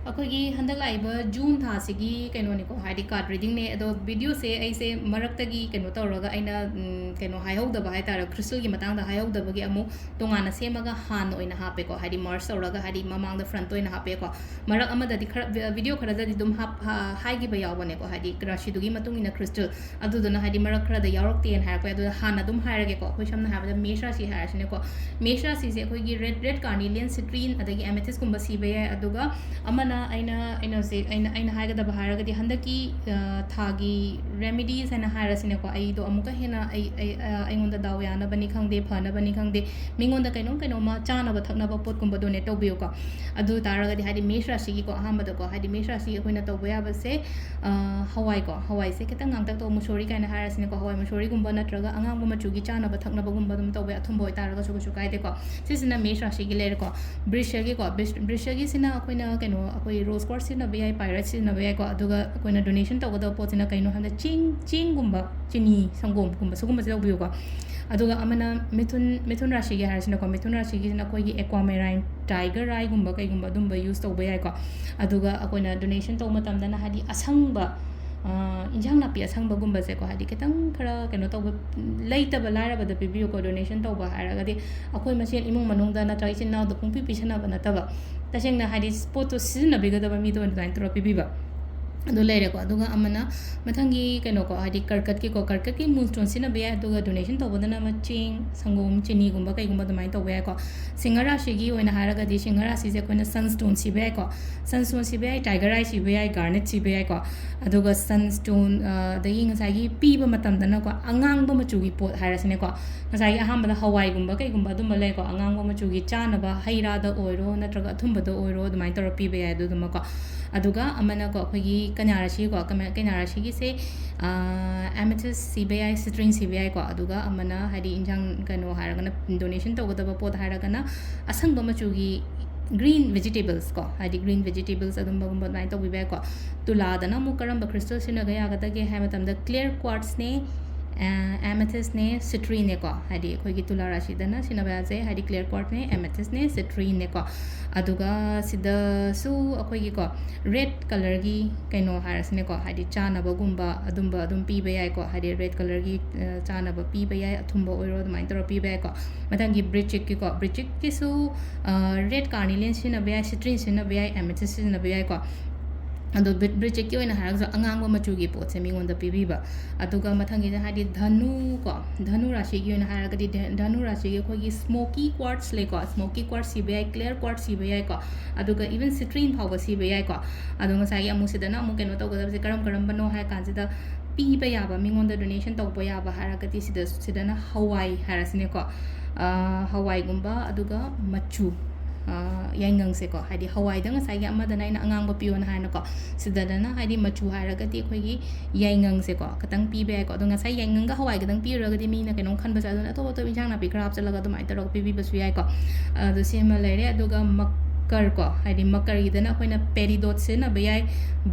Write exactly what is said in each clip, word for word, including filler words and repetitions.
ꯑꯩꯈꯣꯏꯒꯤ ꯍꯟꯗꯛ ꯂꯥꯛꯏꯕ ꯖꯨꯟ ꯊꯥꯁꯤꯒꯤ ꯀꯩꯅꯣꯅꯤꯀꯣ, ꯍꯥꯏꯗꯤ ꯀꯥꯔꯠ ꯔꯤꯗꯤꯡꯅꯦ꯫ ꯑꯗꯣ ꯚꯤꯗꯤꯑꯣꯁꯦ ꯑꯩꯁꯦ ꯃꯔꯛꯇꯒꯤ ꯀꯩꯅꯣ ꯇꯧꯔꯒ ꯑꯩꯅ ꯎꯝ, ꯀꯩꯅꯣ ꯍꯥꯏꯍꯧꯗꯕ ꯍꯥꯏ ꯇꯥꯔꯦ, ꯈ꯭ꯔꯤꯁꯇꯦꯜꯒꯤ ꯃꯇꯥꯡꯗ ꯍꯥꯏꯍꯧꯗꯕꯒꯤ ꯑꯃꯨꯛ ꯇꯣꯉꯥꯟꯅ ꯁꯦꯝꯃꯒ ꯍꯥꯟꯅ ꯑꯣꯏꯅ ꯍꯥꯞꯄꯦꯀꯣ, ꯍꯥꯏꯗꯤ ꯃꯔꯁ ꯇꯧꯔꯒ, ꯍꯥꯏꯗꯤ ꯃꯃꯥꯡꯗ ꯐ꯭ꯔꯟꯠ ꯑꯣꯏꯅ ꯍꯥꯞꯄꯦꯀꯣ꯫ ꯃꯔꯛ ꯑꯃꯗꯗꯤ ꯈꯔ ꯚꯤ- ꯚꯤꯗꯤꯑꯣ ꯈꯔꯗꯗꯤ ꯑꯗꯨꯝ ꯍꯥꯞ ꯍꯥ- ꯍꯥꯏꯈꯤꯕ ꯌꯥꯎꯕꯅꯦꯀꯣ, ꯍꯥꯏꯗꯤ ꯔꯥꯁꯤꯗꯨꯒꯤ ꯃꯇꯨꯡ ꯏꯟꯅ ꯈ꯭ꯔꯤꯁꯇꯦꯜ ꯑꯗꯨꯗꯨꯅ ꯍꯥꯏꯗꯤ ꯃꯔꯛ ꯈꯔꯗ ꯌꯥꯎꯔꯛꯇꯦꯅ ꯍꯥꯏꯔꯛꯄ ꯌꯥꯏ꯫ ꯑꯗꯨꯗ ꯍꯥꯟꯅ ꯑꯗꯨꯝ ꯍꯥꯏꯔꯒꯦꯀꯣ, ꯑꯩꯈꯣꯏ ꯁꯝꯅ ꯍꯥꯏꯔꯕꯗ ꯃꯦꯁ ꯔꯥꯁꯤ ꯍꯥꯏꯔꯁꯤꯅꯦꯀꯣ꯫ ꯃꯦꯁ ꯔꯥꯁꯤꯁꯦ ꯑꯩꯈꯣꯏꯒꯤ ꯔꯦꯗ ꯔꯦꯗ ꯀꯥꯔꯅꯤꯂꯤꯌꯟ ꯁꯤꯇ꯭ꯔꯤꯟ ꯑꯗꯒꯤ ꯑꯦꯃꯦꯊꯤꯁꯀꯨꯝꯕ ꯁꯤꯕ ꯌꯥꯏ꯫ ꯑꯗꯨꯒ ꯑꯃꯅ ꯑꯩꯅ ꯑꯩꯅ ꯍꯧꯖꯤꯛ ꯑꯩꯅ ꯑꯩꯅ ꯍꯥꯏꯒꯗꯕ ꯍꯥꯏꯔꯒꯗꯤ ꯍꯟꯗꯛꯀꯤ ꯑ, ꯊꯥꯒꯤ ꯔꯦꯃꯤꯗꯤꯁ ꯍꯥꯏꯅ ꯍꯥꯏꯔꯁꯤꯅꯦꯀꯣ, ꯑꯩꯗꯣ ꯑꯃꯨꯛꯀ ꯍꯦꯟꯅ ꯑꯩ ꯑꯩ ꯑ, ꯑꯩꯉꯣꯟꯗ ꯗꯥꯎ ꯌꯥꯅꯕꯅꯤ ꯈꯪꯗꯦ, ꯐꯅꯕꯅꯤ ꯈꯪꯗꯦ, ꯃꯤꯉꯣꯟꯗ ꯀꯩꯅꯣꯝ ꯀꯩꯅꯣꯝꯃ ꯆꯥꯅꯕ ꯊꯛꯅꯕ ꯄꯣꯠꯀꯨꯝꯕ ꯗꯣꯅꯦꯠ ꯇꯧꯕꯤꯌꯨꯀꯣ꯫ ꯑꯗꯨ ꯇꯥꯔꯒꯗꯤ ꯍꯥꯏꯗꯤ ꯃꯦꯁ ꯔꯥꯁꯤꯒꯤꯀꯣ, ꯑꯍꯥꯟꯕꯗꯀꯣ ꯍꯥꯏꯗꯤ ꯃꯦꯁ ꯔꯥꯁꯤ ꯑꯩꯈꯣꯏꯅ ꯇꯧꯕ ꯌꯥꯕꯁꯦ ꯑ, ꯍꯋꯥꯏꯀꯣ, ꯍꯋꯥꯏꯁꯦ ꯈꯤꯇꯪ ꯉꯥꯡꯇꯛ ꯇꯧ, ꯃꯨꯁꯣꯔꯤ ꯀꯥꯏꯅ ꯍꯥꯏꯔꯁꯤꯅꯦꯀꯣ, ꯍꯋꯥꯏ ꯃꯨꯁꯣꯔꯤꯒꯨꯝꯕ ꯅꯠꯇ꯭ꯔꯒ ꯑꯉꯥꯡꯕ ꯃꯆꯨꯒꯤ ꯆꯥꯅꯕ ꯊꯛꯅꯕꯒꯨꯝꯕ ꯑꯗꯨꯝ ꯇꯧꯕ ꯌꯥꯏ, ꯑꯊꯨꯝꯕ ꯑꯣꯏꯇꯥꯔꯒꯁꯨ ꯀꯩꯁꯨ ꯀꯥꯏꯗꯦꯀꯣ꯫ ꯁꯤꯁꯤꯅ ꯃꯦꯁ ꯔꯥꯁꯤꯒꯤ ꯂꯩꯔꯦꯀꯣ꯫ ꯕ꯭ꯔꯤꯁ꯭ꯌꯒꯤꯀꯣ, ꯕ꯭ꯔꯤꯁ- ꯕ꯭ꯔꯤꯁ꯭ꯌꯒꯤꯁꯤꯅ ꯑꯩꯈꯣꯏꯅ ꯀꯩꯅꯣ ꯑꯩꯈꯣꯏ ꯔꯣꯁ ꯀ꯭ꯋꯥꯔꯠꯁ ꯁꯤꯖꯤꯟꯅꯕ ꯌꯥꯏ, ꯄꯥꯏꯔꯠꯁ ꯁꯤꯖꯤꯟꯅꯕ ꯌꯥꯏꯀꯣ꯫ ꯑꯗꯨꯒ ꯑꯩꯈꯣꯏꯅ ꯗꯣꯅꯦꯁꯟ ꯇꯧꯒꯗꯕ ꯄꯣꯠꯁꯤꯅ ꯀꯩꯅꯣ ꯍꯥꯏꯕꯗ ꯆꯦꯡ ꯆꯦꯡꯒꯨꯝꯕ, ꯆꯤꯅꯤ, ꯁꯪꯒꯣꯝꯒꯨꯝꯕ ꯁꯤꯒꯨꯝꯕꯁꯦ ꯇꯧꯕꯤꯌꯨꯀꯣ꯫ ꯑꯗꯨꯒ ꯑꯃꯅ ꯃꯤꯊꯨꯟ ꯃꯤꯊꯨꯟ ꯔꯥꯁꯤꯒꯤ ꯍꯥꯏꯔꯁꯤꯅꯀꯣ, ꯃꯤꯊꯨꯟ ꯔꯥꯁꯤꯒꯤꯁꯤꯅ ꯑꯩꯈꯣꯏꯒꯤ ꯑꯦꯀ꯭ꯋꯥꯃꯦꯔꯥꯏꯟ, ꯇꯥꯏꯒꯔ ꯑꯥꯏꯒꯨꯝꯕ ꯀꯩꯒꯨꯝꯕ ꯑꯗꯨꯝꯕ ꯌꯨꯁ ꯇꯧꯕ ꯌꯥꯏꯀꯣ꯫ ꯑꯗꯨꯒ ꯑꯩꯈꯣꯏꯅ ꯗꯣꯅꯦꯁꯟ ꯇꯧꯕ ꯃꯇꯝꯗꯅ ꯍꯥꯏꯗꯤ ꯑꯁꯪꯕ, ꯑ, ꯏꯟꯖꯥꯡ ꯅꯥꯄꯤ ꯑꯁꯪꯕꯒꯨꯝꯕꯁꯦꯀꯣ, ꯍꯥꯏꯗꯤ ꯈꯤꯇꯪ ꯈꯔ ꯀꯩꯅꯣ ꯇꯧꯕ, ꯂꯩꯇꯕ ꯂꯥꯏꯔꯕꯗ ꯄꯤꯕꯤꯌꯨꯀꯣ꯫ ꯗꯣꯅꯦꯁꯟ ꯇꯧꯕ ꯍꯥꯏꯔꯒꯗꯤ ꯑꯩꯈꯣꯏ ꯃꯁꯦꯟ ꯏꯃꯨꯡ ꯃꯅꯨꯡꯗ ꯅꯠꯇ꯭ꯔꯒ ꯏꯆꯤꯟ ꯏꯅꯥꯎꯗ ꯄꯨꯡꯄꯤ ꯄꯤꯁꯟꯅꯕ ꯅꯠꯇꯕ, ꯇꯁꯦꯡꯅ ꯍꯥꯏꯗꯤ ꯄꯣꯠꯇꯣ ꯁꯤꯖꯤꯟꯅꯕꯤꯒꯗꯕ ꯃꯤꯗ ꯑꯣꯏꯅ ꯑꯗꯨꯃꯥꯏꯅ ꯇꯧꯔꯒ ꯄꯤꯕꯤꯕ꯫ ꯑꯗꯨ ꯂꯩꯔꯦꯀꯣ꯫ ꯑꯗꯨꯒ ꯑꯃꯅ ꯃꯊꯪꯒꯤ ꯀꯩꯅꯣꯀꯣ, ꯍꯥꯏꯗꯤ ꯀꯔꯀꯠꯀꯤꯀꯣ, ꯀꯔꯀꯠꯀꯤ ꯃꯨꯟꯁ꯭ꯇꯣꯟ ꯁꯤꯖꯤꯟꯅꯕ ꯌꯥꯏ꯫ ꯑꯗꯨꯒ ꯗꯣꯅꯦꯁꯟ ꯇꯧꯕꯗꯅ ꯑꯃ ꯆꯦꯡ, ꯁꯪꯒꯣꯝ, ꯆꯤꯅꯤꯒꯨꯝꯕ ꯀꯩꯒꯨꯝꯕ ꯑꯗꯨꯃꯥꯏꯅ ꯇꯧꯕ ꯌꯥꯏꯀꯣ꯫ ꯁꯤꯡꯍ ꯔꯥꯁꯤꯒꯤ ꯑꯣꯏꯅ ꯍꯥꯏꯔꯒꯗꯤ ꯁꯤꯡꯍ ꯔꯥꯁꯤꯁꯦ ꯑꯩꯈꯣꯏꯅ ꯁꯟꯁ꯭ꯇꯣꯟ ꯁꯤꯕ ꯌꯥꯏꯀꯣ꯫ ꯁꯟꯁ꯭ꯇꯣꯟ ꯁꯤꯕ ꯌꯥꯏ, ꯇꯥꯏꯒꯔ ꯑꯥꯏ ꯁꯤꯕ ꯌꯥꯏ, ꯒꯥꯔꯅꯦꯠ ꯁꯤꯕ ꯌꯥꯏꯀꯣ꯫ ꯑꯗꯨꯒ ꯁꯟꯁ꯭ꯇꯣꯟ, ꯑ, ꯑꯗꯒꯤ ꯉꯁꯥꯏꯒꯤ ꯄꯤꯕ ꯃꯇꯝꯗꯅꯀꯣ, ꯑꯉꯥꯡꯕ ꯃꯆꯨꯒꯤ ꯄꯣꯠ ꯍꯥꯏꯔꯁꯤꯅꯦꯀꯣ, ꯉꯁꯥꯏꯒꯤ ꯑꯍꯥꯟꯕꯗ ꯍꯋꯥꯏꯒꯨꯝꯕ ꯀꯩꯒꯨꯝꯕ ꯑꯗꯨꯝꯕ ꯂꯩꯀꯣ, ꯑꯉꯥꯡꯕ ꯃꯆꯨꯒꯤ ꯆꯥꯅꯕ ꯍꯩ ꯔꯥꯗ ꯑꯣꯏꯔꯣ ꯅꯠꯇ꯭ꯔꯒ ꯑꯊꯨꯝꯕꯗ ꯑꯣꯏꯔꯣ ꯑꯗꯨꯃꯥꯏꯅ ꯇꯧꯔ ꯄꯤꯕ ꯌꯥꯏ꯫ ꯑꯗꯨꯗꯨꯃꯀꯣ꯫ ꯑꯗꯨꯒ ꯑꯃꯅꯀꯣ ꯑꯩꯈꯣꯏꯒꯤ ꯀꯟꯌꯥ ꯔꯥꯁꯤꯀꯣ, ꯀꯃ- ꯀꯟꯌꯥ ꯔꯥꯁꯤꯒꯤꯁꯦ, ꯑ, ꯑꯦꯃꯦꯊꯤꯁ ꯁꯤꯕ ꯌꯥꯏ, ꯁꯤꯇ꯭ꯔꯤꯟ ꯁꯤꯕ ꯌꯥꯏꯀꯣ꯫ ꯑꯗꯨꯒ ꯑꯃꯅ ꯍꯥꯏꯗꯤ ꯏꯟꯖꯥꯡ ꯀꯩꯅꯣ ꯍꯥꯏꯔꯒꯅ ꯗꯣꯅꯦꯁꯟ ꯇꯧꯒꯗꯕ ꯄꯣꯠ ꯍꯥꯏꯔꯒꯅ ꯑꯁꯪꯕ ꯃꯆꯨꯒꯤ ꯒ꯭ꯔꯤꯟ ꯚꯦꯖꯤꯇꯦꯕꯜꯁ ꯀꯣ, ꯍꯥꯏꯗꯤ ꯒ꯭ꯔꯤꯟ ꯚꯦꯖꯤꯇꯦꯕꯜꯁ ꯑꯗꯨꯝꯕꯒꯨꯝꯕ ꯑꯗꯨꯃꯥꯏꯅ ꯇꯧꯕꯤꯕ ꯌꯥꯏꯀꯣ꯫ ꯇꯨꯂꯥꯗꯅ ꯑꯃꯨꯛ ꯀꯔꯝꯕ ꯈ꯭ꯔꯤꯁꯇꯦꯜ ꯁꯤꯖꯤꯟꯅꯕ ꯌꯥꯒꯗꯒꯦ ꯍꯥꯏꯕ ꯃꯇꯝꯗ ꯀ꯭ꯂꯤꯌꯔ ꯀ꯭ꯋꯥꯔꯠꯁꯅꯦ, ꯑꯦꯃꯦꯊꯤꯁꯅꯦ, ꯁꯤꯇ꯭ꯔꯤꯟꯅꯦꯀꯣ꯫ ꯍꯥꯏꯗꯤ ꯑꯩꯈꯣꯏꯒꯤ ꯇꯨꯂꯥ ꯔꯥꯁꯤꯗꯅ ꯁꯤꯖꯤꯟꯅꯕ ꯌꯥꯁꯦ ꯍꯥꯏꯗꯤ ꯀ꯭ꯂꯤꯌꯔ ꯀ꯭ꯋꯥꯔꯠꯁꯅꯦ, ꯑꯦꯃꯦꯊꯤꯁꯅꯦ, ꯁꯤꯇ꯭ꯔꯤꯟꯅꯦꯀꯣ꯫ ꯑꯗꯨꯒ ꯁꯤꯗꯁꯨ ꯑꯩꯈꯣꯏꯒꯤꯀꯣ, ꯔꯦꯗ ꯀꯂꯔꯒꯤ ꯀꯩꯅꯣ ꯍꯥꯏꯔꯁꯤꯅꯦꯀꯣ, ꯍꯥꯏꯗꯤ ꯆꯥꯅꯕꯒꯨꯝꯕ ꯑꯗꯨꯝꯕ ꯑꯗꯨꯝ ꯄꯤꯕ ꯌꯥꯏꯀꯣ, ꯍꯥꯏꯗꯤ ꯔꯦꯗ ꯀꯂꯔꯒꯤ, ꯑ, ꯆꯥꯅꯕ ꯄꯤꯕ ꯌꯥꯏ, ꯑꯊꯨꯝꯕ ꯑꯣꯏꯔꯣ, ꯑꯗꯨꯃꯥꯏꯅ ꯇꯧꯔꯒ ꯄꯤꯕ ꯌꯥꯏꯀꯣ꯫ ꯃꯊꯪꯒꯤ ꯕ꯭ꯔꯤꯆꯤꯛꯀꯤꯀꯣ, ꯕ꯭ꯔꯤꯆꯤꯛꯀꯤꯁꯨ, ꯑ, ꯔꯦꯗ ꯀꯥꯔꯅꯤꯂꯤꯌꯟ ꯁꯤꯖꯤꯟꯅꯕ ꯌꯥꯏ, ꯁꯤꯇ꯭ꯔꯤꯟ ꯁꯤꯖꯤꯟꯅꯕ ꯌꯥꯏ, ꯑꯦꯃꯦꯊꯤꯁ ꯁꯤꯖꯤꯟꯅꯕ ꯌꯥꯏꯀꯣ꯫ ꯑꯗꯣ ꯕ꯭ꯔꯤ-, ꯕ꯭ꯔꯤꯆꯤꯛꯀꯤ ꯑꯣꯏꯅ ꯍꯥꯏꯔꯒꯁꯨ ꯑꯉꯥꯡꯕ ꯃꯆꯨꯒꯤ ꯄꯣꯠꯁꯦ ꯃꯤꯉꯣꯟꯗ ꯄꯤꯕꯤꯕ꯫ ꯑꯗꯨꯒ ꯃꯊꯪꯒꯤꯗ ꯍꯥꯏꯗꯤ ꯙꯅꯨ ꯀꯣ, ꯙꯅꯨ ꯔꯥꯁꯤꯒꯤ ꯑꯣꯏꯅ ꯍꯥꯏꯔꯒꯗꯤ ꯙ-, ꯙꯅꯨ ꯔꯥꯁꯤꯒꯤ ꯑꯩꯈꯣꯏꯒꯤ ꯁ꯭ꯃꯣꯀꯤ ꯀ꯭ꯋꯥꯔꯠꯁ ꯂꯩꯀꯣ, ꯁ꯭ꯃꯣꯀꯤ ꯀ꯭ꯋꯥꯔꯠꯁ ꯁꯤꯕ ꯌꯥꯏ, ꯀ꯭ꯂꯤꯌꯔ ꯀ꯭ꯋꯥꯔꯠꯁ ꯁꯤꯕ ꯌꯥꯏꯀꯣ, ꯑꯗꯨꯒ ꯏꯚꯟ ꯁꯤꯇ꯭ꯔꯤꯟ ꯐꯥꯎꯕ ꯁꯤꯕ ꯌꯥꯏꯀꯣ꯫ ꯑꯗꯣ ꯉꯁꯥꯏꯒꯤ ꯑꯃꯨꯛ ꯁꯤꯗꯅ ꯑꯃꯨꯛ ꯀꯩꯅꯣ ꯇꯧꯒꯗꯕꯁꯦ ꯀꯔꯝ ꯀꯔꯝꯕꯅꯣ ꯍꯥꯏ ꯀꯥꯟꯁꯤꯗ, ꯄꯤꯕ ꯌꯥꯕ, ꯃꯤꯉꯣꯟꯗ ꯗꯣꯅꯦꯁꯟ ꯇꯧꯕ ꯌꯥꯕ ꯍꯥꯏꯔꯒꯗꯤ ꯁꯤꯗ, ꯁꯤꯗꯅ ꯍꯋꯥꯏ ꯍꯥꯏꯔꯁꯤꯅꯦꯀꯣ꯫ ꯑ, ꯍꯋꯥꯏꯒꯨꯝꯕ, ꯑꯗꯨꯒ ꯃꯆꯨ, ꯑ, ꯌꯥꯏꯉꯪꯁꯦꯀꯣ, ꯍꯥꯏꯗꯤ ꯍꯋꯥꯏꯗ ꯉꯁꯥꯏꯒꯤ ꯑꯃꯗꯅ ꯑꯩꯅ ꯑꯉꯥꯡꯕ ꯄꯤꯌꯣꯅ ꯍꯥꯏꯅꯀꯣ, ꯁꯤꯗꯗꯅ ꯍꯥꯏꯗꯤ ꯃꯆꯨ ꯍꯥꯏꯔꯒꯗꯤ ꯑꯩꯈꯣꯏꯒꯤ ꯌꯥꯏꯉꯪꯁꯦꯀꯣ, ꯈꯤꯇꯪ ꯄꯤꯕ ꯌꯥꯏꯀꯣ꯫ ꯑꯗꯣ ꯉꯁꯥꯏ ꯌꯥꯏꯉꯪꯒ ꯍꯋꯥꯏꯒꯗꯪ ꯄꯤꯔꯨꯔꯒꯗꯤ ꯃꯤꯅ ꯀꯩꯅꯣꯝ ꯈꯟꯕꯁꯨ, ꯑꯗꯨꯅ ꯑꯇꯣꯞ ꯑꯇꯣꯞꯄ ꯏꯟꯁꯥꯡ ꯅꯥꯄꯤ ꯈꯔ ꯍꯥꯞꯆꯤꯜꯂꯒ ꯑꯗꯨꯃꯥꯏꯅ ꯇꯧꯔꯒ ꯄꯤꯕꯤꯕꯁꯨ ꯌꯥꯏꯀꯣ꯫ ꯑꯗꯣ ꯁꯤꯃ ꯂꯩꯔꯦ꯫ ꯑꯗꯨꯒ ꯃꯀꯔ ꯀꯣ, ꯍꯥꯏꯗꯤ ꯃꯀꯔꯒꯤꯗꯅ ꯑꯩꯈꯣꯏꯅ ꯄꯦꯔꯤꯗꯣꯠ ꯁꯤꯖꯤꯟꯅꯕ ꯌꯥꯏ,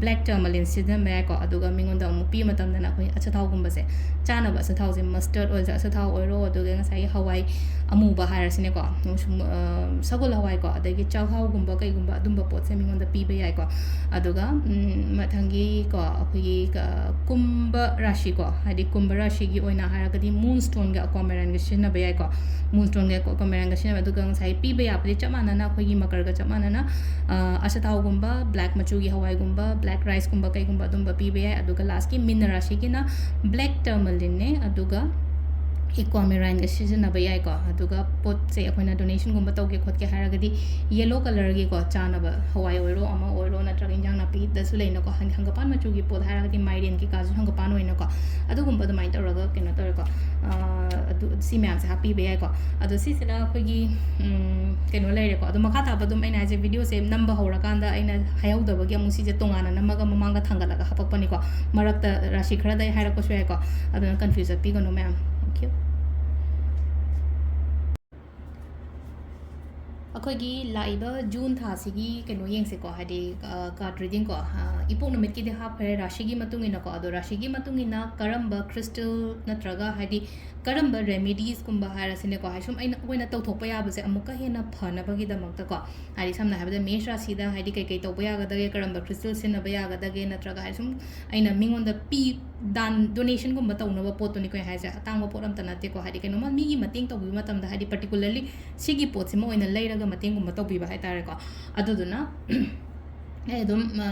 ꯕ꯭ꯂꯦꯛ ꯇꯔꯃꯂꯤꯟ ꯁꯤꯖꯤꯟꯅꯕ ꯌꯥꯏꯀꯣ꯫ ꯑꯗꯨꯒ ꯃꯤꯉꯣꯟꯗ ꯑꯃꯨꯛ ꯄꯤꯕ ꯃꯇꯝꯗꯅ ꯑꯩꯈꯣꯏ ꯑꯆꯥꯊꯥꯎꯒꯨꯝꯕꯁꯦ, ꯆꯥꯅꯕ ꯑꯆꯥꯊꯥꯎꯁꯦ, ꯃꯁꯇꯔꯗ ꯑꯣꯏꯜꯁꯦ, ꯑꯆꯥꯊꯥꯎ ꯑꯣꯏꯔꯣ, ꯑꯗꯨꯒ ꯉꯁꯥꯏꯒꯤ ꯍꯋꯥꯏ ꯑꯃꯨꯕ ꯍꯥꯏꯔꯁꯤꯅꯦꯀꯣ, ꯁꯨꯝ, ꯑ, ꯁꯒꯣꯜ ꯍꯋꯥꯏꯀꯣ, ꯑꯗꯒꯤ ꯆꯥꯛꯍꯥꯎꯒꯨꯝꯕ ꯀꯩꯒꯨꯝꯕ ꯑꯗꯨꯝꯕ ꯄꯣꯠꯁꯦ ꯃꯤꯉꯣꯟꯗ ꯄꯤꯕ ꯌꯥꯏꯀꯣ꯫ ꯑꯗꯨꯒ, ꯎꯝ, ꯃꯊꯪꯒꯤꯀꯣ, ꯑꯩꯈꯣꯏꯒꯤ ꯀ-, ꯀꯨꯝꯚ ꯔꯥꯁꯤꯀꯣ, ꯍꯥꯏꯗꯤ ꯀꯨꯝꯚ ꯔꯥꯁꯤꯒꯤ ꯑꯣꯏꯅ ꯍꯥꯏꯔꯒꯗꯤ ꯃꯨꯟꯁ꯭ꯇꯣꯟꯒ ꯑꯀ꯭ꯋꯥꯃꯦꯔꯥꯏꯟꯒ ꯁꯤꯖꯤꯟꯅꯕ ꯌꯥꯏꯀꯣ꯫ ꯃꯨꯟꯁ꯭ꯇꯣꯟꯒ ꯑꯀ꯭ꯋꯥꯃꯦꯔꯥꯏꯟꯒ ꯁꯤꯖꯤꯟꯅꯕ, ꯑꯗꯨꯒ ꯉꯁꯥꯏ ꯄꯤꯕ ꯌꯥꯕꯗꯤ ꯆꯞ ꯃꯥꯟꯅꯅ ꯑꯩꯈꯣꯏꯒꯤ ꯃꯀꯔꯒ ꯆꯞ ꯃꯥꯟꯅꯅ, ꯑ, ꯑꯆꯥꯊꯥꯎꯒꯨꯝꯕ, ꯕ꯭ꯂꯦꯛ ꯃꯆꯨꯒꯤ ꯍꯋꯥꯏꯒꯨꯝꯕ, ꯕ꯭ꯂꯦꯛ ꯔꯥꯏꯁꯀꯨꯝꯕ ꯀꯩꯒꯨꯝꯕ ꯑꯗꯨꯝꯕ ꯄꯤꯕ ꯌꯥꯏ꯫ ꯑꯗꯨꯒ ꯂꯥꯁꯀꯤ ꯃꯤꯟꯅ ꯔꯥꯁꯤꯒꯤꯅ ꯕ꯭ꯂꯦꯛ ꯇꯔꯃꯂꯤꯟꯅꯦ, ꯑꯗꯨꯒ ꯑꯦꯀ꯭ꯋꯥꯃꯦꯔꯥꯏꯟꯒ ꯁꯤꯖꯤꯟꯅꯕ ꯌꯥꯏꯀꯣ꯫ ꯑꯗꯨꯒ ꯄꯣꯠꯁꯦ ꯑꯩꯈꯣꯏꯅ ꯗꯣꯅꯦꯁꯟꯒꯨꯝꯕ ꯇꯧꯒꯦ ꯈꯣꯠꯀꯦ ꯍꯥꯏꯔꯒꯗꯤ ꯌꯦꯂꯣ ꯀꯂꯔꯒꯤꯀꯣ, ꯆꯥꯅꯕ ꯍꯋꯥꯏ ꯑꯣꯏꯔꯣ ꯑꯃ ꯑꯣꯏꯔꯣ, ꯅꯠꯇ꯭ꯔꯒ ꯏꯟꯖꯥꯡ ꯅꯥꯄꯤꯗꯁꯨ ꯂꯩꯅꯀꯣ, ꯍꯥꯏꯗꯤ ꯍꯪꯒꯄꯥꯟ ꯃꯆꯨꯒꯤ ꯄꯣꯠ ꯍꯥꯏꯔꯒꯗꯤ ꯃꯥꯏꯔꯦꯟ ꯀꯩꯀꯥꯁꯨ ꯍꯪꯒꯄꯥꯟ ꯑꯣꯏꯅꯀꯣ, ꯑꯗꯨꯒꯨꯝꯕ ꯑꯗꯨꯃꯥꯏꯅ ꯇꯧꯔꯒ ꯀꯩꯅꯣ ꯇꯧꯔꯦꯀꯣ꯫ ꯑꯥ, ꯑꯗꯨ ꯁꯤ ꯃꯌꯥꯝꯁꯦ ꯍꯥꯞꯄꯤꯕ ꯌꯥꯏꯀꯣ꯫ ꯑꯗꯣ ꯁꯤꯁꯤꯅ ꯑꯩꯈꯣꯏꯒꯤ, ꯎꯝ, ꯀꯩꯅꯣ ꯂꯩꯔꯦꯀꯣ꯫ ꯑꯗꯣ ꯃꯈꯥ ꯇꯥꯕ ꯑꯗꯨꯝ ꯑꯩꯅ ꯍꯥꯏꯁꯦ, ꯚꯤꯗꯤꯑꯣꯁꯦ ꯅꯝꯕ ꯍꯧꯔꯀꯥꯟꯗ ꯑꯩꯅ ꯍꯥꯏꯍꯧꯗꯕꯒꯤ ꯑꯃꯨꯛ ꯁꯤꯁꯦ ꯇꯣꯉꯥꯟꯅ ꯅꯝꯃꯒ ꯃꯃꯥꯡꯗ ꯊꯥꯡꯒꯠꯂꯒ ꯍꯥꯄꯛꯄꯅꯤꯀꯣ꯫ ꯃꯔꯛꯇ ꯔꯥꯁꯤ ꯈꯔꯗ ꯑꯩ ꯍꯥꯏꯔꯛꯄꯁꯨ ꯌꯥꯏꯀꯣ꯫ ꯑꯗꯨꯅ ꯀꯟꯐ꯭ꯌꯨꯁ ꯆꯠꯄꯤꯒꯅꯨ ꯃꯌꯥꯝ꯫ Thank you. ꯑꯩꯈꯣꯏꯒꯤ ꯂꯥꯛꯏꯕ ꯖꯨꯟ ꯊꯥꯁꯤꯒꯤ ꯀꯩꯅꯣ ꯌꯦꯡꯁꯦꯀꯣ, ꯍꯥꯏꯗꯤ, ꯑ, card reading ꯀꯣ, ꯑ, ꯏꯄꯣꯛ ꯅꯨꯃꯤꯠꯀꯤꯗꯤ ꯍꯥꯞꯈ꯭ꯔꯦ, ꯔꯥꯁꯤꯒꯤ ꯃꯇꯨꯡ ꯏꯟꯅꯀꯣ꯫ ꯑꯗꯣ ꯔꯥꯁꯤꯒꯤ ꯃꯇꯨꯡ ꯏꯟꯅ ꯀꯔꯝꯕ crystal ꯅꯠꯇ꯭ꯔꯒ, ꯍꯥꯏꯗꯤ, ꯀꯔꯝꯕ remedies ꯀꯨꯝꯕ ꯍꯥꯏꯔꯁꯤꯅꯦꯀꯣ, ꯍꯥꯏꯗꯤ ꯁꯨꯝ ꯑꯩꯅ, ꯑꯩꯈꯣꯏꯅ ꯇꯧꯊꯣꯛꯄ ꯌꯥꯕꯁꯦ ꯑꯃꯨꯛꯀ ꯍꯦꯟꯅ ꯐꯅꯕꯒꯤꯗꯃꯛꯇꯀꯣ, ꯍꯥꯏꯗꯤ ꯁꯝꯅ ꯍꯥꯏꯔꯕꯗ ꯃꯦꯁ ꯔꯥꯁꯤꯗ, ꯍꯥꯏꯗꯤ, ꯀꯩꯀꯩ ꯇꯧꯕ ꯌꯥꯒꯗꯒꯦ, ꯀꯔꯝꯕ crystal ꯁꯤꯖꯤꯟꯅꯕ ꯌꯥꯒꯗꯒꯦ, ꯅꯠꯇ꯭ꯔꯒ, ꯍꯥꯏꯗꯤ, ꯁꯨꯝ ꯑꯩꯅ ꯃꯤꯉꯣꯟꯗ ꯄꯤ-, ꯗꯥꯟ, donation ꯒꯨꯝꯕ ꯇꯧꯅꯕ ꯄꯣꯠꯇꯨꯅꯤꯀꯣ ꯑꯩ ꯍꯥꯏꯁꯦ꯫ ꯑꯇꯥꯡꯕ ꯄꯣꯠ ꯑꯝꯇ ꯅꯠꯇꯦꯀꯣ, ꯍꯥꯏꯗꯤ ꯀꯩꯅꯣꯝꯃ ꯃꯤꯒꯤ ꯃꯇꯦꯡ ꯇꯧꯕꯤꯕ ꯃꯇꯝꯗ, ꯍꯥꯏꯗꯤ particularly ꯁꯤꯒꯤ ꯄꯣꯠꯁꯤꯃ ꯑꯣꯏꯅ ꯂꯩꯔꯒ ꯃꯇꯦꯡꯒꯨꯝꯕ ꯇꯧꯕꯤꯕ ꯍꯥꯏꯇꯥꯔꯦꯀꯣ꯫ ꯑꯗꯨꯗꯨꯅ ꯑꯩ ꯑꯗꯨꯝ, ꯑ,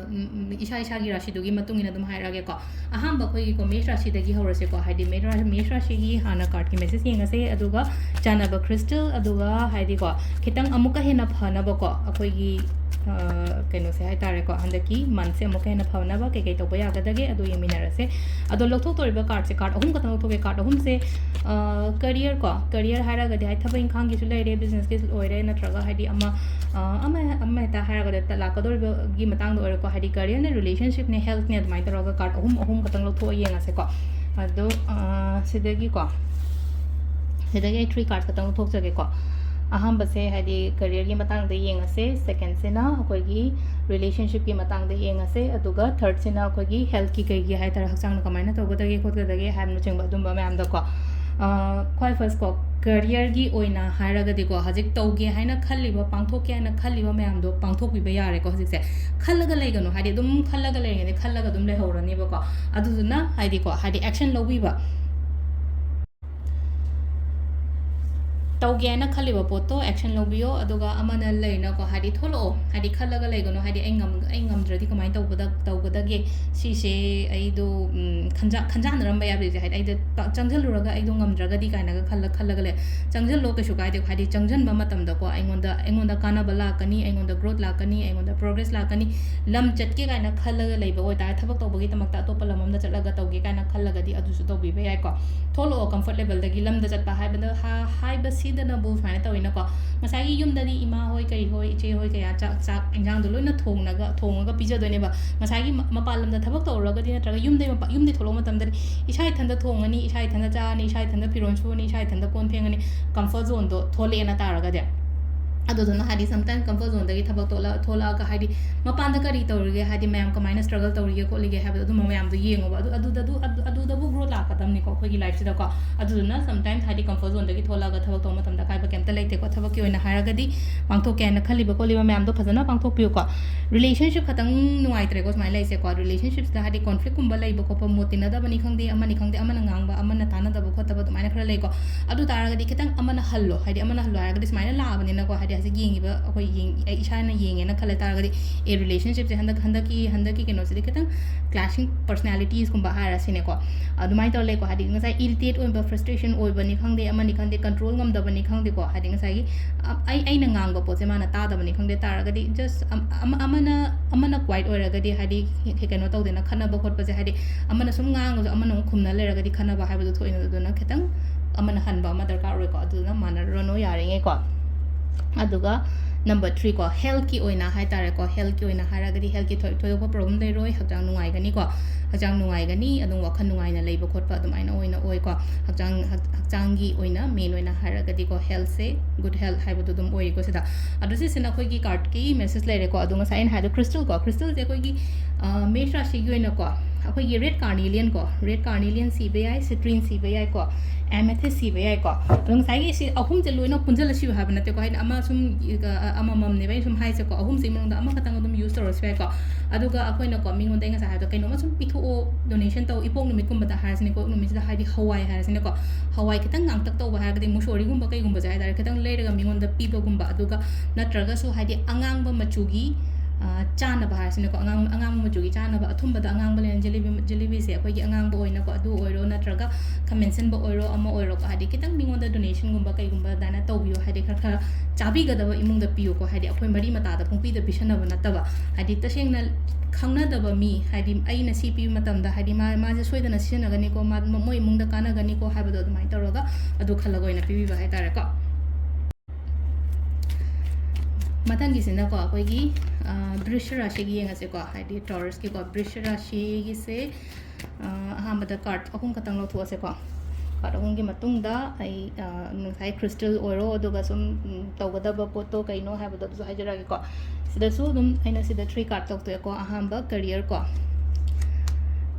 ꯎꯝ, ꯎꯝ, ꯏꯁꯥ ꯏꯁꯥꯒꯤ ꯔꯥꯁꯤꯗꯨꯒꯤ ꯃꯇꯨꯡ ꯏꯟꯅ ꯑꯗꯨꯝ ꯍꯥꯏꯔꯛꯑꯒꯦꯀꯣ꯫ ꯑꯍꯥꯟꯕ ꯑꯩꯈꯣꯏꯒꯤꯀꯣ, ꯃꯦꯁ ꯔꯥꯁꯤꯗꯒꯤ ꯍꯧꯔꯁꯦꯀꯣ, ꯍꯥꯏꯗꯤ ꯃꯦ-, ꯔꯥ-, ꯃꯦꯁ ꯔꯥꯁꯤꯒꯤ ꯍꯥꯟꯅ card ꯀꯤ message ꯌꯦꯡꯉꯁꯦ, ꯑꯗꯨꯒ ꯆꯥꯟꯅꯕ crystal, ꯑꯗꯨꯒ ꯍꯥꯏꯗꯤꯀꯣ, ꯈꯤꯇꯪ ꯑꯃꯨꯛꯀ ꯍꯦꯟꯅ ꯐꯅꯕꯀꯣ, ꯑꯩꯈꯣꯏꯒꯤ, ꯑ, ꯀꯩꯅꯣꯁꯦ ꯍꯥꯏꯇꯥꯔꯦꯀꯣ, ꯍꯟꯗꯛꯀꯤ month ꯁꯦ ꯑꯃꯨꯛꯀ ꯍꯦꯟꯅ ꯐꯅꯕ ꯀꯩꯀꯩ ꯇꯧꯕ ꯌꯥꯒꯗꯒꯦ, ꯑꯗꯨ ꯌꯦꯡꯃꯤꯟꯅꯔꯁꯦ꯫ ꯑꯗꯣ ꯂꯧꯊꯣꯛꯇꯧꯔꯤꯕ card ꯁꯦ, card ꯑꯍꯨꯝ ꯈꯛꯇꯪ ꯂꯧꯊꯣꯛꯀꯦ꯫ Card ꯑꯍꯨꯝꯁꯦ, ꯑ, career ꯀꯣ, career ꯍꯥꯏꯔꯒꯗꯤ, ꯍꯥꯏ, ꯊꯕꯛ ꯏꯪꯈꯥꯡꯒꯤꯁꯨ ꯂꯩꯔꯦ, business ꯀꯤꯁꯨ ꯑꯣꯏꯔꯦ, ꯅꯠꯇ꯭ꯔꯒ, ꯍꯥꯏꯗꯤ, ꯑꯃ, ꯑ, ꯑꯃ, ꯑꯃ ꯍꯦꯛꯇ ꯍꯥꯏꯔꯒꯗꯤ, ꯂꯥꯛꯀꯗꯧꯔꯤꯕꯒꯤ ꯃꯇꯥꯡꯗ ꯑꯣꯏꯔꯣꯀꯣ, ꯍꯥꯏꯗꯤ career ꯅꯦ, relationship ꯅꯦ, health ꯅꯦ, ꯑꯗꯨꯃꯥꯏꯅ ꯇꯧꯔꯒ card ꯑꯍꯨꯝ, ꯑꯍꯨꯝ ꯈꯛꯇꯪ ꯂꯧꯊꯣꯛꯑ ꯌꯦꯡꯉꯁꯦꯀꯣ꯫ ꯑꯗꯣ, ꯑ, ꯁꯤꯗꯒꯤꯀꯣ, ꯁꯤꯗꯒꯤ ꯑꯩ three card ꯈꯛꯇꯪ ꯂꯧꯊꯣꯛꯆꯒꯦꯀꯣ꯫ ꯑꯍꯥꯟꯕꯁꯦ, ꯍꯥꯏꯗꯤ, career ꯒꯤ ꯃꯇꯥꯡꯗ ꯌꯦꯡꯉꯁꯦ, second ꯁꯤꯅ ꯑꯩꯈꯣꯏꯒꯤ relationship ꯀꯤ ꯃꯇꯥꯡꯗ ꯌꯦꯡꯉꯁꯦ, ꯑꯗꯨꯒ third ꯁꯤꯅ ꯑꯩꯈꯣꯏꯒꯤ health ꯀꯤ, ꯀꯩꯒꯤ ꯍꯥꯏꯇꯥꯔꯦ, ꯍꯛꯆꯥꯡꯅ ꯀꯃꯥꯏꯅ ꯇꯧꯒꯗꯒꯦ ꯈꯣꯠꯀꯗꯒꯦ ꯍꯥꯏꯕꯅꯆꯤꯡꯕ, ꯑꯗꯨꯝꯕ ꯃꯌꯥꯝꯗꯀꯣ꯫ ꯑ, ꯈ꯭ꯋꯥꯏ first ꯀꯣ, career ꯒꯤ ꯑꯣꯏꯅ ꯍꯥꯏꯔꯒꯗꯤꯀꯣ, ꯍꯧꯖꯤꯛ ꯇꯧꯒꯦ ꯍꯥꯏꯅ ꯈꯜꯂꯤꯕ, ꯄꯥꯡꯊꯣꯛꯀꯦ ꯍꯥꯏꯅ ꯈꯜꯂꯤꯕ ꯃꯌꯥꯝꯗꯣ ꯄꯥꯡꯊꯣꯛꯄꯤꯕ ꯌꯥꯔꯦꯀꯣ꯫ ꯍꯧꯖꯤꯛꯁꯦ ꯈꯜꯂꯒ ꯂꯩꯒꯅꯨ, ꯍꯥꯏꯗꯤ ꯑꯗꯨꯝ ꯈꯜꯂꯒ ꯂꯩꯔꯤꯉꯩꯗ ꯈꯜꯂꯒ ꯑꯗꯨꯝ ꯂꯩꯍꯧꯔꯅꯦꯕꯀꯣ꯫ ꯑꯗꯨꯗꯨꯅ, ꯍꯥꯏꯗꯤꯀꯣ, ꯍꯥꯏꯗꯤ action ꯂꯧꯕꯤꯕ, ꯇꯧꯒꯦ ꯍꯥꯏꯅ ꯈꯜꯂꯤꯕ ꯄꯣꯠꯇꯣ action ꯂꯧꯕꯤꯌꯣ꯫ ꯑꯗꯨꯒ ꯑꯃꯅ ꯂꯩꯅꯀꯣ, ꯍꯥꯏꯗꯤ ꯊꯣꯛꯂꯛꯑꯣ, ꯍꯥꯏꯗꯤ ꯈꯜꯂꯒ ꯂꯩꯒꯅꯨ, ꯍꯥꯏꯗꯤ ꯑꯩ ꯉꯝ-, ꯑꯩ ꯉꯝꯗ꯭ꯔꯗꯤ ꯀꯃꯥꯏꯅ ꯇꯧꯕꯗ-, ꯇꯧꯒꯗꯒꯦ, ꯁꯤꯁꯦ ꯑꯩꯗꯣ, ꯎꯝ, ꯈꯟꯖꯥ-, ꯈꯟꯖꯥꯟꯅꯔꯝꯕ ꯌꯥꯗꯦ꯫ ꯍꯥꯏꯗꯤ ꯑꯩꯗ ꯄ-, ꯆꯪꯁꯤꯜꯂꯨꯔꯒ ꯑꯩꯗꯣ ꯉꯝꯗ꯭ꯔꯒꯗꯤ ꯀꯥꯏꯅꯒ ꯈꯜꯂ-, ꯈꯜꯂꯒ ꯂꯩ꯫ ꯆꯪꯁꯤꯜꯂꯣ, ꯀꯩꯁꯨ ꯀꯥꯏꯗꯦ꯫ ꯍꯥꯏꯗꯤ ꯆꯪꯁꯤꯟꯕ ꯃꯇꯝꯗꯀꯣ, ꯑꯩꯉꯣꯟꯗ, ꯑꯩꯉꯣꯟꯗ ꯀꯥꯟꯅꯕ ꯂꯥꯛꯀꯅꯤ, ꯑꯩꯉꯣꯟꯗ growth ꯂꯥꯛꯀꯅꯤ, ꯑꯩꯉꯣꯟꯗ progress ꯂꯥꯛꯀꯅꯤ꯫ ꯂꯝ ꯆꯠꯀꯦ ꯀꯥꯏꯅ ꯈꯜꯂꯒ ꯂꯩꯕ ꯑꯣꯏꯇꯥꯔꯦ, ꯊꯕꯛ ꯇꯧꯕꯒꯤꯗꯃꯛꯇ ꯑꯇꯣꯞꯄ ꯂꯝ ꯑꯃꯗ ꯆꯠꯂꯒ ꯇꯧꯒꯦ ꯀꯥꯏꯅ ꯈꯜꯂꯒꯗꯤ ꯑꯗꯨꯁꯨ ꯇꯧꯕꯤꯕ ꯌꯥꯏꯀꯣ꯫ ꯊꯣꯛꯂꯛꯑꯣ comfort level ꯗꯒꯤ꯫ ꯂꯝꯗ ꯆꯠꯄ ꯍꯥꯏꯕꯗ, ꯍꯥ-, ꯍꯥꯏꯕꯁꯤꯗꯅꯕꯨ ꯁꯨꯃꯥꯏꯅ ꯇꯧꯋꯤꯅꯀꯣ, ꯉꯁꯥꯏꯒꯤ ꯌꯨꯝꯗꯗꯤ ꯏꯃꯥ ꯍꯣꯏ, ꯀꯔꯤ ꯍꯣꯏ, ꯏꯆꯦ ꯍꯣꯏ, ꯀꯌꯥ ꯆꯥꯛ, ꯆꯥꯛ ꯏꯟꯖꯥꯡꯗꯣ ꯂꯣꯏꯅ ꯊꯣꯡꯉꯒ, ꯊꯣꯡꯉꯒ ꯄꯤꯖꯗꯣꯏꯅꯦꯕ꯫ ꯉꯁꯥꯏꯒꯤ ꯃ-, ꯃꯄꯥꯟ ꯂꯝꯗ ꯊꯕꯛ ꯇꯧꯔꯨꯔꯒꯗꯤ, ꯅꯠꯇ꯭ꯔꯒ ꯌꯨꯝꯗꯩ ꯃꯄꯥ-, ꯌꯨꯝꯗꯩ ꯊꯣꯛꯂꯛꯄ ꯃꯇꯝꯗꯗꯤ ꯏꯁꯥ ꯏꯊꯟꯇ ꯊꯣꯡꯉꯅꯤ, ꯏꯁꯥ ꯏꯊꯟꯇ ꯆꯥꯔꯅꯤ, ꯏꯁꯥ ꯏꯊꯟꯇ ꯐꯤꯔꯣꯜ ꯁꯨꯔꯅꯤ, ꯏꯁꯥ ꯏꯊꯟꯇ ꯀꯣꯟ ꯐꯦꯡꯉꯅꯤ, comfort zone ꯗꯣ ꯊꯣꯛꯂꯛꯑꯦꯅ ꯇꯥꯔꯒꯗꯤ꯫ ꯑꯗꯨꯗꯨꯅ ꯍꯥꯏꯗꯤ sometimes comfort zoneꯗꯒꯤ ꯊꯕꯛ ꯊꯣꯛꯂꯛ ꯊꯣꯛꯂꯛꯑꯒ ꯍꯥꯏꯗꯤ ꯃꯄꯥꯟꯗ ꯀꯔꯤ ꯇꯧꯔꯤꯒꯦ, ꯍꯥꯏꯗꯤ ꯃꯌꯥꯝ ꯀꯃꯥꯏꯅ struggle ꯇꯧꯔꯤꯒꯦ ꯈꯣꯠꯂꯤꯒꯦ ꯍꯥꯏꯕꯗꯣ ꯑꯗꯨꯝꯕ ꯃꯌꯥꯝꯗꯣ ꯌꯦꯡꯉꯣꯕ꯫ ꯑꯗꯨ ꯑꯗꯨꯗ ꯑꯗꯨ ꯑꯗꯨ- ꯑꯗꯨꯗꯕꯨ growth ꯂꯥꯛꯀꯗꯕꯅꯤꯀꯣ ꯑꯩꯈꯣꯏꯒꯤ lifeꯁꯤꯗꯀꯣ꯫ ꯑꯗꯨꯗꯨꯅ sometimes ꯍꯥꯏꯗꯤ comfort zoneꯗꯒꯤ ꯊꯣꯛꯂꯛꯑꯒ ꯊꯕꯛ ꯇꯧꯕ ꯃꯇꯝꯗ ꯑꯀꯥꯏꯕ ꯀꯩꯝꯇ ꯂꯩꯇꯦꯀꯣ꯫ ꯊꯕꯛꯀꯤ ꯑꯣꯏꯅ ꯍꯥꯏꯔꯒꯗꯤ ꯄꯥꯡꯊꯣꯛꯀꯦ ꯍꯥꯏꯅ ꯈꯜꯂꯤꯕ ꯈꯣꯠꯂꯤꯕ ꯃꯌꯥꯝꯗꯣ ꯐꯖꯅ ꯄꯥꯡꯊꯣꯛꯄꯤꯌꯨꯀꯣ꯫ Relationship ꯈꯇꯪ ꯅꯨꯡꯉꯥꯏꯇ꯭ꯔꯦꯀꯣ ꯁꯨꯃꯥꯏꯅ ꯂꯩꯁꯦꯀꯣ꯫ Relationshipꯁꯤꯗ ꯍꯥꯏꯗꯤ conflictꯀꯨꯝꯕ ꯂꯩꯕ ꯈꯣꯠꯄ, ꯃꯣꯠ ꯇꯤꯟꯅꯗꯕꯅꯤ ꯈꯪꯗꯦ, ꯑꯃꯅꯤ ꯈꯪꯗꯦ, ꯑꯃꯅ ꯉꯥꯡꯕ ꯑꯃꯅ ꯇꯥꯟꯅꯗꯕ ꯈꯣꯠꯇꯕ ꯑꯗꯨꯃꯥꯏꯅ ꯈꯔ ꯂꯩꯀꯣ꯫ ꯑꯗꯨ ꯇꯥꯔꯒꯗꯤ ꯈꯤꯇꯪ ꯑꯃꯅ ꯍꯜꯂꯣ, ꯍꯥꯏꯗꯤ ꯑꯃꯅ ꯍꯜꯂꯣ ꯍꯥꯏꯔꯒꯗꯤ ꯁꯨꯃꯥꯏꯅ ꯂꯥꯛꯑꯕꯅꯤꯅꯀꯣ꯫ ꯍꯥꯏꯗꯤ ꯍꯧꯖꯤꯛ ꯌꯦꯡꯉꯤꯕ ꯑꯩꯈꯣꯏ ꯌꯦꯡ ꯑꯩ ꯏꯁꯥꯅ ꯌꯦꯡꯉꯦꯅ ꯈꯜꯂ ꯇꯥꯔꯒꯗꯤ, ꯑꯦ relationshipꯁꯦ ꯍꯟꯗꯛ ꯍꯟꯗꯛꯀꯤ ꯍꯟꯗꯛꯀꯤ ꯀꯩꯅꯣꯁꯤꯗꯤ ꯈꯤꯇꯪ clashing personalitiesꯀꯨꯝꯕ ꯍꯥꯏꯔꯁꯤꯅꯦꯀꯣ꯫ ꯑꯗꯨꯃꯥꯏꯅ ꯇꯧꯔ ꯂꯩꯀꯣ꯫ ꯍꯥꯏꯗꯤ ꯉꯁꯥꯏ irritate ꯑꯣꯏꯕ, frustration ꯑꯣꯏꯕꯅꯤ ꯈꯪꯗꯦ, ꯑꯃꯅꯤ ꯈꯪꯗꯦ, control ꯉꯝꯗꯕꯅꯤ ꯈꯪꯗꯦꯀꯣ꯫ ꯍꯥꯏꯗꯤ ꯉꯁꯥꯏꯒꯤ ꯑ- ꯑꯩ ꯑꯩꯅ ꯉꯥꯡꯕ ꯄꯣꯠꯁꯦ ꯃꯥꯅ ꯇꯥꯗꯕꯅꯤ ꯈꯪꯗꯦ ꯇꯥꯔꯒꯗꯤ, just ꯑꯃ ꯑꯃꯅ ꯑꯃꯅ quiet ꯑꯣꯏꯔꯒꯗꯤ, ꯍꯥꯏꯗꯤ ꯀꯩꯅꯣ ꯇꯧꯗꯦꯅ ꯈꯠꯅꯕ ꯈꯣꯠꯄꯁꯦ, ꯍꯥꯏꯗꯤ ꯑꯃꯅ ꯁꯨꯝ ꯉꯥꯡꯉꯁꯨ ꯑꯃꯅ ꯑꯃꯨꯛ ꯈꯨꯝꯅ ꯂꯩꯔꯒꯗꯤ ꯈꯠꯅꯕ ꯍꯥꯏꯕꯗꯣ ꯊꯣꯛꯏꯅ꯫ ꯑꯗꯨꯅ ꯈꯤꯇꯪ ꯑꯃꯅ ꯍꯟꯕ ꯑꯃ ꯗꯔꯀꯥꯔ ꯑꯣꯏꯀꯣ꯫ ꯑꯗꯨꯗꯨꯅ ꯃꯥꯟꯅꯔꯨꯔꯅꯨ ꯌꯥꯔꯤꯉꯩꯀꯣ꯫ ꯑꯗꯨꯒ number three ꯀꯣ, healthꯀꯤ ꯑꯣꯏꯅ ꯍꯥꯏꯇꯥꯔꯦꯀꯣ꯫ Healthꯀꯤ ꯑꯣꯏꯅ ꯍꯥꯏꯔꯒꯗꯤ healthꯀꯤ ꯊꯣꯏ- ꯊꯣꯏꯗꯣꯛꯄ problem ꯂꯩꯔꯣꯏ꯫ ꯍꯛꯆꯥꯡ ꯅꯨꯡꯉꯥꯏꯒꯅꯤꯀꯣ꯫ ꯍꯛꯆꯥꯡ ꯅꯨꯡꯉꯥꯏꯒꯅꯤ, ꯑꯗꯨꯝ ꯋꯥꯈꯜ ꯅꯨꯡꯉꯥꯏꯅ ꯂꯩꯕ ꯈꯣꯠꯄ ꯑꯗꯨꯃꯥꯏꯅ ꯑꯣꯏꯅ ꯑꯣꯏꯀꯣ꯫ ꯍꯛꯆꯥꯡ ꯍꯛ- ꯍꯛꯆꯥꯡꯒꯤ ꯑꯣꯏꯅ main ꯑꯣꯏꯅ ꯍꯥꯏꯔꯒꯗꯤꯀꯣ, healthꯁꯦ good health ꯍꯥꯏꯕꯗꯣ ꯑꯗꯨꯝ ꯑꯣꯏꯔꯦꯀꯣ ꯁꯤꯗ꯫ ꯑꯗꯣ ꯁꯤꯁꯤꯅ ꯑꯩꯈꯣꯏꯒꯤ cardꯀꯤ message ꯂꯩꯔꯦꯀꯣ꯫ ꯑꯗꯣ ꯉꯁꯥꯏ ꯑꯩꯅ ꯍꯥꯏꯗꯣ crystal ꯀꯣ, crystalꯁꯦ ꯑꯩꯈꯣꯏꯒꯤ ꯑ, ꯃꯦꯁ ꯔꯥꯁꯤꯒꯤ ꯑꯣꯏꯅꯀꯣ, ꯑꯩꯈꯣꯏꯒꯤ red carnelian ꯀꯣ, red carnelian ꯁꯤꯕ ꯌꯥꯏ, citrine ꯁꯤꯕ ꯌꯥꯏꯀꯣ, amethyst ꯁꯤꯕ ꯌꯥꯏꯀꯣ꯫ ꯑꯗꯣ ꯉꯁꯥꯏꯒꯤ ꯁꯤ ꯑꯍꯨꯝꯁꯦ ꯂꯣꯏꯅ ꯄꯨꯟꯁꯤꯜꯂ ꯁꯤꯌꯨ ꯍꯥꯏꯕ ꯅꯠꯇꯦꯀꯣ꯫ ꯍꯥꯏꯗꯤ ꯑꯃ ꯁꯨꯝ ꯑ- ꯑꯃꯃꯝꯅꯦꯕ ꯑꯩꯅ ꯁꯨꯝ ꯍꯥꯏꯁꯦꯀꯣ꯫ ꯑꯍꯨꯝꯁꯤꯒꯤ ꯃꯅꯨꯡꯗ ꯑꯃꯈꯛꯇꯪ ꯑꯗꯨꯝ use ꯇꯧꯔꯁꯨ ꯌꯥꯏꯀꯣ꯫ ꯑꯗꯨꯒ ꯑꯩꯈꯣꯏꯅꯀꯣ ꯃꯤꯉꯣꯟꯗ ꯑꯩ ꯉꯁꯥꯏ ꯍꯥꯏꯕꯗꯣ ꯀꯩꯅꯣꯝꯃ ꯁꯨꯝ ꯄꯤꯊꯣꯛꯑꯣ, donation ꯇꯧ, ꯏꯄꯣꯛ ꯅꯨꯃꯤꯠꯀꯨꯝꯕꯗ ꯍꯥꯏꯔꯁꯤꯅꯦꯀꯣ꯫ ꯏꯄꯣꯛ ꯅꯨꯃꯤꯠꯁꯤꯗ ꯍꯥꯏꯗꯤ ꯍꯋꯥꯏ ꯍꯥꯏꯔꯁꯤꯅꯦꯀꯣ꯫ ꯍꯋꯥꯏ ꯈꯤꯇꯪ ꯉꯥꯡꯇꯛ ꯇꯧꯕ ꯍꯥꯏꯔꯒꯗꯤ ꯃꯨꯁꯣꯔꯤꯒꯨꯝꯕ ꯀꯩꯒꯨꯝꯕꯁꯦ ꯍꯥꯏꯇꯥꯔꯦ, ꯈꯤꯇꯪ ꯂꯩꯔꯒ ꯃꯤꯉꯣꯟꯗ ꯄꯤꯕꯒꯨꯝꯕ꯫ ꯑꯗꯨꯒ ꯅꯠꯇ꯭ꯔꯒꯁꯨ ꯍꯥꯏꯗꯤ ꯑꯉꯥꯡꯕ ꯃꯆꯨꯒꯤ ꯑ, ꯆꯥꯅꯕ ꯍꯥꯏꯔꯁꯤꯅꯦꯀꯣ, ꯑꯉꯥꯡ ꯑꯉꯥꯡꯕ ꯃꯆꯨꯒꯤ ꯆꯥꯅꯕ, ꯑꯊꯨꯝꯕꯗ ꯑꯉꯥꯡꯕ ꯂꯩꯅ ꯖꯤꯂꯤꯕꯤ ꯖꯤꯂꯤꯕꯤꯁꯦ ꯑꯩꯈꯣꯏꯒꯤ ꯑꯉꯥꯡꯕ ꯑꯣꯏꯅꯀꯣ, ꯑꯗꯨ ꯑꯣꯏꯔꯣ ꯅꯠꯇ꯭ꯔꯒ ꯈꯥꯃꯦꯟ ꯑꯁꯤꯟꯕ ꯑꯣꯏꯔꯣ ꯑꯃ ꯑꯣꯏꯔꯣꯀꯣ꯫ ꯍꯥꯏꯗꯤ ꯈꯤꯇꯪ ꯃꯤꯉꯣꯟꯗ donationꯒꯨꯝꯕ ꯀꯩꯒꯨꯝꯕ ꯑꯗꯨꯃꯥꯏꯅ ꯇꯧꯕꯤꯌꯣ꯫ ꯍꯥꯏꯗꯤ ꯈꯔ ꯈꯔ ꯆꯥꯕꯤꯒꯗꯕ ꯏꯃꯨꯡꯗ ꯄꯤꯌꯨꯀꯣ꯫ ꯍꯥꯏꯗꯤ ꯑꯩꯈꯣꯏ ꯃꯔꯤ ꯃꯇꯥꯗ ꯄꯨꯡꯄꯤꯗ ꯄꯤꯁꯟꯅꯕ ꯅꯠꯇꯕ꯫ ꯍꯥꯏꯗꯤ ꯇꯁꯦꯡꯅ ꯈꯪꯅꯗꯕ ꯃꯤ, ꯍꯥꯏꯗꯤ ꯑꯩꯅ ꯁꯤ ꯄꯤꯕ ꯃꯇꯝꯗ ꯍꯥꯏꯗꯤ ꯃꯥ ꯃꯥꯁꯦ ꯁꯣꯏꯗꯅ ꯁꯤꯖꯤꯟꯅꯒꯅꯤꯀꯣ, ꯃꯥ ꯃꯣꯏ ꯏꯃꯨꯡꯗ ꯀꯥꯟꯅꯒꯅꯤꯀꯣ ꯍꯥꯏꯕꯗꯣ ꯑꯗꯨꯃꯥꯏꯅ ꯇꯧꯔꯒ ꯑꯗꯨ ꯈꯜꯂꯒ ꯑꯣꯏꯅ ꯄꯤꯕꯤꯕ ꯍꯥꯏꯇꯥꯔꯦꯀꯣ꯫ ꯃꯊꯪꯒꯤꯁꯤꯅꯀꯣ ꯑꯩꯈꯣꯏꯒꯤ ꯑ, ꯕ꯭ꯔꯤꯁ ꯔꯥꯁꯤꯒꯤ ꯌꯦꯡꯉꯁꯦꯀꯣ꯫ ꯍꯥꯏꯗꯤ Taurusꯀꯤꯀꯣ, ꯕ꯭ꯔꯤꯁ ꯔꯥꯁꯤꯒꯤꯁꯦ ꯑ, ꯑꯍꯥꯟꯕꯗ card ꯑꯍꯨꯝ ꯈꯛꯇꯪ ꯂꯧꯊꯣꯛꯑꯁꯦꯀꯣ꯫ ꯀꯥꯔꯠ ꯑꯍꯨꯝꯒꯤ ꯃꯇꯨꯡꯗ ꯑꯩ, ꯑ, ꯉꯁꯥꯏ ꯈ꯭ꯔꯤꯁꯇꯦꯜ ꯑꯣꯏꯔꯣ, ꯑꯗꯨꯒ ꯁꯨꯝ, ꯎꯝ, ꯇꯧꯒꯗꯕ ꯄꯣꯠꯇꯣ ꯀꯩꯅꯣ ꯍꯥꯏꯕꯗꯣ ꯑꯗꯨꯁꯨ ꯍꯥꯏꯖꯔꯛꯑꯒꯦꯀꯣ꯫ ꯁꯤꯗꯁꯨ ꯑꯗꯨꯝ ꯑꯩꯅ ꯁꯤꯗ ꯊ꯭ꯔꯤ ꯀꯥꯔꯠ ꯇꯧꯊꯣꯛꯑꯦꯀꯣ꯫ ꯑꯍꯥꯟꯕ ꯀꯔꯤꯌꯔ ꯀꯣ꯫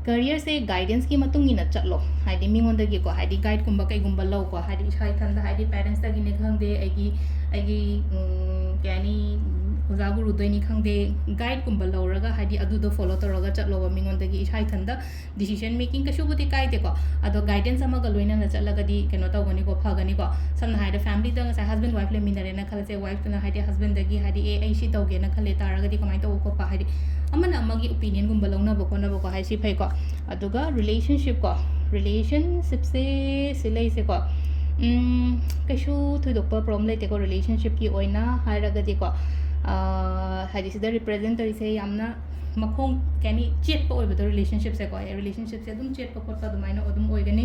ꯀꯔꯤꯌꯔꯁꯦ ꯒꯥꯏꯗꯦꯟꯁꯀꯤ ꯃꯇꯨꯡ ꯏꯟꯅ ꯆꯠꯂꯣ꯫ ꯍꯥꯏꯗꯤ ꯃꯤꯉꯣꯟꯗꯒꯤꯀꯣ, ꯍꯥꯏꯗꯤ ꯒꯥꯏꯗꯀꯨꯝꯕ ꯀꯩꯒꯨꯝꯕ ꯂꯧꯀꯣ꯫ ꯍꯥꯏꯗꯤ ꯏꯁꯥ ꯏꯊꯟꯗ, ꯍꯥꯏꯗꯤ ꯄꯦꯔꯦꯟꯁꯇꯒꯤꯅꯦ ꯈꯪꯗꯦ, ꯑꯩꯒꯤ, ꯑꯩꯒꯤ, ꯎꯝ, ꯀꯩ ꯍꯥꯏꯅꯤ, ꯑꯣꯖꯥ ꯒꯨꯔꯨꯗꯩꯅꯤ ꯈꯪꯗꯦ, ꯒꯥꯏꯗꯀꯨꯝꯕ ꯂꯧꯔꯒ, ꯍꯥꯏꯗꯤ ꯑꯗꯨꯗꯣ ꯐꯣꯂꯣ ꯇꯧꯔꯒ ꯆꯠꯂꯣꯕ꯫ ꯃꯤꯉꯣꯟꯗꯒꯤ ꯏꯁꯥ ꯏꯊꯟꯗ ꯗꯤꯁꯤꯖꯟ ꯃꯦꯀꯤꯡ ꯀꯩꯁꯨꯕꯨꯗꯤ ꯀꯥꯏꯗꯦꯀꯣ, ꯑꯗꯣ ꯒꯥꯏꯗꯦꯟꯁ ꯑꯃꯒ ꯂꯣꯏꯅꯅ ꯆꯠꯂꯒꯗꯤ ꯀꯩꯅꯣ ꯇꯧꯒꯅꯤꯀꯣ, ꯐꯒꯅꯤꯀꯣ꯫ ꯁꯝꯅ ꯍꯥꯏꯔꯕꯗ ꯐꯦꯃꯤꯂꯤꯗ ꯉꯁꯥꯏ ꯍꯁꯕꯦꯟ ꯋꯥꯏꯐ ꯂꯩꯃꯤꯟꯅꯔꯦꯅ ꯈꯜꯂꯁꯦ, ꯋꯥꯏꯐꯇꯨꯅ ꯍꯥꯏꯗꯤ ꯍꯁꯕꯦꯟꯗꯒꯤ ꯍꯥꯏꯗꯤ, "ꯑꯦ, ꯑꯩ ꯁꯤ ꯇꯧꯒꯦꯅ ꯈꯜꯂꯦ" ꯇꯥꯔꯒꯗꯤ ꯀꯃꯥꯏꯅ ꯇꯧꯕ ꯈꯣꯠꯄ, ꯍꯥꯏꯗꯤ ꯑꯃꯅ ꯑꯃꯒꯤ ꯑꯣꯄꯤꯅꯤꯌꯟꯒꯨꯝꯕ ꯂꯧꯅꯕ ꯈꯣꯠꯅꯕꯀꯣ, ꯍꯥꯏꯁꯤ ꯐꯩꯀꯣ꯫ ꯑꯗꯨꯒ ꯔꯤꯂꯦꯁꯟꯁꯤꯞꯀꯣ, ꯔꯤꯂꯦꯁꯟꯁꯤꯞꯁꯦ ꯁꯤ ꯂꯩꯁꯦꯀꯣ, ꯎꯝ, ꯀꯩꯁꯨ ꯊꯣꯏꯗꯣꯛꯄ ꯄ꯭ꯔꯣꯕ꯭ꯂꯦꯝ ꯂꯩꯇꯦꯀꯣ ꯔꯤꯂꯦꯁꯟꯁꯤꯞꯀꯤ ꯑꯣꯏꯅ ꯍꯥꯏꯔꯒꯗꯤꯀꯣ꯫ ꯑꯥ, ꯍꯥꯏꯗꯤ ꯁꯤꯗ ꯔꯤꯄ꯭ꯔꯦꯖꯦꯟ ꯇꯧꯔꯤꯁꯦ ꯌꯥꯝꯅ ꯃꯈꯣꯡ, ꯀꯩ ꯍꯥꯏꯅꯤ, ꯆꯦꯠꯄ ꯑꯣꯏꯕꯗꯣ ꯔꯤꯂꯦꯁꯟꯁꯤꯞꯁꯦꯀꯣ꯫ ꯑꯦ, ꯔꯤꯂꯦꯁꯟꯁꯤꯞꯁꯦ ꯑꯗꯨꯝ ꯆꯦꯠꯄ ꯈꯣꯠꯄ ꯑꯗꯨꯃꯥꯏꯅ ꯑꯗꯨꯝ ꯑꯣꯏꯒꯅꯤ꯫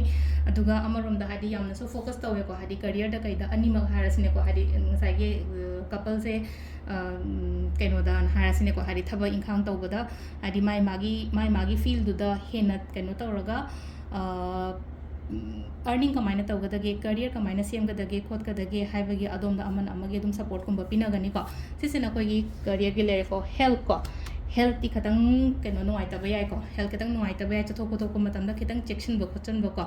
ꯑꯗꯨꯒ ꯑꯃꯔꯣꯝꯗ ꯍꯥꯏꯗꯤ ꯌꯥꯝꯅꯁꯨ ꯐꯣꯀꯁ ꯇꯧꯋꯦꯀꯣ, ꯍꯥꯏꯗꯤ ꯀꯔꯤꯌꯔꯗ ꯀꯩꯗ ꯑꯅꯤꯃꯛ ꯍꯥꯏꯔꯁꯤꯅꯦꯀꯣ, ꯍꯥꯏꯗꯤ ꯉꯁꯥꯏꯒꯤ, ꯑ, ꯀꯄꯜꯁꯦ, ꯑ, ꯎꯝ, ꯀꯩꯅꯣꯗ ꯍꯥꯏꯔꯁꯤꯅꯦꯀꯣ, ꯍꯥꯏꯗꯤ ꯊꯕꯛ ꯏꯪꯈꯥꯡ ꯇꯧꯕꯗ ꯍꯥꯏꯗꯤ ꯃꯥꯏ ꯃꯥꯒꯤ, ꯃꯥꯏ ꯃꯥꯒꯤ ꯐꯤꯜꯗꯨꯗ ꯍꯦꯟꯅ ꯀꯩꯅꯣ ꯇꯧꯔꯒ, ꯑ, ꯎꯝ, ꯑꯔꯅꯤꯡ ꯀꯃꯥꯏꯅ ꯇꯧꯒꯗꯒꯦ, ꯀꯔꯤꯌꯔ ꯀꯃꯥꯏꯅ ꯁꯦꯝꯒꯗꯒꯦ ꯈꯣꯠꯀꯗꯒꯦ ꯍꯥꯏꯕꯒꯤ ꯑꯗꯣꯝꯗ ꯑꯃꯅ ꯑꯃꯒꯤ ꯑꯗꯨꯝ ꯁꯄꯣꯔꯠꯀꯨꯝꯕ ꯄꯤꯅꯒꯅꯤꯀꯣ꯫ ꯁꯤꯁꯤꯅ ꯑꯩꯈꯣꯏꯒꯤ ꯀꯔꯤꯌꯔꯒꯤ ꯂꯩꯔꯦꯀꯣ꯫ ꯍꯦꯜꯠꯀꯣ, ꯍꯦꯜꯠꯇꯤ ꯈꯤꯇꯪ ꯀꯩꯅꯣ ꯅꯨꯡꯉꯥꯏꯇꯕ ꯌꯥꯏꯀꯣ, ꯍꯦꯜꯠ ꯈꯤꯇꯪ ꯅꯨꯡꯉꯥꯏꯇꯕ ꯌꯥꯏ꯫ ꯆꯠꯊꯣꯛ ꯈꯣꯠꯇꯣꯛꯄ ꯃꯇꯝꯗ ꯈꯤꯇꯪ ꯆꯦꯛꯁꯤꯟꯕ ꯈꯣꯠꯆꯟꯕꯀꯣ,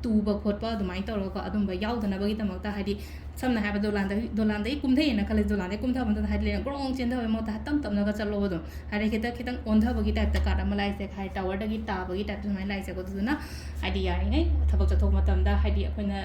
ꯇꯨꯕ ꯈꯣꯠꯄ ꯑꯗꯨꯃꯥꯏꯅ ꯇꯧꯔꯒꯀꯣ, ꯑꯗꯨꯝꯕ ꯌꯥꯎꯗꯅꯕꯒꯤꯗꯃꯛꯇ ꯍꯥꯏꯗꯤ ꯁꯝꯅ ꯍꯥꯏꯔꯕꯗ ꯗꯣꯂꯥꯟꯗꯒꯤ, ꯗꯣꯂꯥꯟꯗꯒꯤ ꯀꯨꯝꯊꯩꯑꯅ ꯈꯜꯂꯁꯤ, ꯗꯣꯂꯥꯟꯗꯒꯤ ꯀꯨꯝꯊꯕ ꯃꯇꯝꯗ ꯍꯥꯏꯗꯤ ꯂꯩꯅ ꯒ꯭ꯔꯣꯡ ꯆꯦꯟꯊꯕꯒꯤ ꯃꯍꯨꯠꯇ ꯇꯞ ꯇꯞꯅꯒ ꯆꯠꯂꯣꯕ ꯑꯗꯨꯝ꯫ ꯍꯥꯏꯗꯤ ꯈꯤꯇꯪ, ꯈꯤꯇꯪ ꯑꯣꯟꯊꯕꯒꯤ ꯇꯥꯏꯞꯇ ꯀꯥꯔꯠ ꯑꯃ ꯂꯥꯛꯏꯁꯦ, ꯍꯥꯏꯗꯤ ꯇꯥꯋꯔꯗꯒꯤ ꯇꯥꯕꯒꯤ ꯇꯥꯏꯞꯇ ꯁꯨꯃꯥꯏꯅ ꯂꯥꯛꯏꯁꯦꯀꯣ꯫ ꯑꯗꯨꯗꯨꯅ ꯍꯥꯏꯗꯤ ꯌꯥꯔꯤꯉꯩ ꯊꯕꯛ ꯆꯠꯊꯣꯛ ꯃꯇꯝꯗ ꯍꯥꯏꯗꯤ ꯑꯩꯈꯣꯏꯅ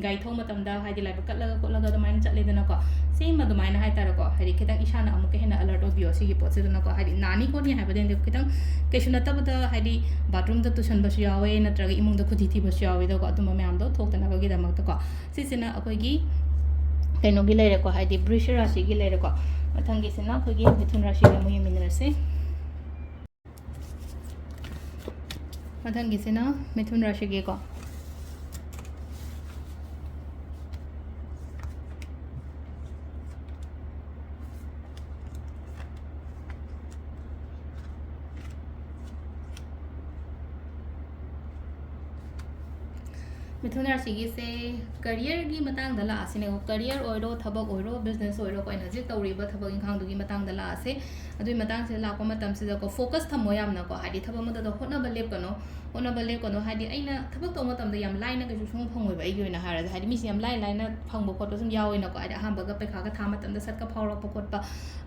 ꯒꯥꯔꯤ ꯊꯧꯕ ꯃꯇꯝꯗ ꯍꯥꯏꯗꯤ ꯂꯥꯏꯕꯛ ꯀꯠꯂꯒ ꯈꯣꯠꯂꯒ ꯑꯗꯨꯃꯥꯏꯅ ꯆꯠꯂꯦꯗꯅꯀꯣ꯫ ꯁꯦꯝ ꯑꯗꯨꯃꯥꯏꯅ ꯍꯥꯏꯇꯥꯔꯦꯀꯣ, ꯍꯥꯏꯗꯤ ꯈꯤꯇꯪ ꯏꯁꯥꯅ ꯑꯃꯨꯛꯀ ꯍꯦꯟꯅ ꯑꯂꯔꯠ ꯑꯣꯏꯕꯤꯌꯣ ꯁꯤꯒꯤ ꯄꯣꯠꯁꯤꯗꯅꯀꯣ꯫ ꯍꯥꯏꯗꯤ ꯅꯥꯅꯤ ꯈꯣꯠꯅꯤ ꯍꯥꯏꯕꯗꯤ ꯅꯠꯇꯦ, ꯈꯤꯇꯪ ꯀꯩꯁꯨ ꯅꯠꯇꯕꯗ ꯍꯥꯏꯗꯤ ꯕꯥꯠꯔꯨꯝꯗ ꯇꯨꯁꯟꯕꯁꯨ ꯌꯥꯎꯋꯦ, ꯅꯠꯇ꯭ꯔꯒ ꯏꯃꯨꯡꯗ ꯈꯨꯗꯤ ꯊꯤꯕꯁꯨ ꯌꯥꯎꯋꯦꯗꯀꯣ꯫ ꯑꯗꯨꯝꯕ ꯃꯌꯥꯝꯗꯣ ꯊꯣꯛꯇꯅꯕꯒꯤꯗꯃꯛꯇꯀꯣ꯫ ꯁꯤꯁꯤꯅ ꯑꯩꯈꯣꯏꯒꯤ ꯀꯩꯅꯣꯒꯤ ꯂꯩꯔꯦꯀꯣ, ꯍꯥꯏꯗꯤ ꯕ꯭ꯔꯤꯁ ꯔꯥꯁꯤꯒꯤ ꯂꯩꯔꯦꯀꯣ꯫ ꯃꯊꯪꯒꯤꯁꯤꯅ ꯑꯩꯈꯣꯏꯒꯤ ꯃꯤꯊꯨꯟ ꯔꯥꯁꯤꯒꯤ ꯑꯃꯨꯛ ꯌꯦꯡꯃꯤꯟꯅꯔꯁꯦ꯫ ꯃꯊꯪꯒꯤꯁꯤꯅ ꯃꯤꯊꯨꯟ ꯔꯥꯁꯤꯒꯤꯀꯣ꯫ ꯃꯤꯊꯨꯟ ꯔꯥꯁꯤꯒꯤꯁꯦ ꯀꯔꯤꯌꯔꯒꯤ ꯃꯇꯥꯡꯗ ꯂꯥꯛꯑꯁꯤꯅꯦꯀꯣ꯫ ꯀꯔꯤꯌꯔ ꯑꯣꯏꯔꯣ, ꯊꯕꯛ ꯑꯣꯏꯔꯣ, ꯕꯤꯖꯤꯅꯦꯁ ꯑꯣꯏꯔꯣ, ꯑꯩꯈꯣꯏꯅ ꯍꯧꯖꯤꯛ ꯇꯧꯔꯤꯕ ꯊꯕꯛ ꯏꯪꯈꯥꯡꯗꯨꯒꯤ ꯃꯇꯥꯡꯗ ꯂꯥꯛꯑꯁꯦ꯫ ꯑꯗꯨꯒꯤ ꯃꯇꯥꯡꯁꯤꯗ ꯂꯥꯛꯄ ꯃꯇꯝꯁꯤꯗꯀꯣ, ꯐꯣꯀꯁ ꯊꯝꯃꯣ ꯌꯥꯝꯅꯀꯣ꯫ ꯍꯥꯏꯗꯤ ꯊꯕꯛ ꯑꯃꯗ ꯍꯣꯠꯅꯕ ꯂꯦꯞꯀꯅꯣ꯫ ꯍꯣꯠꯅꯕ ꯂꯦꯞꯀꯅꯣ꯫ ꯍꯥꯏꯗꯤ ꯑꯩꯅ ꯊꯕꯛ ꯇꯧꯕ ꯃꯇꯝꯗ ꯌꯥꯝ ꯂꯥꯏꯅ ꯀꯩꯁꯨ ꯁꯨꯡꯐꯪ ꯐꯪꯉꯣꯏꯕ, ꯑꯩꯒꯤ ꯑꯣꯏꯅ ꯍꯥꯏꯔꯗꯤ꯫ ꯍꯥꯏꯗꯤ ꯃꯤꯁꯦ ꯌꯥꯝ ꯂꯥꯏ ꯂꯥꯏꯅ ꯐꯪꯕ ꯈꯣꯠꯄ ꯁꯨꯝ ꯌꯥꯎꯋꯦꯅꯀꯣ꯫ ꯍꯥꯏꯗꯤ ꯑꯍꯥꯟꯕꯒ ꯄꯩꯈꯥꯒ ꯊꯥ ꯃꯇꯝꯗ ꯁꯠꯀ ꯐꯥꯎꯔꯛꯄ ꯈꯣꯠꯄ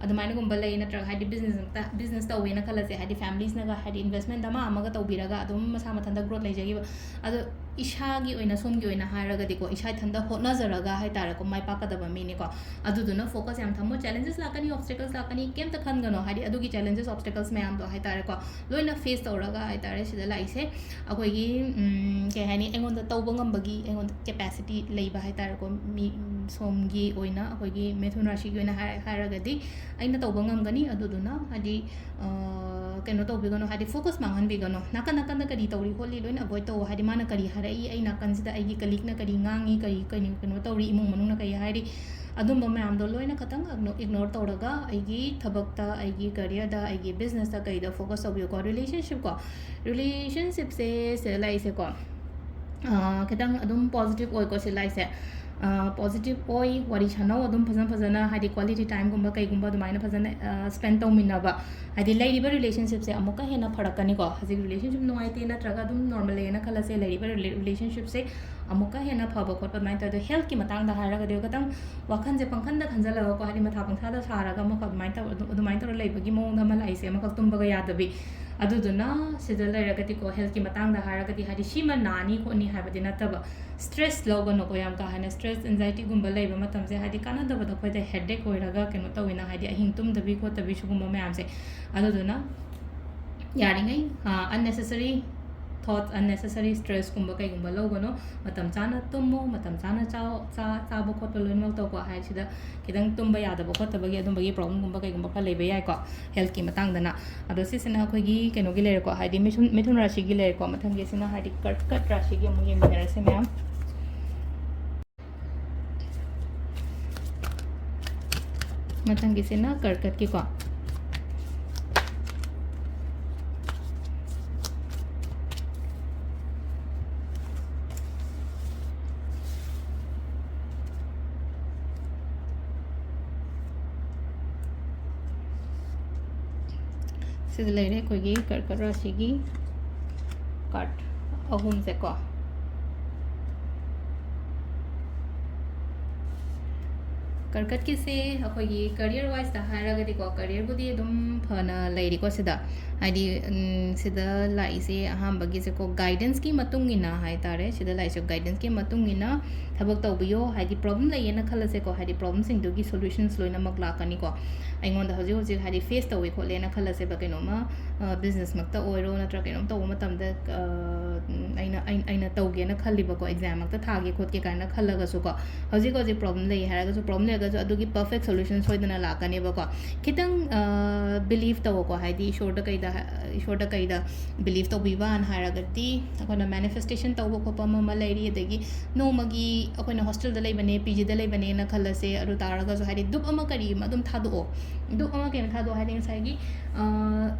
ꯑꯗꯨꯃꯥꯏꯅꯒꯨꯝꯕ ꯂꯩ꯫ ꯅꯠꯇ꯭ꯔꯒ ꯍꯥꯏꯗꯤ ꯕꯤꯖꯤꯅꯦꯁ ꯑꯃꯇ, ꯕꯤꯖꯤꯅꯦꯁ ꯇꯧꯋꯦꯅ ꯈꯜꯂꯁꯦ, ꯍꯥꯏꯗꯤ ꯐꯦꯃꯤꯂꯤꯁꯅꯒ ꯍꯥꯏꯗꯤ ꯏꯟꯚꯦꯁꯃꯦꯟ ꯑꯃ ꯑꯃꯒ ꯇꯧꯕꯤꯔꯒ ꯑꯗꯨꯝ ꯃꯁꯥ ꯃꯊꯟꯇ ꯒ꯭ꯔꯣꯠ ꯂꯩꯖꯈꯤꯕ꯫ ꯑꯗꯣ ꯏꯁꯥꯒꯤ ꯑꯣꯏꯅ, ꯁꯣꯝꯒꯤ ꯑꯣꯏꯅ ꯍꯥꯏꯔꯒꯗꯤꯀꯣ, ꯏꯁꯥ ꯏꯊꯟꯇ ꯍꯣꯠꯅꯖꯔꯒ ꯍꯥꯏꯇꯥꯔꯦꯀꯣ, ꯃꯥꯏ ꯄꯥꯛꯀꯗꯕ ꯃꯤꯅꯤꯀꯣ꯫ ꯑꯗꯨꯗꯨꯅ ꯐꯣꯀꯁ ꯌꯥꯝ ꯊꯝꯃꯣ꯫ ꯆꯦꯂꯦꯟꯖꯦꯁ ꯂꯥꯛꯀꯅꯤ, ꯑꯣꯕꯁꯇꯦꯀꯜꯁ ꯂꯥꯛꯀꯅꯤ, ꯀꯩꯝꯇ ꯈꯟꯒꯅꯣ꯫ ꯍꯥꯏꯗꯤ ꯑꯗꯨꯒꯤ ꯆꯦꯂꯦꯟꯖꯦꯁ, ꯑꯣꯕꯁꯇꯦꯀꯜꯁ ꯃꯌꯥꯝꯗꯣ ꯍꯥꯏꯇꯥꯔꯦꯀꯣ, ꯂꯣꯏꯅ ꯐꯦꯁ ꯇꯧꯔꯒ ꯍꯥꯏꯇꯥꯔꯦ, ꯁꯤꯗ ꯂꯥꯛꯏꯁꯦ꯫ ꯑꯩꯈꯣꯏꯒꯤ, ꯎꯝ, ꯀꯩ ꯍꯥꯏꯅꯤ, ꯑꯩꯉꯣꯟꯗ ꯇꯧꯕ ꯉꯝꯕꯒꯤ, ꯑꯩꯉꯣꯟꯗ ꯀꯦꯄꯦꯁꯤꯇꯤ ꯂꯩꯕ ꯍꯥꯏꯇꯥꯔꯦꯀꯣ, ꯃꯤ, ꯎꯝ, ꯁꯣꯝꯒꯤ ꯑꯣꯏꯅ, ꯑꯩꯈꯣꯏꯒꯤ ꯃꯤꯊꯨꯟ ꯔꯥꯁꯤꯒꯤ ꯑꯣꯏꯅ ꯍꯥꯏꯔ-, ꯍꯥꯏꯔꯒꯗꯤ ꯑꯩꯅ ꯇꯧꯕ ꯉꯝꯒꯅꯤ꯫ ꯑꯗꯨꯗꯨꯅ ꯍꯥꯏꯗꯤ, ꯑ, ꯀꯩꯅꯣ ꯇꯧꯕꯤꯒꯅꯣ, ꯍꯥꯏꯗꯤ ꯐꯣꯀꯁ ꯃꯥꯡꯍꯟꯕꯤꯒꯅꯣ꯫ ꯅꯥꯀꯟ ꯅꯥꯀꯟꯗ ꯀꯔꯤ ꯇꯧꯔꯤ ꯈꯣꯠꯂꯤ ꯂꯣꯏꯅ ꯑꯦꯚꯣꯏꯗ ꯇꯧꯋꯣ꯫ ꯍꯥꯏꯗꯤ ꯃꯥꯅ ꯀꯔꯤ ꯍꯥꯏꯔꯛꯏ, ꯑꯩ ꯅꯥꯀꯟꯁꯤꯗ ꯑꯩꯒꯤ ꯀꯂꯤꯛꯅ ꯀꯔꯤ ꯉꯥꯡꯉꯤ, ꯀꯔꯤ, ꯀꯔꯤ ꯀꯩꯅꯣ ꯇꯧꯔꯤ, ꯏꯃꯨꯡ ꯃꯅꯨꯡꯅ ꯀꯔꯤ ꯍꯥꯏꯔꯤ, ꯑꯗꯨꯝꯕ ꯃꯌꯥꯝꯗꯣ ꯂꯣꯏꯅ ꯈꯇꯪ ꯏꯒꯅꯣ-, ꯏꯒꯅꯣꯔ ꯇꯧꯔꯒ ꯑꯩꯒꯤ ꯊꯕꯛꯇ, ꯑꯩꯒꯤ ꯀꯦꯔꯤꯌꯔꯗ, ꯑꯩꯒꯤ ꯕꯤꯖꯤꯅꯦꯁꯇ ꯀꯩꯗ ꯐꯣꯀꯁ ꯇꯧꯕꯤꯌꯨꯀꯣ꯫ ꯔꯤꯂꯦꯁꯟꯁꯤꯞꯀꯣ, ꯔꯤꯂꯦꯁꯟꯁꯤꯞꯁꯦ ꯁꯤꯗ ꯂꯥꯛꯏꯁꯦꯀꯣ, ꯑ, ꯈꯤꯇꯪ ꯑꯗꯨꯝ ꯄꯣꯖꯤꯇꯤꯚ ꯑꯣꯏꯀꯣ ꯁꯤ ꯂꯥꯛꯏꯁꯦ꯫ ꯑ, ꯄꯣꯖꯤꯇꯤꯚ ꯑꯣꯏ, ꯋꯥꯔꯤ ꯁꯥꯟꯅꯧ ꯑꯗꯨꯝ ꯐꯖꯅ ꯐꯖꯅ, ꯍꯥꯏꯗꯤ ꯀ꯭ꯋꯥꯂꯤꯇꯤ ꯇꯥꯏꯝꯒꯨꯝꯕ ꯀꯩꯒꯨꯝꯕ ꯑꯗꯨꯃꯥꯏꯅ ꯐꯖꯅ, ꯑ, ꯁ꯭ꯄꯦꯟ ꯇꯧꯃꯤꯟꯅꯕ꯫ ꯍꯥꯏꯗꯤ ꯂꯩꯔꯤꯕ ꯔꯤꯂꯦꯁꯟꯁꯤꯞꯁꯦ ꯑꯃꯨꯛꯀ ꯍꯦꯟꯅ ꯐꯔꯛꯀꯅꯤꯀꯣ꯫ ꯍꯧꯖꯤꯛ ꯔꯤꯂꯦꯁꯟꯁꯤꯞ ꯅꯨꯡꯉꯥꯏꯇꯦ ꯅꯠꯇ꯭ꯔꯒ ꯑꯗꯨꯝ ꯅꯣꯔꯃꯦꯜ ꯂꯩꯌꯦꯅ ꯈꯜꯂꯁꯦ, ꯂꯩꯔꯤꯕ ꯔꯤꯂꯦ-, ꯔꯤꯂꯦꯁꯟꯁꯤꯞꯁꯦ ꯑꯃꯨꯛꯀ ꯍꯦꯟꯅ ꯐꯕ ꯈꯣꯠꯄ ꯑꯗꯨꯃꯥꯏꯅ ꯇꯧꯋꯦ꯫ ꯑꯗꯣ ꯍꯦꯜꯠꯀꯤ ꯃꯇꯥꯡꯗ ꯍꯥꯏꯔꯒꯗꯤ ꯈꯤꯇꯪ ꯋꯥꯈꯜꯁꯦ ꯄꯪꯈꯟꯗ ꯈꯟꯖꯜꯂꯒꯀꯣ, ꯍꯥꯏꯗꯤ ꯃꯊꯥ ꯄꯪꯁꯥꯗ ꯁꯥꯔꯒ ꯑꯃꯈꯛ ꯑꯗꯨꯃꯥꯏꯅ ꯇꯧ-, ꯑꯗꯨ-, ꯑꯗꯨꯃꯥꯏꯅ ꯇꯧꯔ ꯂꯩꯕꯒꯤ ꯃꯑꯣꯡꯗ ꯑꯃ ꯂꯥꯛꯏꯁꯦ, ꯑꯃꯈꯛ ꯇꯨꯝꯕꯒ ꯌꯥꯗꯕꯤ꯫ ꯑꯗꯨꯗꯨꯅ ꯁꯤꯗ ꯂꯩꯔꯒꯗꯤꯀꯣ, ꯍꯦꯜꯠꯀꯤ ꯃꯇꯥꯡꯗ ꯍꯥꯏꯔꯒꯗꯤ, ꯍꯥꯏꯗꯤ ꯁꯤꯃ ꯅꯥꯅꯤ ꯈꯣꯠꯅꯤ ꯍꯥꯏꯕꯗꯤ ꯅꯠꯇꯕ, ꯁ꯭ꯇ꯭ꯔꯦꯁ ꯂꯧꯒꯅꯨꯀꯣ꯫ ꯌꯥꯝ ꯀꯥ ꯍꯦꯟꯅ ꯁ꯭ꯇ꯭ꯔꯦꯁ, ꯑꯦꯟꯖꯥꯏꯇꯤꯒꯨꯝꯕ ꯂꯩꯕ ꯃꯇꯝꯁꯦ, ꯍꯥꯏꯗꯤ ꯀꯥꯟꯅꯗꯕꯗꯣ ꯑꯩꯈꯣꯏꯗ ꯍꯦꯗꯦꯛ ꯑꯣꯏꯔꯒ ꯀꯩꯅꯣ ꯇꯧꯋꯦꯅ, ꯍꯥꯏꯗꯤ ꯑꯍꯤꯡ ꯇꯨꯝꯗꯕꯤ ꯈꯣꯠꯇꯕꯤ ꯁꯤꯒꯨꯝꯕ ꯃꯌꯥꯝꯁꯦ꯫ ꯑꯗꯨꯗꯨꯅ ꯌꯥꯔꯤꯉꯩ, ꯑ, unnecessary thoughts, unnecessary ꯁ꯭ꯇ꯭ꯔꯦꯁꯀꯨꯝꯕ ꯀꯩꯒꯨꯝꯕ ꯂꯧꯒꯅꯨ꯫ ꯃꯇꯝ ꯆꯥꯅ ꯇꯨꯝꯃꯣ, ꯃꯇꯝ ꯆꯥꯅ ꯆꯥꯎ-, ꯆꯥ-, ꯆꯥꯕ ꯈꯣꯠꯄ ꯂꯣꯏꯅꯃꯛ ꯇꯧꯀꯣ꯫ ꯍꯥꯏꯁꯤꯗ ꯈꯤꯇꯪ ꯇꯨꯝꯕ ꯌꯥꯗꯕ ꯈꯣꯠꯇꯕꯒꯤ ꯑꯗꯨꯝꯕꯒꯤ ꯄ꯭ꯔꯣꯕ꯭ꯂꯦꯝꯒꯨꯝꯕ ꯀꯩꯒꯨꯝꯕ ꯈꯔ ꯂꯩꯕ ꯌꯥꯏꯀꯣ, ꯍꯦꯜꯠꯀꯤ ꯃꯇꯥꯡꯗꯅ꯫ ꯑꯗꯣ ꯁꯤꯁꯤꯅ ꯑꯩꯈꯣꯏꯒꯤ ꯀꯩꯅꯣꯒꯤ ꯂꯩꯔꯦꯀꯣ, ꯍꯥꯏꯗꯤ ꯃꯤꯊꯨꯟ, ꯃꯤꯊꯨꯟ ꯔꯥꯁꯤꯒꯤ ꯂꯩꯔꯦꯀꯣ꯫ ꯃꯊꯪꯒꯤꯁꯤꯅ ꯍꯥꯏꯗꯤ ꯀꯔꯀꯠ ꯔꯥꯁꯤꯒꯤ ꯑꯃꯨꯛ ꯌꯦꯡꯃꯤꯟꯅꯔꯁꯦ ꯃꯌꯥꯝ꯫ ꯃꯊꯪꯒꯤꯁꯤꯅ ꯀꯔꯀꯠꯀꯤꯀꯣ꯫ ꯁꯤꯗ ꯂꯩꯔꯦ ꯑꯩꯈꯣꯏꯒꯤ ꯀꯔꯀꯠ ꯔꯥꯁꯤꯒꯤ ꯀꯥꯔꯠ ꯑꯍꯨꯝꯁꯦꯀꯣ꯫ ꯀꯔꯀꯠꯀꯤꯁꯦ ꯑꯩꯈꯣꯏꯒꯤ ꯀꯔꯤꯌꯔ ꯋꯥꯏꯁꯇ ꯍꯥꯏꯔꯒꯗꯤꯀꯣ, ꯀꯔꯤꯌꯔꯕꯨꯗꯤ ꯑꯗꯨꯝ ꯐꯅ ꯂꯩꯔꯤꯀꯣ ꯁꯤꯗ꯫ ꯍꯥꯏꯗꯤ, ꯎꯝ, ꯁꯤꯗ ꯂꯥꯛꯏꯁꯦ ꯑꯍꯥꯟꯕꯒꯤꯁꯦꯀꯣ, ꯒꯥꯏꯗꯦꯟꯁꯀꯤ ꯃꯇꯨꯡ ꯏꯟꯅ ꯍꯥꯏꯇꯥꯔꯦ, ꯁꯤꯗ ꯂꯥꯛꯏꯁꯦ ꯒꯥꯏꯗꯦꯟꯁꯀꯤ ꯃꯇꯨꯡ ꯏꯟꯅ ꯊꯕꯛ ꯇꯧꯕꯤꯌꯣ꯫ ꯍꯥꯏꯗꯤ, ꯄ꯭ꯔꯣꯕ꯭ꯂꯦꯝ ꯂꯩꯌꯦꯅ ꯈꯜꯂꯁꯦꯀꯣ, ꯍꯥꯏꯗꯤ, ꯄ꯭ꯔꯣꯕ꯭ꯂꯦꯝꯁꯤꯡꯗꯨꯒꯤ ꯁꯣꯂꯨꯁꯟꯁ ꯂꯣꯏꯅꯃꯛ ꯂꯥꯛꯀꯅꯤꯀꯣ꯫ ꯑꯩꯉꯣꯟꯗ ꯍꯧꯖꯤꯛ ꯍꯧꯖꯤꯛ, ꯍꯥꯏꯗꯤ, ꯐꯦꯁ ꯇꯧꯋꯦ ꯈꯣꯠꯂꯦꯅ ꯈꯜꯂꯁꯦꯕ, ꯀꯩꯅꯣꯝꯃ, ꯑ, ꯕꯤꯖꯤꯅꯦꯁꯃꯛꯇ ꯑꯣꯏꯔꯣ, ꯅꯠꯇ꯭ꯔꯒ ꯀꯩꯅꯣꯝ ꯇꯧꯕ ꯃꯇꯝꯗ, ꯑ, ꯎꯝ, ꯑꯩꯅ, ꯑꯩ-, ꯑꯩꯅ ꯇꯧꯒꯦꯅ ꯈꯜꯂꯤꯕꯀꯣ, ꯑꯦꯛꯖꯥꯝꯃꯛꯇ ꯊꯥꯒꯦ ꯈꯣꯠꯀꯦ ꯀꯥꯏꯅ ꯈꯜꯂꯒꯁꯨꯀꯣ, ꯍꯧꯖꯤꯛ ꯍꯧꯖꯤꯛ ꯄ꯭ꯔꯣꯕ꯭ꯂꯦꯝ ꯂꯩ ꯍꯥꯏꯔꯒꯁꯨ, ꯄ꯭ꯔꯣꯕ꯭ꯂꯦꯝ ꯂꯩꯔꯒꯁꯨ ꯑꯗꯨꯒꯤ ꯄꯔꯐꯦꯛ ꯁꯣꯂꯨꯁꯟ ꯁꯣꯏꯗꯅ ꯂꯥꯛꯀꯅꯦꯕꯀꯣ꯫ ꯈꯤꯇꯪ, ꯑ, ꯕꯤꯂꯤꯐ ꯇꯧꯋꯣꯀꯣ, ꯍꯥꯏꯗꯤ, ꯏꯁꯣꯔꯗ ꯀꯩꯗ, ꯏꯁꯣꯔꯗ ꯀꯩꯗ ꯕꯤꯂꯤꯐ ꯇꯧꯕꯤꯕꯅ ꯍꯥꯏꯔꯒꯗꯤ, ꯑꯩꯈꯣꯏꯅ ꯃꯦꯅꯤꯐꯦꯁꯇꯦꯁꯟ ꯇꯧꯕ ꯈꯣꯠꯄ ꯑꯃ ꯑꯃ ꯂꯩꯔꯤ, ꯑꯗꯒꯤ ꯅꯣꯡꯃꯒꯤ ꯑꯩꯈꯣꯏꯅ ꯍꯣꯁꯇꯦꯜꯗ ꯂꯩꯕꯅꯦ, ꯄꯤ ꯖꯤꯗ ꯂꯩꯕꯅꯦꯅ ꯈꯜꯂꯁꯦ, ꯑꯗꯨ ꯇꯥꯔꯒꯁꯨ, ꯍꯥꯏꯗꯤ, ꯙꯨꯞ ꯑꯃ ꯀꯔꯤ ꯑꯃ ꯑꯗꯨꯝ ꯊꯥꯗꯣꯛꯑꯣ꯫ ꯙꯨꯞ ꯑꯃ ꯀꯩꯅꯣ ꯊꯥꯗꯣꯛꯑꯣ ꯍꯥꯏꯗꯤ, ꯉꯁꯥꯏꯒꯤ, ꯑ,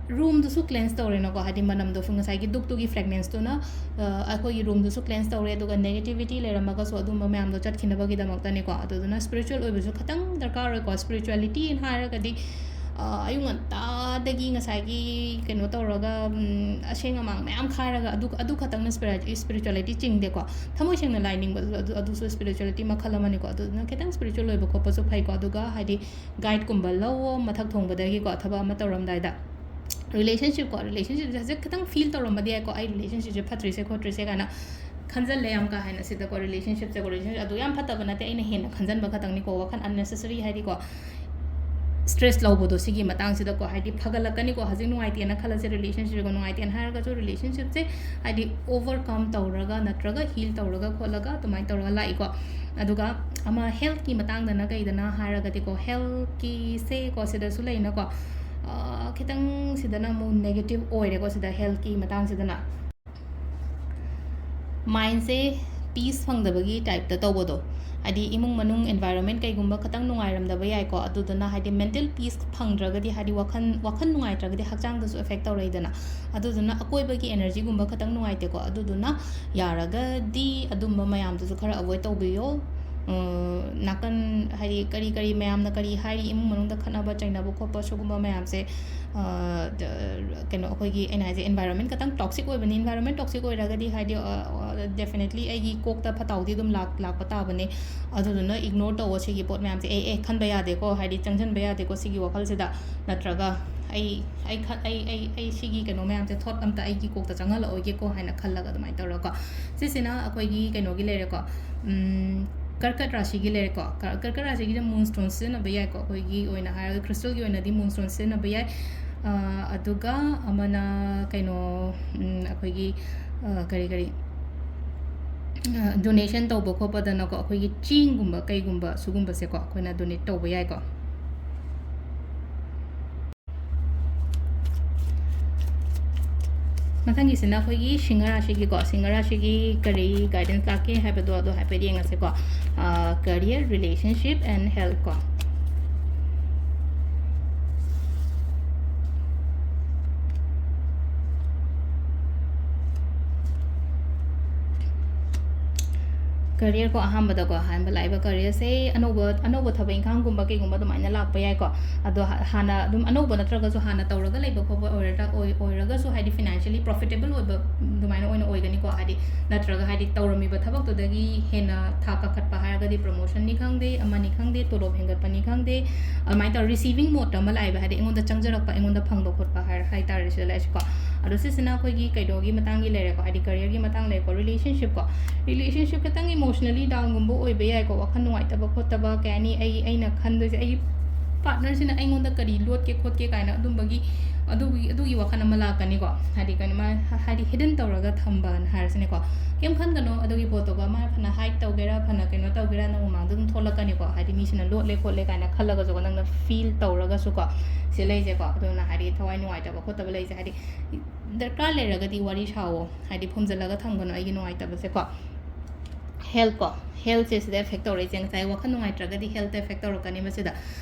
ꯔꯨꯝꯗꯨꯁꯨ ꯀ꯭ꯂꯦꯟꯁ ꯇꯧꯔꯦꯅꯀꯣ, ꯍꯥꯏꯗꯤ, ꯃꯅꯝꯗꯣ ꯉꯁꯥꯏꯒꯤ ꯙꯨꯞꯇꯨꯒꯤ ꯐ꯭ꯔꯦꯒ꯭ꯔꯦꯟꯁꯇꯨꯅ, ꯑ, ꯑꯩꯈꯣꯏꯒꯤ ꯔꯨꯝꯗꯨꯁꯨ ꯀ꯭ꯂꯦꯟꯁ ꯇꯧꯔꯦ, ꯑꯗꯨꯒ ꯅꯦꯒꯦꯇꯤꯚꯤꯇꯤ ꯂꯩꯔꯝꯃꯒꯁꯨ ꯑꯗꯨꯝꯕ ꯃꯌꯥꯝꯗꯣ ꯆꯠꯈꯤꯅꯕꯒꯤꯗꯃꯛꯇꯅꯤꯀꯣ꯫ ꯑꯗꯨꯗꯨꯅ ꯁ꯭ꯄꯤꯔꯤꯆꯨꯋꯦꯜ ꯑꯣꯏꯕꯁꯨ ꯈꯤꯇꯪ ꯗꯔꯀꯥꯔ ꯑꯣꯏꯀꯣ꯫ ꯁ꯭ꯄꯤꯔꯤꯆꯨꯋꯦꯂꯤꯇꯤꯅ ꯍꯥꯏꯔꯒꯗꯤ, ꯑ, ꯑꯌꯨꯛ ꯉꯟꯇꯥꯗꯒꯤ ꯉꯁꯥꯏꯒꯤ ꯀꯩꯅꯣ ꯇꯧꯔꯒ, ꯎꯝ, ꯑꯁꯦꯡ ꯑꯃꯥꯡ ꯃꯌꯥꯝ ꯈꯥꯏꯔꯒ ꯑꯗꯨ, ꯑꯗꯨ ꯈꯛꯇꯪꯅ ꯁ꯭ꯄꯤꯔ-, ꯁ꯭ꯄꯤꯔꯤꯆꯨꯋꯦꯂꯤꯇꯤ ꯆꯤꯡꯗꯦꯀꯣ꯫ ꯊꯃꯣꯏ ꯁꯦꯡꯅ ꯂꯥꯏ ꯅꯤꯡꯕ ꯑꯗꯨ, ꯑꯗꯨꯁꯨ ꯁ꯭ꯄꯤꯔꯤꯆꯨꯋꯦꯂꯤꯇꯤ ꯃꯈꯜ ꯑꯃꯅꯤꯀꯣ꯫ ꯑꯗꯨꯗꯨꯅ ꯈꯤꯇꯪ ꯁ꯭ꯄꯤꯔꯤꯆꯨꯋꯦꯜ ꯑꯣꯏꯕ ꯈꯣꯠꯄꯁꯨ ꯐꯩꯀꯣ꯫ ꯑꯗꯨꯒ, ꯍꯥꯏꯗꯤ, ꯒꯥꯏꯗꯀꯨꯝꯕ ꯂꯧꯋꯣ ꯃꯊꯛ ꯊꯣꯡꯕꯗꯒꯤꯀꯣ, ꯊꯕꯛ ꯑꯃ ꯇꯧꯔꯝꯗꯥꯏꯗ꯫ ꯔꯤꯂꯦꯁꯟꯁꯤꯞꯀꯣ, ꯔꯤꯂꯦꯁꯟꯁꯤꯞꯁꯦ ꯍꯧꯖꯤꯛ ꯈꯤꯇꯪ ꯐꯤꯜ ꯇꯧꯔꯝꯕꯗꯤ ꯌꯥꯏꯀꯣ, "ꯑꯩ ꯔꯤꯂꯦꯁꯟꯁꯤꯞꯁꯦ ꯐꯠꯇ꯭ꯔꯤꯁꯦ ꯈꯣꯠꯇ꯭ꯔꯤꯁꯦ" ꯀꯥꯏꯅ ꯈꯟꯖꯜꯂꯦ ꯌꯥꯝ ꯀꯥ ꯍꯦꯟꯅ ꯁꯤꯗꯀꯣ꯫ ꯔꯤꯂꯦꯁꯟꯁꯤꯞꯁꯦꯀꯣ, ꯔꯤꯂꯦꯁꯟꯁꯤꯞ ꯑꯗꯨ ꯌꯥꯝ ꯐꯠꯇꯕ ꯅꯠꯇꯦ, ꯑꯩꯅ ꯍꯦꯟꯅ ꯈꯟꯖꯟꯕ ꯈꯛꯇꯪꯅꯤꯀꯣ, ꯋꯥꯈꯜ ꯑꯟꯅꯦꯁꯦꯁꯔꯤ, ꯍꯥꯏꯗꯤꯀꯣ, ꯁ꯭ꯇ꯭ꯔꯦꯁ ꯂꯧꯕꯗꯣ ꯁꯤꯒꯤ ꯃꯇꯥꯡꯁꯤꯗꯀꯣ, ꯍꯥꯏꯗꯤ, ꯐꯒꯠꯂꯛꯀꯅꯤꯀꯣ꯫ ꯍꯧꯖꯤꯛ ꯅꯨꯡꯉꯥꯏꯇꯦꯅ ꯈꯜꯂꯁꯦ, ꯔꯤꯂꯦꯁꯟꯁꯤꯞꯀꯣ, ꯅꯨꯡꯉꯥꯏꯇꯦꯅ ꯍꯥꯏꯔꯒꯁꯨ ꯔꯤꯂꯦꯁꯟꯁꯤꯞꯁꯦ, ꯍꯥꯏꯗꯤ, ꯑꯣꯚꯔꯀꯝ ꯇꯧꯔꯒ ꯅꯠꯇ꯭ꯔꯒ ꯍꯤꯜ ꯇꯧꯔꯒ ꯈꯣꯠꯂꯒ ꯑꯗꯨꯃꯥꯏꯅ ꯇꯧꯔꯒ ꯂꯥꯛꯏꯀꯣ꯫ ꯑꯗꯨꯒ ꯑꯃ ꯍꯦꯜꯠꯀꯤ ꯃꯇꯥꯡꯗꯅ ꯀꯩꯗꯅ ꯍꯥꯏꯔꯒꯗꯤꯀꯣ, ꯍꯦꯜꯠꯀꯤꯁꯦꯀꯣ, ꯁꯤꯗꯁꯨ ꯂꯩꯅꯀꯣ, ꯑ, ꯈꯤꯇꯪ ꯁꯤꯗꯅ ꯑꯃꯨꯛ ꯅꯦꯒꯦꯇꯤꯞ ꯑꯣꯏꯔꯦꯀꯣ, ꯁꯤꯗ ꯍꯦꯜꯠꯀꯤ ꯃꯇꯥꯡꯁꯤꯗꯅ꯫ ꯃꯥꯏꯟꯁꯦ ꯄꯤꯁ ꯐꯪꯗꯕꯒꯤ ꯇꯥꯏꯞꯇ ꯇꯧꯕꯗꯣ, ꯍꯥꯏꯗꯤ, ꯏꯃꯨꯡ ꯃꯅꯨꯡ ꯑꯦꯟꯚꯥꯏꯔꯣꯟꯃꯦꯟ ꯀꯩꯒꯨꯝꯕ ꯈꯤꯇꯪ ꯅꯨꯡꯉꯥꯏꯔꯝꯗꯕ ꯌꯥꯏꯀꯣ꯫ ꯑꯗꯨꯗꯨꯅ, ꯍꯥꯏꯗꯤ, ꯃꯦꯟꯇꯦꯜ ꯄꯤꯁ ꯐꯪꯗ꯭ꯔꯒꯗꯤ, ꯍꯥꯏꯗꯤ, ꯋꯥꯈꯜ, ꯋꯥꯈꯜ ꯅꯨꯡꯉꯥꯏꯇ꯭ꯔꯒꯗꯤ ꯍꯛꯆꯥꯡꯗꯁꯨ ꯑꯦꯐꯦꯛ ꯇꯧꯔꯛꯏꯗꯅ꯫ ꯑꯗꯨꯗꯨꯅ ꯑꯀꯣꯏꯕꯒꯤ ꯑꯦꯅꯔꯖꯤꯒꯨꯝꯕ ꯈꯤꯇꯪ ꯅꯨꯡꯉꯥꯏꯇꯦꯀꯣ꯫ ꯑꯗꯨꯗꯨꯅ ꯌꯥꯔꯒꯗꯤ ꯑꯗꯨꯝꯕ ꯃꯌꯥꯝꯗꯨꯁꯨ ꯈꯔ ꯑꯦꯚꯣꯏꯗ ꯇꯧꯕꯤꯌꯣ꯫ ꯅꯥꯀꯟ, ꯍꯥꯏꯗꯤ, ꯀꯔꯤ ꯀꯔꯤ ꯃꯌꯥꯝꯅ ꯀꯔꯤ ꯍꯥꯏꯔꯤ, ꯏꯃꯨꯡ ꯃꯅꯨꯡꯗ ꯈꯠꯅꯕ ꯆꯩꯅꯕ ꯈꯣꯠꯄ, ꯁꯤꯒꯨꯝꯕ ꯃꯌꯥꯝꯁꯦ, ꯑ, ꯀꯩꯅꯣ, ꯑꯩꯈꯣꯏꯒꯤ, ꯑꯩꯅ ꯍꯥꯏꯁꯦ, environment ꯈꯇꯪ toxic ꯑꯣꯏꯕꯅꯤ꯫ Environment toxic ꯑꯣꯏꯔꯒꯗꯤ, ꯍꯥꯏꯗꯤ, ꯑ, ꯑ, definitely ꯑꯩꯒꯤ ꯀꯣꯛꯇ ꯐꯠꯇ ꯍꯥꯎꯗꯤ ꯑꯗꯨꯝ ꯂꯥꯛ-, ꯂꯥꯛꯄ ꯇꯥꯕꯅꯤ꯫ ꯑꯗꯨꯗꯨꯅ ignore ꯇꯧꯋꯣ ꯁꯤꯒꯤ ꯄꯣꯠ ꯃꯌꯥꯝꯁꯦ꯫ "ꯑꯦ, ꯑꯦ, ꯈꯟꯕ ꯌꯥꯗꯦꯀꯣ", ꯍꯥꯏꯗꯤ, "ꯆꯪꯁꯤꯟꯕ ꯌꯥꯗꯦꯀꯣ ꯁꯤꯒꯤ ꯋꯥꯈꯜꯁꯤꯗ", ꯅꯠꯇ꯭ꯔꯒ "ꯑꯩ, ꯑꯩ ꯈ-, ꯑꯩ, ꯑꯩ, ꯑꯩ ꯁꯤꯒꯤ ꯀꯩꯅꯣ ꯃꯌꯥꯝꯁꯦ, thought ꯑꯝꯇ ꯑꯩꯒꯤ ꯀꯣꯛꯇ ꯆꯪꯍꯜꯂꯛꯑꯣꯏꯒꯦꯀꯣ" ꯍꯥꯏꯅ ꯈꯜꯂꯒ ꯑꯗꯨꯃꯥꯏꯅ ꯇꯧꯔꯒꯀꯣ꯫ ꯁꯤꯁꯤꯅ ꯑꯩꯈꯣꯏꯒꯤ ꯀꯩꯅꯣꯒꯤ ꯂꯩꯔꯦꯀꯣ, ꯎꯝ, ꯀꯔꯀꯠ ꯔꯥꯁꯤꯒꯤ ꯂꯩꯔꯦꯀꯣ꯫ ꯀ-, ꯀꯔꯀꯠ ꯔꯥꯁꯤꯒꯤꯗ moonstone ꯁꯤꯖꯤꯟꯅꯕ ꯌꯥꯏꯀꯣ꯫ ꯑꯩꯈꯣꯏꯒꯤ ꯑꯣꯏꯅ ꯍꯥꯏꯔꯒ crystalꯒꯤ ꯑꯣꯏꯅꯗꯤ moonstone ꯁꯤꯖꯤꯟꯅꯕ ꯌꯥꯏ꯫ ꯑ, ꯑꯗꯨꯒ ꯑꯃꯅ ꯀꯩꯅꯣ, ꯎꯝ, ꯑꯩꯈꯣꯏꯒꯤ, ꯑ, ꯀꯔꯤ ꯀꯔꯤ, ꯑ, donation ꯇꯧꯕ ꯈꯣꯠꯄꯗꯅꯀꯣ, ꯑꯩꯈꯣꯏꯒꯤ ꯆꯦꯡꯒꯨꯝꯕ ꯀꯩꯒꯨꯝꯕ ꯁꯤꯒꯨꯝꯕꯁꯦꯀꯣ, ꯑꯩꯈꯣꯏꯅ donate ꯇꯧꯕ ꯌꯥꯏꯀꯣ꯫ ꯃꯊꯪꯒꯤꯁꯤꯅ ꯑꯩꯈꯣꯏꯒꯤ ꯁꯤꯡꯍ ꯔꯥꯁꯤꯒꯤꯀꯣ, ꯁꯤꯡꯍ ꯔꯥꯁꯤꯒꯤ ꯀꯔꯤ guidance ꯂꯥꯛꯀꯦ ꯍꯥꯏꯕꯗꯣ, ꯑꯗꯣ ꯍꯥꯏꯐꯦꯠ ꯌꯦꯡꯉꯁꯤꯀꯣ꯫ ꯑ, career, relationship and health ꯀꯣ꯫ Career ꯀꯣ, ꯑꯍꯥꯟꯕꯗꯀꯣ, ꯑꯍꯥꯟꯕ ꯂꯥꯛꯏꯕ careerꯁꯦ ꯑꯅꯧꯕ, ꯑꯅꯧꯕ ꯊꯕꯛ ꯏꯪꯈꯥꯡꯒꯨꯝꯕ ꯀꯩꯒꯨꯝꯕ ꯑꯗꯨꯃꯥꯏꯅ ꯂꯥꯛꯄ ꯌꯥꯏꯀꯣ꯫ ꯑꯗꯣ ꯍ-, ꯍꯥꯟꯅ ꯑꯗꯨꯝ ꯑꯅꯧꯕ ꯅꯠꯇ꯭ꯔꯒꯁꯨ ꯍꯥꯟꯅ ꯇꯧꯔꯒ ꯂꯩꯕ ꯈꯣꯠꯄ ꯑꯣꯏꯔ-, ꯑꯣꯏ-, ꯑꯣꯏꯔꯒꯁꯨ, ꯍꯥꯏꯗꯤ, financially profitable ꯑꯣꯏꯕ ꯑꯗꯨꯃꯥꯏꯅ ꯑꯣꯏꯅ ꯑꯣꯏꯒꯅꯤꯀꯣ꯫ ꯍꯥꯏꯗꯤ, ꯅꯠꯇ꯭ꯔꯒ, ꯍꯥꯏꯗꯤ, ꯇꯧꯔꯝꯃꯤꯕ ꯊꯕꯛꯇꯨꯗꯒꯤ ꯍꯦꯟꯅ ꯊꯥꯛ ꯀꯥꯈꯠꯄ ꯍꯥꯏꯔꯒꯗꯤ promotionꯅꯤ ꯈꯪꯗꯦ, ꯑꯃꯅꯤ ꯈꯪꯗꯦ, ꯇꯣꯂꯣꯞ ꯍꯦꯟꯒꯠꯄꯅꯤ ꯈꯪꯗꯦ, ꯑꯗꯨꯃꯥꯏꯅ ꯇꯧꯔ receiving modeꯇ ꯑꯃ ꯂꯥꯛꯑꯦꯕ, ꯍꯥꯏꯗꯤ, ꯑꯩꯉꯣꯟꯗ ꯆꯪꯖꯔꯛꯄ, ꯑꯩꯉꯣꯟꯗ ꯐꯪꯕ ꯈꯣꯠꯄ ꯍꯥꯏꯔ-, ꯍꯥꯏ ꯇꯥꯔꯦ ꯁꯤꯗ ꯂꯥꯛꯏꯁꯦꯀꯣ꯫ ꯑꯗꯣ ꯁꯤꯁꯤꯅ ꯑꯩꯈꯣꯏꯒꯤ ꯀꯩꯅꯣꯒꯤ ꯃꯇꯥꯡꯒꯤ ꯂꯩꯔꯦꯀꯣ, ꯍꯥꯏꯗꯤ, careerꯒꯤ ꯃꯇꯥꯡ ꯂꯩꯔꯦꯀꯣ, relationshipꯀꯣ꯫ Relationship ꯈꯤꯇꯪ emotionally downꯒꯨꯝꯕ ꯑꯣꯏꯕ ꯌꯥꯏꯀꯣ, ꯋꯥꯈꯜ ꯅꯨꯡꯉꯥꯏꯇꯕ ꯈꯣꯠꯇꯕ, ꯀꯩ ꯍꯥꯏꯅꯤ, ꯑꯩ, ꯑꯩꯅ ꯈꯟꯗꯣꯏꯁꯦ, ꯑꯩꯒꯤ partnerꯁꯤꯅ ꯑꯩꯉꯣꯟꯗ ꯀꯔꯤ ꯂꯣꯠꯀꯦ ꯈꯣꯠꯀꯦ ꯀꯥꯏꯅ ꯑꯗꯨꯝꯕꯒꯤ, ꯑꯗꯨꯒꯤ, ꯑꯗꯨꯒꯤ ꯋꯥꯈꯜ ꯑꯃ ꯂꯥꯛꯀꯅꯤꯀꯣ꯫ ꯍꯥꯏꯗꯤ, ꯀꯩꯅꯣ, ꯃꯥ, ꯍꯥꯏꯗꯤ, hidden ꯇꯧꯔꯒ ꯊꯝꯕꯅ ꯍꯥꯏꯔꯁꯤꯅꯦꯀꯣ꯫ ꯀꯩꯝ ꯈꯟꯒꯅꯣ ꯑꯗꯨꯒꯤ ꯄꯣꯠꯇꯨꯒ, ꯃꯥ ꯐꯅ hide ꯇꯧꯒꯦꯔꯥ, ꯐꯅ ꯀꯩꯅꯣ ꯇꯧꯒꯦꯔꯥ, ꯅꯪ ꯃꯃꯥꯡꯗ ꯑꯗꯨꯝ ꯊꯣꯛꯂꯛꯀꯅꯤꯀꯣ꯫ ꯍꯥꯏꯗꯤ, ꯃꯤꯁꯤꯅ ꯂꯣꯠꯂꯦ ꯈꯣꯠꯂꯦ ꯀꯥꯏꯅ ꯈꯜꯂꯒꯁꯨꯀꯣ, ꯅꯪꯅ feel ꯇꯧꯔꯒꯁꯨꯀꯣ, ꯁꯤ ꯂꯩꯁꯦꯀꯣ꯫ ꯑꯗꯨꯅ, ꯍꯥꯏꯗꯤ, ꯊꯋꯥꯏ ꯅꯨꯡꯉꯥꯏꯇꯕ ꯈꯣꯠꯇꯕ ꯂꯩꯁꯦ, ꯍꯥꯏꯗꯤ, ꯗꯔꯀꯥꯔ ꯂꯩꯔꯒꯗꯤ ꯋꯥꯔꯤ ꯁꯥꯋꯣ, ꯍꯥꯏꯗꯤ, ꯐꯨꯝꯖꯤꯜꯂꯒ ꯊꯝꯒꯅꯣ ꯑꯩꯒꯤ ꯅꯨꯡꯉꯥꯏꯇꯕꯁꯦꯀꯣ꯫ Health ꯀꯣ, healthꯁꯦ ꯁꯤꯗ effect ꯇꯧꯔꯛꯏꯁꯦ꯫ ꯉꯁꯥꯏ ꯋꯥꯈꯜ ꯅꯨꯡꯉꯥꯏꯇ꯭ꯔꯒꯗꯤ healthꯇ effect ꯇꯧꯔꯛꯀꯅꯦꯕ ꯁꯤꯗ꯫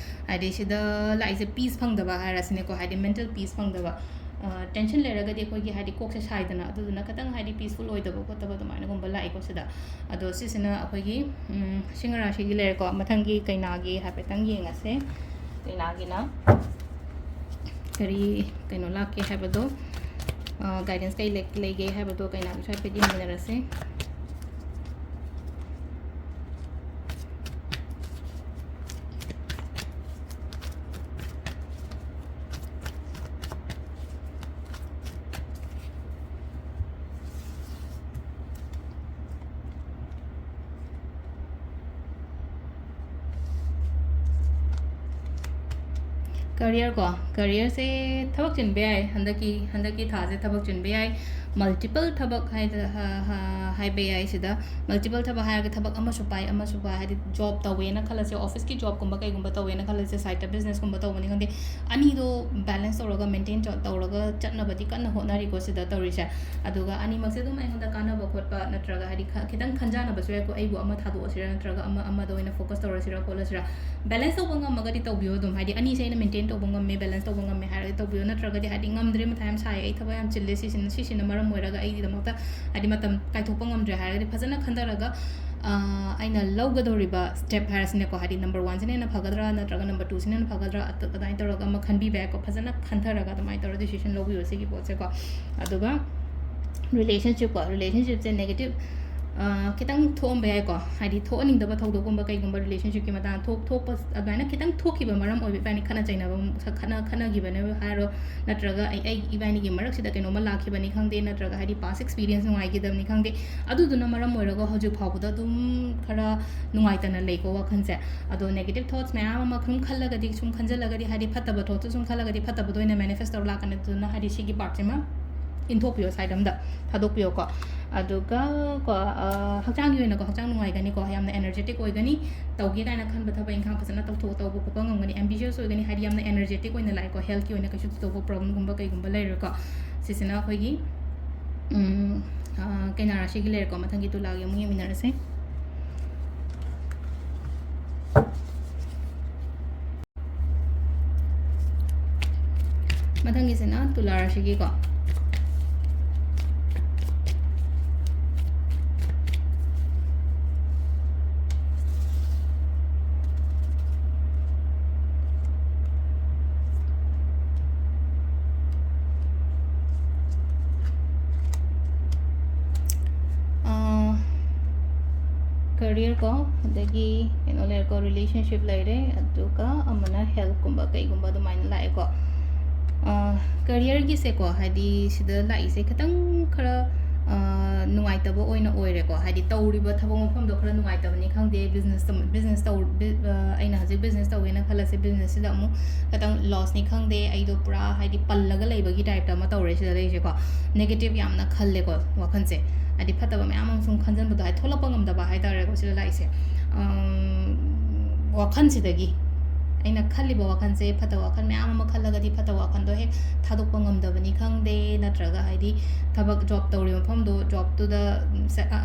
ꯍꯥꯏꯗꯤ, ꯁꯤꯗ ꯂꯥꯛꯏꯁꯦ peace ꯐꯪꯗꯕ ꯍꯥꯏꯔꯁꯤꯅꯦꯀꯣ, ꯍꯥꯏꯗꯤ, mental peace ꯐꯪꯗꯕ꯫ ꯇꯦꯟꯁꯟ ꯂꯩꯔꯒꯗꯤ ꯑꯩꯈꯣꯏꯒꯤ ꯍꯥꯏꯗꯤ ꯀꯣꯛꯁꯦ ꯁꯥꯏꯗꯅ, ꯑꯗꯨꯗꯨꯅ ꯈꯤꯇꯪ ꯍꯥꯏꯗꯤ ꯄꯤꯁꯐꯨꯜ ꯑꯣꯏꯗꯕ ꯈꯣꯠꯇꯕ ꯑꯗꯨꯃꯥꯏꯅꯒꯨꯝꯕ ꯂꯥꯛꯏꯀꯣ ꯁꯤꯗ꯫ ꯑꯗꯣ ꯁꯤꯁꯤꯅ ꯑꯩꯈꯣꯏꯒꯤ ꯎꯝ, ꯁꯤꯡꯍ ꯔꯥꯁꯤꯒꯤ ꯂꯩꯔꯦꯀꯣ꯫ ꯃꯊꯪꯒꯤ ꯀꯩꯅꯥꯒꯤ ꯍꯥꯏꯐꯦꯠꯇꯪ ꯌꯦꯡꯉꯁꯦ꯫ ꯀꯩꯅꯥꯒꯤꯅ ꯀꯔꯤ ꯀꯩꯅꯣ ꯂꯥꯛꯀꯦ ꯍꯥꯏꯕꯗꯣ, ꯒꯥꯏꯗꯦꯟꯁ ꯀꯩ ꯂꯩ- ꯂꯩꯒꯦ ꯍꯥꯏꯕꯗꯣ ꯀꯩꯅꯥꯒꯤꯁꯨ ꯍꯥꯏꯐꯦꯠ ꯌꯦꯡꯃꯤꯟꯅꯔꯁꯦ꯫ ꯀꯔꯤꯌꯔ ꯀꯣ, ꯀꯔꯤꯌꯔꯁꯦ ꯊꯕꯛ ꯆꯤꯟꯕ ꯌꯥꯏ꯫ ꯍꯟꯗꯛꯀꯤ ꯍꯟꯗꯛꯀꯤ ꯊꯥꯁꯦ ꯊꯕꯛ ꯆꯤꯟꯕ ꯌꯥꯏ꯫ ꯃꯜꯇꯤꯄꯜ ꯊꯕꯛ ꯍꯥꯏꯗ- ꯍ- ꯍ- ꯍꯥꯏꯕ ꯌꯥꯏ꯫ ꯁꯤꯗ ꯃꯜꯇꯤꯄꯜ ꯊꯕꯛ ꯍꯥꯏꯔꯒ ꯊꯕꯛ ꯑꯃꯁꯨ ꯄꯥꯏ, ꯑꯃꯁꯨ ꯄꯥꯏ, ꯍꯥꯏꯗꯤ ꯖꯣꯕ ꯇꯧꯋꯦꯅ ꯈꯜꯂꯁꯦ, ꯑꯣꯐꯤꯁꯀꯤ ꯖꯣꯕꯀꯨꯝꯕ ꯀꯩꯒꯨꯝꯕ ꯇꯧꯋꯦꯅ ꯈꯜꯂꯁꯦ, ꯁꯥꯏꯠꯇ ꯕꯤꯖꯤꯅꯦꯁꯀꯨꯝꯕ ꯇꯧꯕꯅꯤ ꯈꯪꯗꯦ, ꯑꯅꯤꯗꯣ ꯕꯦꯂꯦꯟꯁ ꯇꯧꯔꯒ, ꯃꯦꯟꯇꯦꯟ ꯇꯧꯔꯒ ꯆꯠꯅꯕꯗꯤ ꯀꯟꯅ ꯍꯣꯠꯅꯔꯤꯀꯣ ꯁꯤꯗ ꯇꯧꯔꯤꯁꯦ꯫ ꯑꯗꯨꯒ ꯑꯅꯤꯃꯛꯁꯦ ꯑꯗꯨꯝ ꯑꯩꯉꯣꯟꯗ ꯀꯥꯟꯅꯕ ꯈꯣꯠꯄ ꯅꯠꯇ꯭ꯔꯒ ꯍꯥꯏꯗꯤ ꯈ- ꯈꯤꯇꯪ ꯈꯟꯖꯥꯟꯅꯕꯁꯨ ꯌꯥꯏꯀꯣ, ꯑꯩꯕꯨ ꯑꯃ ꯊꯥꯗꯣꯛꯑꯁꯤꯔ ꯅꯠꯇ꯭ꯔꯒ ꯑꯃ ꯑꯃꯗ ꯑꯣꯏꯅ ꯐꯣꯀꯁ ꯇꯧꯔꯁꯤꯔ ꯈꯣꯠꯂꯁꯤꯔ꯫ ꯕꯦꯂꯦꯟꯁ ꯇꯧꯕ ꯉꯝꯃꯒꯗꯤ ꯇꯧꯕꯤꯌꯣ ꯑꯗꯨꯝ, ꯍꯥꯏꯗꯤ ꯑꯅꯤꯁꯦ ꯑꯩꯅ ꯃꯦꯟꯇꯦꯟ ꯇꯧꯕ ꯉꯝꯃꯦ, ꯕꯦꯂꯦꯟꯁ ꯇꯧꯕ ꯉꯝꯃꯦ ꯍꯥꯏꯔꯒꯗꯤ ꯇꯧꯕꯤꯌꯣ, ꯅꯠꯇ꯭ꯔꯒꯗꯤ ꯍꯥꯏꯗꯤ ꯉꯝꯗ꯭ꯔꯦ, ꯃꯊꯥ ꯌꯥꯝ ꯁꯥꯏ, ꯑꯩ ꯊꯕꯛ ꯌꯥꯝ ꯆꯤꯜꯂꯦ, ꯁꯤꯁꯤꯅ ꯁꯤꯁꯤꯅ ꯃꯔꯝ ꯑꯣꯏꯔꯒ ꯑꯩꯒꯤꯗꯃꯛꯇ ꯍꯥꯏꯗꯤ ꯃꯇꯝ ꯀꯥꯏꯊꯣꯛꯄ ꯉꯝꯗ꯭ꯔꯦ ꯍꯥꯏꯔꯒꯗꯤ ꯐꯖꯅ ꯈꯟꯊꯔꯒ ꯑꯩꯅ ꯂꯧꯒꯗꯧꯔꯤꯕ ꯁ꯭ꯇꯦꯞ ꯍꯥꯏꯔꯁꯤꯅꯦꯀꯣ, ꯍꯥꯏꯗꯤ ꯅꯝꯕꯔ ꯋꯥꯟꯁꯤꯅ ꯍꯦꯟꯅ ꯐꯒꯗ꯭ꯔꯥ ꯅꯠꯇ꯭ꯔꯒ ꯅꯝꯕꯔ ꯇꯨꯁꯤꯅ ꯍꯦꯟꯅ ꯐꯒꯗ꯭ꯔꯥ, ꯑꯗꯨ- ꯑꯗꯨꯃꯥꯏꯅ ꯇꯧꯔꯒ ꯑꯃ ꯈꯟꯕꯤꯕ ꯌꯥꯏꯀꯣ꯫ ꯐꯖꯅ ꯈꯟꯊꯔꯒ ꯑꯗꯨꯃꯥꯏꯅ ꯇꯧꯔꯒ ꯗꯤꯁꯤꯖꯟ ꯂꯧꯕꯤꯌꯣ ꯁꯤꯒꯤ ꯄꯣꯠꯁꯦꯀꯣ꯫ ꯑꯗꯨꯒ ꯔꯤꯂꯦꯁꯟꯁꯤꯞꯀꯣ, ꯔꯤꯂꯦꯁꯟꯁꯤꯞꯁꯦ ꯅꯦꯒꯦꯇꯤꯞ ꯈꯤꯇꯪ ꯊꯣꯛꯑꯝꯕ ꯌꯥꯏꯀꯣ, ꯍꯥꯏꯗꯤ ꯊꯣꯛꯍꯟꯅꯤꯡꯗꯕ ꯊꯧꯗꯣꯛꯀꯨꯝꯕ ꯀꯩꯒꯨꯝꯕ ꯔꯤꯂꯦꯁꯟꯁꯤꯞꯀꯤ ꯃꯇꯥꯡ ꯊꯣꯛ- ꯊꯣꯛꯄ ꯑꯗꯨꯃꯥꯏꯅ ꯈꯤꯇꯪ ꯊꯣꯛꯈꯤꯕ ꯃꯔꯝ ꯑꯣꯏꯕ ꯏꯕꯥꯅꯤ ꯈꯠꯅ ꯆꯩꯅꯕ, ꯈꯠꯅ ꯈꯠꯅꯈꯤꯕꯅꯦ ꯍꯥꯏꯔꯣ, ꯅꯠꯇ꯭ꯔꯒ ꯑꯩ ꯑꯩ ꯏꯕꯥꯅꯤꯒꯤ ꯃꯔꯛꯁꯤꯗ ꯀꯩꯅꯣꯝꯃ ꯂꯥꯛꯈꯤꯕꯅꯤ ꯈꯪꯗꯦ, ꯅꯠꯇ꯭ꯔꯒ ꯍꯥꯏꯗꯤ ꯄꯥꯁ ꯑꯦꯛꯁꯄꯤꯔꯤꯌꯦꯟꯁ ꯅꯨꯡꯉꯥꯏꯈꯤꯗꯕꯅꯤ ꯈꯪꯗꯦ, ꯑꯗꯨꯗꯨꯅ ꯃꯔꯝ ꯑꯣꯏꯔꯒ ꯍꯧꯖꯤꯛ ꯐꯥꯎꯕꯗ ꯑꯗꯨꯝ ꯈꯔ ꯅꯨꯡꯉꯥꯏꯇꯅ ꯂꯩꯀꯣ ꯋꯥꯈꯜꯁꯦ꯫ ꯑꯗꯣ ꯅꯦꯒꯦꯇꯤꯞ ꯊꯣꯠꯁ ꯃꯌꯥꯝ ꯑꯃ ꯁꯨꯝ ꯈꯜꯂꯒꯗꯤ, ꯁꯨꯝ ꯈꯟꯖꯜꯂꯒꯗꯤ ꯍꯥꯏꯗꯤ ꯐꯠꯇꯕ ꯊꯣꯠꯁꯨ ꯁꯨꯝ ꯈꯜꯂꯒꯗꯤ ꯐꯠꯇꯕꯗꯣ ꯑꯣꯏꯅ ꯃꯦꯅꯤꯐꯦꯁ ꯇꯧꯔ ꯂꯥꯛꯀꯅꯤ꯫ ꯑꯗꯨꯅ ꯍꯥꯏꯗꯤ ꯁꯤꯒꯤ ꯄꯥꯔꯠꯁꯤꯃ ꯏꯟꯊꯣꯛꯄꯤꯌꯣ, ꯁꯥꯏꯠ ꯑꯃꯗ ꯊꯥꯗꯣꯛꯄꯤꯌꯣꯀꯣ꯫ ꯑꯗꯨꯒ ꯀꯣ, ꯑ, ꯍꯛꯆꯥꯡꯒꯤ ꯑꯣꯏꯅꯀꯣ, ꯍꯛꯆꯥꯡ ꯅꯨꯡꯉꯥꯏꯒꯅꯤꯀꯣ, ꯌꯥꯝꯅ ꯑꯦꯅꯔꯖꯦꯇꯤꯛ ꯑꯣꯏꯒꯅꯤ꯫ ꯇꯧꯒꯦ ꯀꯥꯏꯅ ꯈꯟꯕ ꯊꯕꯛ ꯏꯪꯈꯥꯡ ꯐꯖꯅ ꯇꯧꯊꯣꯛ ꯇꯧꯕ ꯈꯣꯠꯄ ꯉꯝꯒꯅꯤ, ꯑꯦꯝꯕꯤꯁꯤꯌꯁ ꯑꯣꯏꯒꯅꯤ, ꯍꯥꯏꯗꯤ ꯌꯥꯝꯅ ꯑꯦꯅꯔꯖꯦꯇꯤꯛ ꯑꯣꯏꯅ ꯂꯥꯛꯑꯦꯀꯣ꯫ ꯍꯦꯜꯠꯀꯤ ꯑꯣꯏꯅ ꯀꯩꯁꯨ ꯇꯧꯕ ꯄ꯭ꯔꯣꯕ꯭ꯂꯦꯝꯒꯨꯝꯕ ꯀꯩꯒꯨꯝꯕ ꯂꯩꯔꯣꯏꯀꯣ꯫ ꯁꯤꯁꯤꯅ ꯑꯩꯈꯣꯏꯒꯤ ꯎꯝ, ꯑ, ꯀꯩꯅꯥ ꯔꯥꯁꯤꯒꯤ ꯂꯩꯔꯦꯀꯣ꯫ ꯃꯊꯪꯒꯤ ꯇꯨꯂꯥꯒꯤ ꯑꯃꯨꯛ ꯌꯦꯡꯃꯤꯟꯅꯔꯁꯦ꯫ ꯃꯊꯪꯒꯤꯁꯤꯅ ꯇꯨꯂꯥꯔꯁꯤꯒꯤꯀꯣ꯫ ꯀꯦꯔꯤꯌꯔ ꯀꯣ, ꯑꯗꯒꯤ ꯀꯩꯅꯣ ꯂꯩꯔꯦꯀꯣ, ꯔꯤꯂꯦꯁꯟꯁꯤꯞ ꯂꯩꯔꯦ, ꯑꯗꯨꯒ ꯑꯃꯅ ꯍꯦꯜꯠꯀꯨꯝꯕ ꯀꯩꯒꯨꯝꯕ ꯑꯗꯨꯃꯥꯏꯅ ꯂꯥꯛꯑꯦꯀꯣ꯫ ꯀꯦꯔꯤꯌꯔꯒꯤꯁꯦꯀꯣ, ꯍꯥꯏꯗꯤ ꯁꯤꯗ ꯂꯥꯛꯏꯁꯦ ꯈꯤꯇꯪ ꯈꯔ ꯅꯨꯡꯉꯥꯏꯇꯕ ꯑꯣꯏꯅ ꯑꯣꯏꯔꯦꯀꯣ꯫ ꯍꯥꯏꯗꯤ ꯇꯧꯔꯤꯕ ꯊꯕꯛ ꯃꯐꯝꯗꯣ ꯈꯔ ꯅꯨꯡꯉꯥꯏꯇꯕꯅꯤ ꯈꯪꯗꯦ, ꯕꯤꯖꯤꯅꯦꯁ ꯕꯤꯖꯤꯅꯦꯁ ꯇꯧ ꯑꯩꯅ ꯍꯧꯖꯤꯛ ꯕꯤꯖꯤꯅꯦꯁ ꯇꯧꯒꯦꯅ ꯈꯜꯂꯁꯦ, ꯕꯤꯖꯤꯅꯦꯁꯁꯤꯗ ꯑꯃꯨꯛ ꯈꯤꯇꯪ ꯂꯣꯁꯅꯤ ꯈꯪꯗꯦ, ꯑꯩꯗꯣ ꯄꯨꯔꯥ ꯍꯥꯏꯗꯤ ꯄꯜꯂꯒ ꯂꯩꯕꯒꯤ ꯇꯥꯏꯞꯇ ꯑꯃ ꯇꯧꯔꯦ ꯁꯤꯗ ꯂꯩꯔꯤꯁꯦꯀꯣ꯫ ꯅꯦꯒꯦꯇꯤꯞ ꯌꯥꯝꯅ ꯈꯜꯂꯦꯀꯣ ꯋꯥꯈꯜꯁꯦ, ꯍꯥꯏꯗꯤ ꯐꯠꯇꯕ ꯃꯌꯥꯝ ꯑꯃ ꯁꯨꯝ ꯈꯟꯖꯟꯕꯗꯣ, ꯍꯥꯏꯗꯤ ꯊꯣꯛꯂꯛꯄ ꯉꯝꯗꯕ ꯍꯥꯏꯇꯥꯔꯦꯀꯣ ꯁꯤꯗ ꯂꯥꯛꯏꯁꯦ꯫ ꯋꯥꯈꯜꯁꯤꯗꯒꯤ ꯑꯩꯅ ꯈꯜꯂꯤꯕ ꯋꯥꯈꯜꯁꯦ, ꯐꯠꯇꯕ ꯋꯥꯈꯜ ꯃꯌꯥꯝ ꯑꯃ ꯈꯜꯂꯒꯗꯤ ꯐꯠꯇꯕ ꯋꯥꯈꯜꯗꯣ ꯍꯦꯛ ꯊꯥꯗꯣꯛꯄ ꯉꯝꯗꯕꯅꯤ ꯈꯪꯗꯦ, ꯅꯠꯇ꯭ꯔꯒ ꯍꯥꯏꯗꯤ ꯊꯕꯛ ꯖꯣꯕ ꯇꯧꯔꯤꯕ ꯃꯐꯝꯗꯣ ꯖꯣꯕꯇꯨꯗ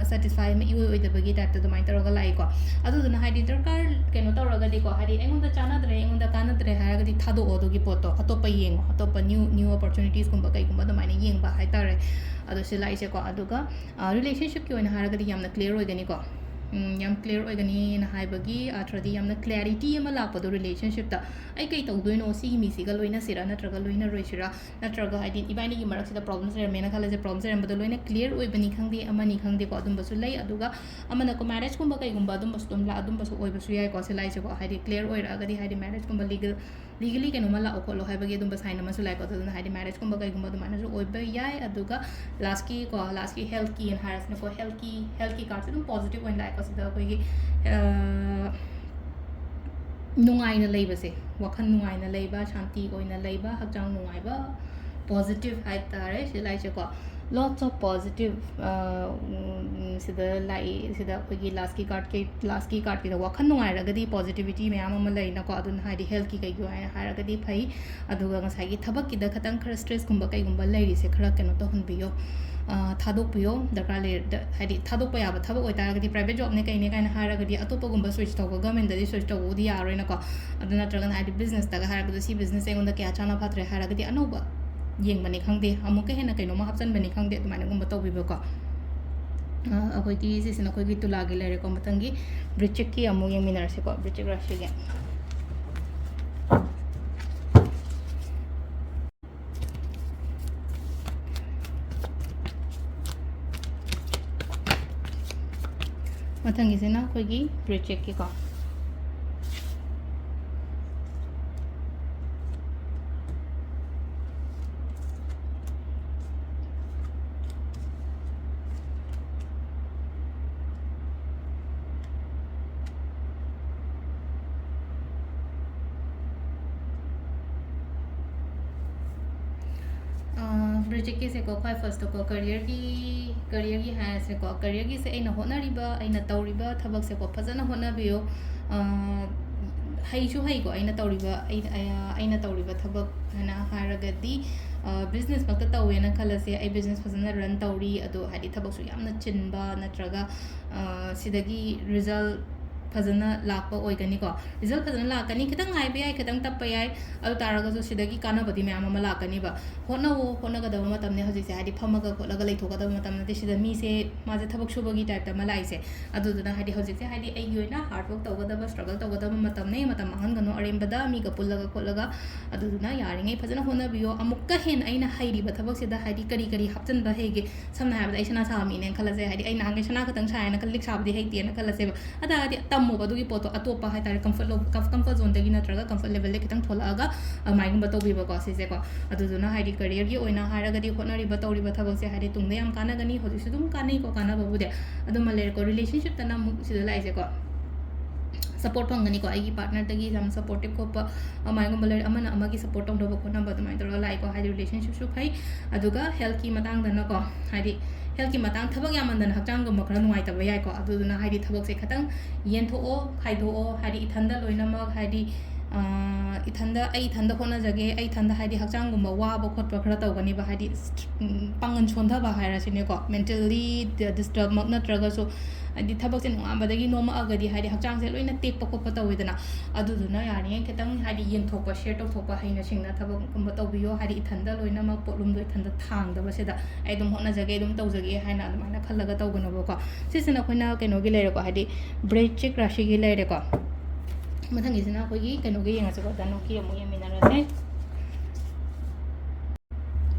ꯁꯦꯇꯤꯁꯐꯥꯏ ꯑꯃ ꯏꯑꯣꯏ ꯑꯣꯏꯗꯕꯒꯤ ꯇꯥꯏꯞꯇ ꯑꯗꯨꯃꯥꯏꯅ ꯇꯧꯔꯒ ꯂꯥꯛꯏꯀꯣ꯫ ꯑꯗꯨꯗꯨꯅ ꯍꯥꯏꯗꯤ ꯗꯔꯀꯥꯔ ꯀꯩꯅꯣ ꯇꯧꯔꯒꯗꯤꯀꯣ, ꯍꯥꯏꯗꯤ ꯑꯩꯉꯣꯟꯗ ꯆꯥꯟꯅꯗ꯭ꯔꯦ, ꯑꯩꯉꯣꯟꯗ ꯀꯥꯟꯅꯗ꯭ꯔꯦ ꯍꯥꯏꯔꯒꯗꯤ ꯊꯥꯗꯣꯛꯑꯣ ꯑꯗꯨꯒꯤ ꯄꯣꯠꯇꯣ, ꯑꯇꯣꯞꯄ ꯌꯦꯡꯉꯣ, ꯑꯇꯣꯞꯄ ꯅ꯭ꯌꯨ ꯅ꯭ꯌꯨ ꯑꯣꯄꯣꯔꯆꯨꯅꯤꯇꯤꯁꯀꯨꯝꯕ ꯀꯩꯒꯨꯝꯕ ꯑꯗꯨꯃꯥꯏꯅ ꯌꯦꯡꯕ ꯍꯥꯏꯇꯥꯔꯦ꯫ ꯑꯗꯣ ꯁꯤ ꯂꯥꯛꯏꯁꯦꯀꯣ꯫ ꯑꯗꯨꯒ ꯔꯤꯂꯦꯁꯟꯁꯤꯞꯀꯤ ꯑꯣꯏꯅ ꯍꯥꯏꯔꯒꯗꯤ ꯌꯥꯝꯅ ꯀ꯭ꯂꯤꯌꯥꯔ ꯑꯣꯏꯒꯅꯤꯀꯣ꯫ ꯌꯥꯝ ꯀ꯭ꯂꯤꯌꯥꯔ ꯑꯣꯏꯒꯅꯤꯅ ꯍꯥꯏꯕꯒꯤ ꯑꯥꯔꯊꯗꯤ ꯌꯥꯝꯅ ꯀ꯭ꯂꯤꯌꯥꯔꯤꯇꯤ ꯑꯃ ꯂꯥꯛꯄꯗꯣ ꯔꯤꯂꯦꯁꯟꯁꯤꯞꯇ꯫ ꯑꯩ ꯀꯩ ꯇꯧꯗꯣꯏꯅꯣ, ꯁꯤꯒꯤ ꯃꯤꯁꯤꯒ ꯂꯣꯏꯅꯁꯤꯔꯥ ꯅꯠꯇ꯭ꯔꯒ ꯂꯣꯏꯅꯔꯣꯏꯁꯤꯔꯥ, ꯅꯠꯇ꯭ꯔꯒ ꯍꯥꯏꯗꯤ ꯏꯕꯥꯅꯤꯒꯤ ꯃꯔꯛꯁꯤꯗ ꯄ꯭ꯔꯣꯕ꯭ꯂꯦꯝꯁ ꯂꯩꯔꯝꯃꯦꯅ ꯈꯜꯂꯁꯦ, ꯄ꯭ꯔꯣꯕ꯭ꯂꯦꯝꯁ ꯂꯩꯔꯝꯕꯗꯣ ꯂꯣꯏꯅ ꯀ꯭ꯂꯤꯌꯥꯔ ꯑꯣꯏꯕꯅꯤ ꯈꯪꯗꯦ, ꯑꯃꯅꯤ ꯈꯪꯗꯦꯀꯣ, ꯑꯗꯨꯝꯕꯁꯨ ꯂꯩ꯫ ꯑꯗꯨꯒ ꯑꯃꯅ ꯀꯣ ꯃꯦꯔꯦꯖꯀꯨꯝꯕ ꯀꯩꯒꯨꯝꯕ ꯑꯗꯨꯝꯕꯁꯨ ꯑꯗꯨꯝ ꯂꯥ- ꯑꯗꯨꯝꯕꯁꯨ ꯑꯣꯏꯕꯁꯨ ꯌꯥꯏꯀꯣ ꯁꯤ ꯂꯥꯛꯏꯁꯦꯀꯣ꯫ ꯍꯥꯏꯗꯤ ꯀ꯭ꯂꯤꯌꯥꯔ ꯑꯣꯏꯔꯛꯑꯒꯗꯤ ꯍꯥꯏꯗꯤ ꯃꯦꯔꯦꯖꯀꯨꯝꯕ ꯂꯤꯒꯦꯜ ꯂꯤꯒꯦꯂꯤ ꯀꯩꯅꯣꯝꯃ ꯂꯥꯛꯑꯣ ꯈꯣꯠꯂꯣ ꯍꯥꯏꯕꯒꯤ ꯑꯗꯨꯝꯕ ꯁꯥꯏꯟ ꯑꯃꯁꯨ ꯂꯥꯛꯑꯦꯀꯣ꯫ ꯑꯗꯨꯅ ꯍꯥꯏꯗꯤ ꯃꯦꯔꯦꯖꯀꯨꯝꯕ ꯀꯩꯒꯨꯝꯕ ꯑꯗꯨꯃꯥꯏꯅꯁꯨ ꯑꯣꯏꯕ ꯌꯥꯏ꯫ ꯑꯗꯨꯒ ꯂꯥꯁꯀꯤ ꯀꯣ ꯂꯥꯁꯀꯤ ꯍꯦꯜꯠꯀꯤ ꯍꯥꯏꯔꯁꯤꯅꯀꯣ, ꯍꯦꯜꯠꯀꯤ ꯍꯦꯜꯠꯀꯤ ꯀꯥꯔꯠꯁꯦ ꯑꯗꯨꯝ ꯄꯣꯖꯤꯇꯤꯚ ꯑꯣꯏꯅ ꯂꯥꯛꯑꯦꯀꯣ꯫ ꯁꯤꯗ ꯑꯩꯈꯣꯏꯒꯤ ꯅꯨꯡꯉꯥꯏꯅ ꯂꯩꯕꯁꯦ, ꯋꯥꯈꯜ ꯅꯨꯡꯉꯥꯏꯅ ꯂꯩꯕ, ꯁꯥꯟꯇꯤ ꯑꯣꯏꯅ ꯂꯩꯕ, ꯍꯛꯆꯥꯡ ꯅꯨꯡꯉꯥꯏꯕ, ꯄꯣꯖꯤꯇꯤꯚ ꯍꯥꯏꯇꯥꯔꯦ ꯁꯤ ꯂꯥꯛꯏꯁꯦꯀꯣ꯫ Lots of positive, ꯁꯤꯗ ꯂꯥꯛꯏ꯫ ꯁꯤꯗ ꯑꯩꯈꯣꯏꯒꯤ ꯂꯥꯁꯀꯤ ꯀꯥꯔꯠꯀꯤ, ꯂꯥꯁꯀꯤ ꯀꯥꯔꯠꯀꯤꯗ ꯋꯥꯈꯜ ꯅꯨꯡꯉꯥꯏꯔꯒꯗꯤ positivity ꯃꯌꯥꯝ ꯑꯃ ꯂꯩꯅꯀꯣ꯫ ꯑꯗꯨꯅ ꯍꯥꯏꯗꯤ healthꯀꯤ ꯀꯩꯒꯤ ꯑꯣꯏꯅ ꯍꯥꯏꯔꯒꯗꯤ ꯐꯩ꯫ ꯑꯗꯨꯒ ꯉꯁꯥꯏꯒꯤ ꯊꯕꯛꯀꯤꯗ ꯈꯇꯪ ꯈꯔ stressꯀꯨꯝꯕ ꯀꯩꯒꯨꯝꯕ ꯂꯩꯔꯤꯁꯦ ꯈꯔ ꯀꯩꯅꯣ ꯇꯧꯍꯟꯕꯤꯌꯣ, ꯊꯥꯗꯣꯛꯄꯤꯌꯣ꯫ ꯗꯔꯀꯥꯔ ꯂꯩꯔ-, ꯍꯥꯏꯗꯤ ꯊꯥꯗꯣꯛꯄ ꯌꯥꯕ ꯊꯕꯛ ꯑꯣꯏꯇꯥꯔꯒꯗꯤ, private jobꯅꯦ ꯀꯩꯅꯦ ꯀꯥꯏꯅ ꯍꯥꯏꯔꯒꯗꯤ ꯑꯇꯣꯞꯄꯒꯨꯝꯕ switch ꯇꯧꯕ, governmentꯗꯗꯤ switch ꯇꯧꯕꯕꯨꯗꯤ ꯌꯥꯔꯣꯏꯅꯀꯣ꯫ ꯑꯗꯨ ꯅꯠꯇ꯭ꯔꯒꯅ ꯍꯥꯏꯗꯤ businessꯇꯒ ꯍꯥꯏꯔꯒꯗꯤ ꯁꯤ business ꯑꯩꯉꯣꯟꯗ ꯀꯌꯥ ꯆꯥꯟꯅ ꯐꯠꯇ꯭ꯔꯦ ꯍꯥꯏꯔꯒꯗꯤ ꯑꯅꯧꯕ ꯌꯦꯡꯕꯅꯤ ꯈꯪꯗꯦ, ꯑꯃꯨꯛꯀ ꯍꯦꯟꯅ ꯀꯩꯅꯣꯝꯃ ꯍꯥꯞꯆꯤꯟꯕꯅꯤ ꯈꯪꯗꯦ, ꯑꯗꯨꯃꯥꯏꯅꯒꯨꯝꯕ ꯇꯧꯕꯤꯕꯀꯣ꯫ ꯑ, ꯑꯩꯈꯣꯏꯒꯤ ꯁꯤꯁꯤꯅ ꯑꯩꯈꯣꯏꯒꯤ ꯇꯨꯂꯥꯒꯤ ꯂꯩꯔꯦꯀꯣ꯫ ꯃꯊꯪꯒꯤ ꯕ꯭ꯔꯤꯆꯤꯛꯀꯤ ꯑꯃꯨꯛ ꯌꯦꯡꯃꯤꯟꯅꯔꯁꯤꯀꯣ, ꯕ꯭ꯔꯤꯆꯤꯛ ꯔꯥꯁꯤꯒꯤ꯫ ꯃꯊꯪꯒꯤꯁꯤꯅ ꯑꯩꯈꯣꯏꯒꯤ ꯕ꯭ꯔꯤꯆꯤꯛꯀꯤꯀꯣ꯫ ꯕ꯭ꯔꯤꯖꯤꯛꯀꯤꯁꯦꯀꯣ, ꯈ꯭ꯋꯥꯏ firstꯇꯀꯣ, careerꯒꯤ, careerꯒꯤ ꯍꯥꯏꯔꯁꯦꯀꯣ, careerꯒꯤꯁꯦ ꯑꯩꯅ ꯍꯣꯠꯅꯔꯤꯕ, ꯑꯩꯅ ꯇꯧꯔꯤꯕ ꯊꯕꯛꯁꯦꯀꯣ, ꯐꯖꯅ ꯍꯣꯠꯅꯕꯤꯌꯨ꯫ ꯑ, ꯍꯩꯁꯨ ꯍꯩꯀꯣ, ꯑꯩꯅ ꯇꯧꯔꯤꯕ, ꯑꯩ-, ꯑꯩ-, ꯑꯩꯅ ꯇꯧꯔꯤꯕ ꯊꯕꯛ ꯍꯥꯏꯅ ꯍꯥꯏꯔꯒꯗꯤ, ꯑ, businessꯃꯛꯇ ꯇꯧꯋꯦꯅ ꯈꯜꯂꯁꯦ, ꯑꯩ business ꯐꯖꯅ run ꯇꯧꯔꯤ, ꯑꯗꯣ ꯍꯥꯏꯗꯤ ꯊꯕꯛꯁꯨ ꯌꯥꯝꯅ ꯆꯤꯟꯕ ꯅꯠꯇ꯭ꯔꯒ, ꯑ, ꯁꯤꯗꯒꯤ result ꯐꯖꯅ ꯂꯥꯛꯄ ꯑꯣꯏꯒꯅꯤꯀꯣ꯫ Result ꯐꯖꯅ ꯂꯥꯛꯀꯅꯤ, ꯈꯤꯇꯪ ꯉꯥꯏꯕ ꯌꯥꯏ, ꯈꯤꯇꯪ ꯇꯞꯄ ꯌꯥꯏ, ꯑꯗꯨ ꯇꯥꯔꯒꯁꯨ ꯁꯤꯗꯒꯤ ꯀꯥꯟꯅꯕꯗꯤ ꯃꯌꯥꯝ ꯑꯃ ꯂꯥꯛꯀꯅꯤꯕ꯫ ꯍꯣꯠꯅꯧꯋꯣ, ꯍꯣꯠꯅꯒꯗꯕ ꯃꯇꯝꯅꯦ ꯍꯧꯖꯤꯛꯁꯦ, ꯍꯥꯏꯗꯤ ꯐꯝꯃꯒ ꯈꯣꯠꯂꯒ ꯂꯩꯊꯣꯛꯀꯗꯕ ꯃꯇꯝ ꯅꯠꯇꯦ꯫ ꯁꯤꯗ ꯃꯤꯁꯦ, ꯃꯥꯁꯦ ꯊꯕꯛ ꯁꯨꯕꯒꯤ typeꯇ ꯑꯃ ꯂꯥꯛꯏꯁꯦ꯫ ꯑꯗꯨꯗꯨꯅ ꯍꯥꯏꯗꯤ ꯍꯧꯖꯤꯛꯁꯦ ꯍꯥꯏꯗꯤ ꯑꯩꯒꯤ ꯑꯣꯏꯅ hard work ꯇꯧꯒꯗꯕ, struggle ꯇꯧꯒꯗꯕ ꯃꯇꯝꯅꯦ꯫ ꯃꯇꯝ ꯃꯥꯡꯍꯟꯒꯅꯨ ꯑꯔꯦꯝꯕꯗ ꯃꯤꯒ ꯄꯨꯜꯂꯒ ꯈꯣꯠꯂꯒ꯫ ꯑꯗꯨꯗꯨꯅ ꯌꯥꯔꯤꯉꯩ ꯐꯖꯅ ꯍꯣꯠꯅꯕꯤꯌꯣ꯫ ꯑꯃꯨꯛꯀ ꯍꯦꯟꯅ ꯑꯩꯅ ꯍꯩꯔꯤꯕ ꯊꯕꯛꯁꯤꯗ ꯍꯥꯏꯗꯤ ꯀꯔꯤ ꯀꯔꯤ ꯍꯥꯞꯆꯤꯟꯕ ꯍꯩꯒꯦ, ꯁꯝꯅ ꯍꯥꯏꯔꯕꯗ ꯑꯩ ꯁꯅꯥ ꯁꯥꯕ ꯃꯤꯅꯦꯅ ꯈꯜꯂꯁꯦ, ꯍꯥꯏꯗꯤ ꯑꯩ ꯅꯍꯥꯟꯈꯩ ꯁꯅꯥ ꯈꯛꯇꯪ ꯁꯥꯏꯌꯦꯅ ꯈꯜ-, ꯂꯤꯛ ꯁꯥꯕꯗꯤ ꯍꯩꯇꯦꯅ ꯈꯜꯂꯁꯦꯕ꯫ ꯑꯗꯨ ꯇꯥꯔꯗꯤ ꯇꯝꯃꯣꯕ ꯑꯗꯨꯒꯤ ꯄꯣꯠꯇꯣ, ꯑꯇꯣꯞꯄ ꯍꯥꯏꯇꯥꯔꯦ, comfort lo-, comf-, comfort zoneꯗꯒꯤ ꯅꯠꯇ꯭ꯔꯒ comfort levelꯗꯒꯤ ꯈꯤꯇꯪ ꯊꯣꯛꯂꯛꯑꯒ ꯑꯗꯨꯃꯥꯏꯒꯨꯝꯕ ꯇꯧꯕꯤꯕꯀꯣ ꯁꯤꯁꯦꯀꯣ꯫ ꯑꯗꯨꯗꯨꯅ ꯍꯥꯏꯗꯤ careerꯒꯤ ꯑꯣꯏꯅ ꯍꯥꯏꯔꯒꯗꯤ ꯍꯣꯠꯅꯔꯤꯕ ꯇꯧꯔꯤꯕ ꯊꯕꯛꯁꯦ ꯍꯥꯏꯗꯤ ꯇꯨꯡꯗ ꯌꯥꯝ ꯀꯥꯟꯅꯒꯅꯤ, ꯍꯧꯖꯤꯛꯁꯨ ꯑꯗꯨꯝ ꯀꯥꯟꯅꯩꯀꯣ, ꯀꯥꯟꯅꯕꯕꯨꯗꯤ꯫ ꯑꯗꯨꯃ ꯂꯩꯔꯦꯀꯣ, relationshipꯇꯅ ꯑꯃꯨꯛ ꯁꯤꯗ ꯂꯥꯛꯏꯁꯦꯀꯣ꯫ ꯁꯄꯣꯔꯠ ꯐꯪꯒꯅꯤꯀꯣ꯫ ꯑꯩꯒꯤ ꯄꯥꯔꯠꯅꯔꯗꯒꯤ ꯌꯥꯝ ꯁꯄꯣꯔꯇꯤꯞ ꯈꯣꯠꯄ ꯑꯗꯨꯃꯥꯏꯅꯒꯨꯝꯕ ꯂꯩꯔꯦ, ꯑꯃꯅ ꯑꯃꯒꯤ ꯁꯄꯣꯔꯠ ꯇꯧꯅꯕ ꯈꯣꯠꯅꯕ ꯑꯗꯨꯃꯥꯏꯅ ꯇꯧꯔꯒ ꯂꯥꯛꯏꯀꯣ꯫ ꯍꯥꯏꯗꯤ ꯔꯤꯂꯦꯁꯟꯁꯤꯞꯁꯨ ꯐꯩ, ꯑꯗꯨꯒ ꯍꯦꯜꯠꯀꯤ ꯃꯇꯥꯡꯗꯅꯀꯣ, ꯍꯥꯏꯗꯤ ꯍꯦꯜꯠꯀꯤ ꯃꯇꯥꯡ, ꯊꯕꯛ ꯌꯥꯝꯃꯟꯗꯅ ꯍꯛꯆꯥꯡꯒꯨꯝꯕ ꯈꯔ ꯅꯨꯡꯉꯥꯏꯇꯕ ꯌꯥꯏꯀꯣ꯫ ꯑꯗꯨꯗꯨꯅ ꯍꯥꯏꯗꯤ ꯊꯕꯛꯁꯦ ꯈꯤꯇꯪ ꯌꯦꯟꯊꯣꯛꯑꯣ, ꯈꯥꯏꯗꯣꯛꯑꯣ꯫ ꯍꯥꯏꯗꯤ ꯏꯊꯟꯗ ꯂꯣꯏꯅꯃꯛ, ꯍꯥꯏꯗꯤ ꯏꯊꯟꯗ, ꯑꯩ ꯏꯊꯟꯗ ꯍꯣꯠꯅꯖꯒꯦ, ꯑꯩ ꯏꯊꯟꯗ ꯍꯥꯏꯗꯤ ꯍꯛꯆꯥꯡꯒꯨꯝꯕ ꯋꯥꯕ ꯈꯣꯠꯄ ꯈꯔ ꯇꯧꯒꯅꯤꯕ, ꯍꯥꯏꯗꯤ ꯄꯥꯡꯒꯜ ꯁꯣꯟꯊꯕ ꯍꯥꯏꯔꯁꯤꯅꯦꯀꯣ, ꯃꯦꯟꯇꯦꯜꯂꯤ ꯗꯤꯁꯇꯔꯕꯃꯛ ꯅꯠꯇ꯭ꯔꯒꯁꯨ, ꯍꯥꯏꯗꯤ ꯊꯕꯛꯁꯦ ꯅꯣꯡꯉꯥꯟꯕꯗꯒꯤ ꯅꯣꯝꯃꯛꯑꯒꯗꯤ ꯍꯥꯏꯗꯤ ꯍꯛꯆꯥꯡꯁꯦ ꯂꯣꯏꯅ ꯇꯦꯛꯄ ꯈꯣꯠꯄ ꯇꯧꯋꯤꯗꯅ꯫ ꯑꯗꯨꯗꯨꯅ ꯌꯥꯔꯤꯉꯩ ꯈꯤꯇꯪ ꯍꯥꯏꯗꯤ ꯌꯦꯟꯊꯣꯛꯄ, ꯁꯦꯌꯔ ꯇꯧꯊꯣꯛꯄ, ꯍꯩꯅ ꯁꯤꯡꯅ ꯊꯕꯛꯀꯨꯝꯕ ꯇꯧꯕꯤꯌꯣ꯫ ꯍꯥꯏꯗꯤ ꯏꯊꯟꯗ ꯂꯣꯏꯅꯃꯛ ꯄꯣꯠꯂꯨꯝꯗꯣ ꯏꯊꯟꯗ ꯊꯥꯡꯗꯕꯁꯤꯗ ꯑꯩ ꯑꯗꯨꯝ ꯍꯣꯠꯅꯖꯒꯦ, ꯑꯗꯨꯝ ꯇꯧꯖꯒꯦ ꯍꯥꯏꯅ ꯑꯗꯨꯃꯥꯏꯅ ꯈꯜꯂꯒ ꯇꯧꯒꯅꯣꯕꯀꯣ꯫ ꯁꯤꯁꯤꯅ ꯑꯩꯈꯣꯏꯅ ꯀꯩꯅꯣꯒꯤ ꯂꯩꯔꯦꯀꯣ, ꯍꯥꯏꯗꯤ ꯕ꯭ꯔꯤꯆꯤꯛ ꯔꯥꯁꯤꯒꯤ ꯂꯩꯔꯦꯀꯣ꯫ ꯃꯊꯪꯒꯤꯁꯤꯅ ꯑꯩꯈꯣꯏꯒꯤ ꯀꯩꯅꯣꯒꯤ ꯌꯦꯡꯉꯁꯤꯀꯣ, ꯙꯅꯨꯒꯤ ꯑꯃꯨꯛ ꯌꯦꯡꯃꯤꯟꯅꯔꯁꯦ꯫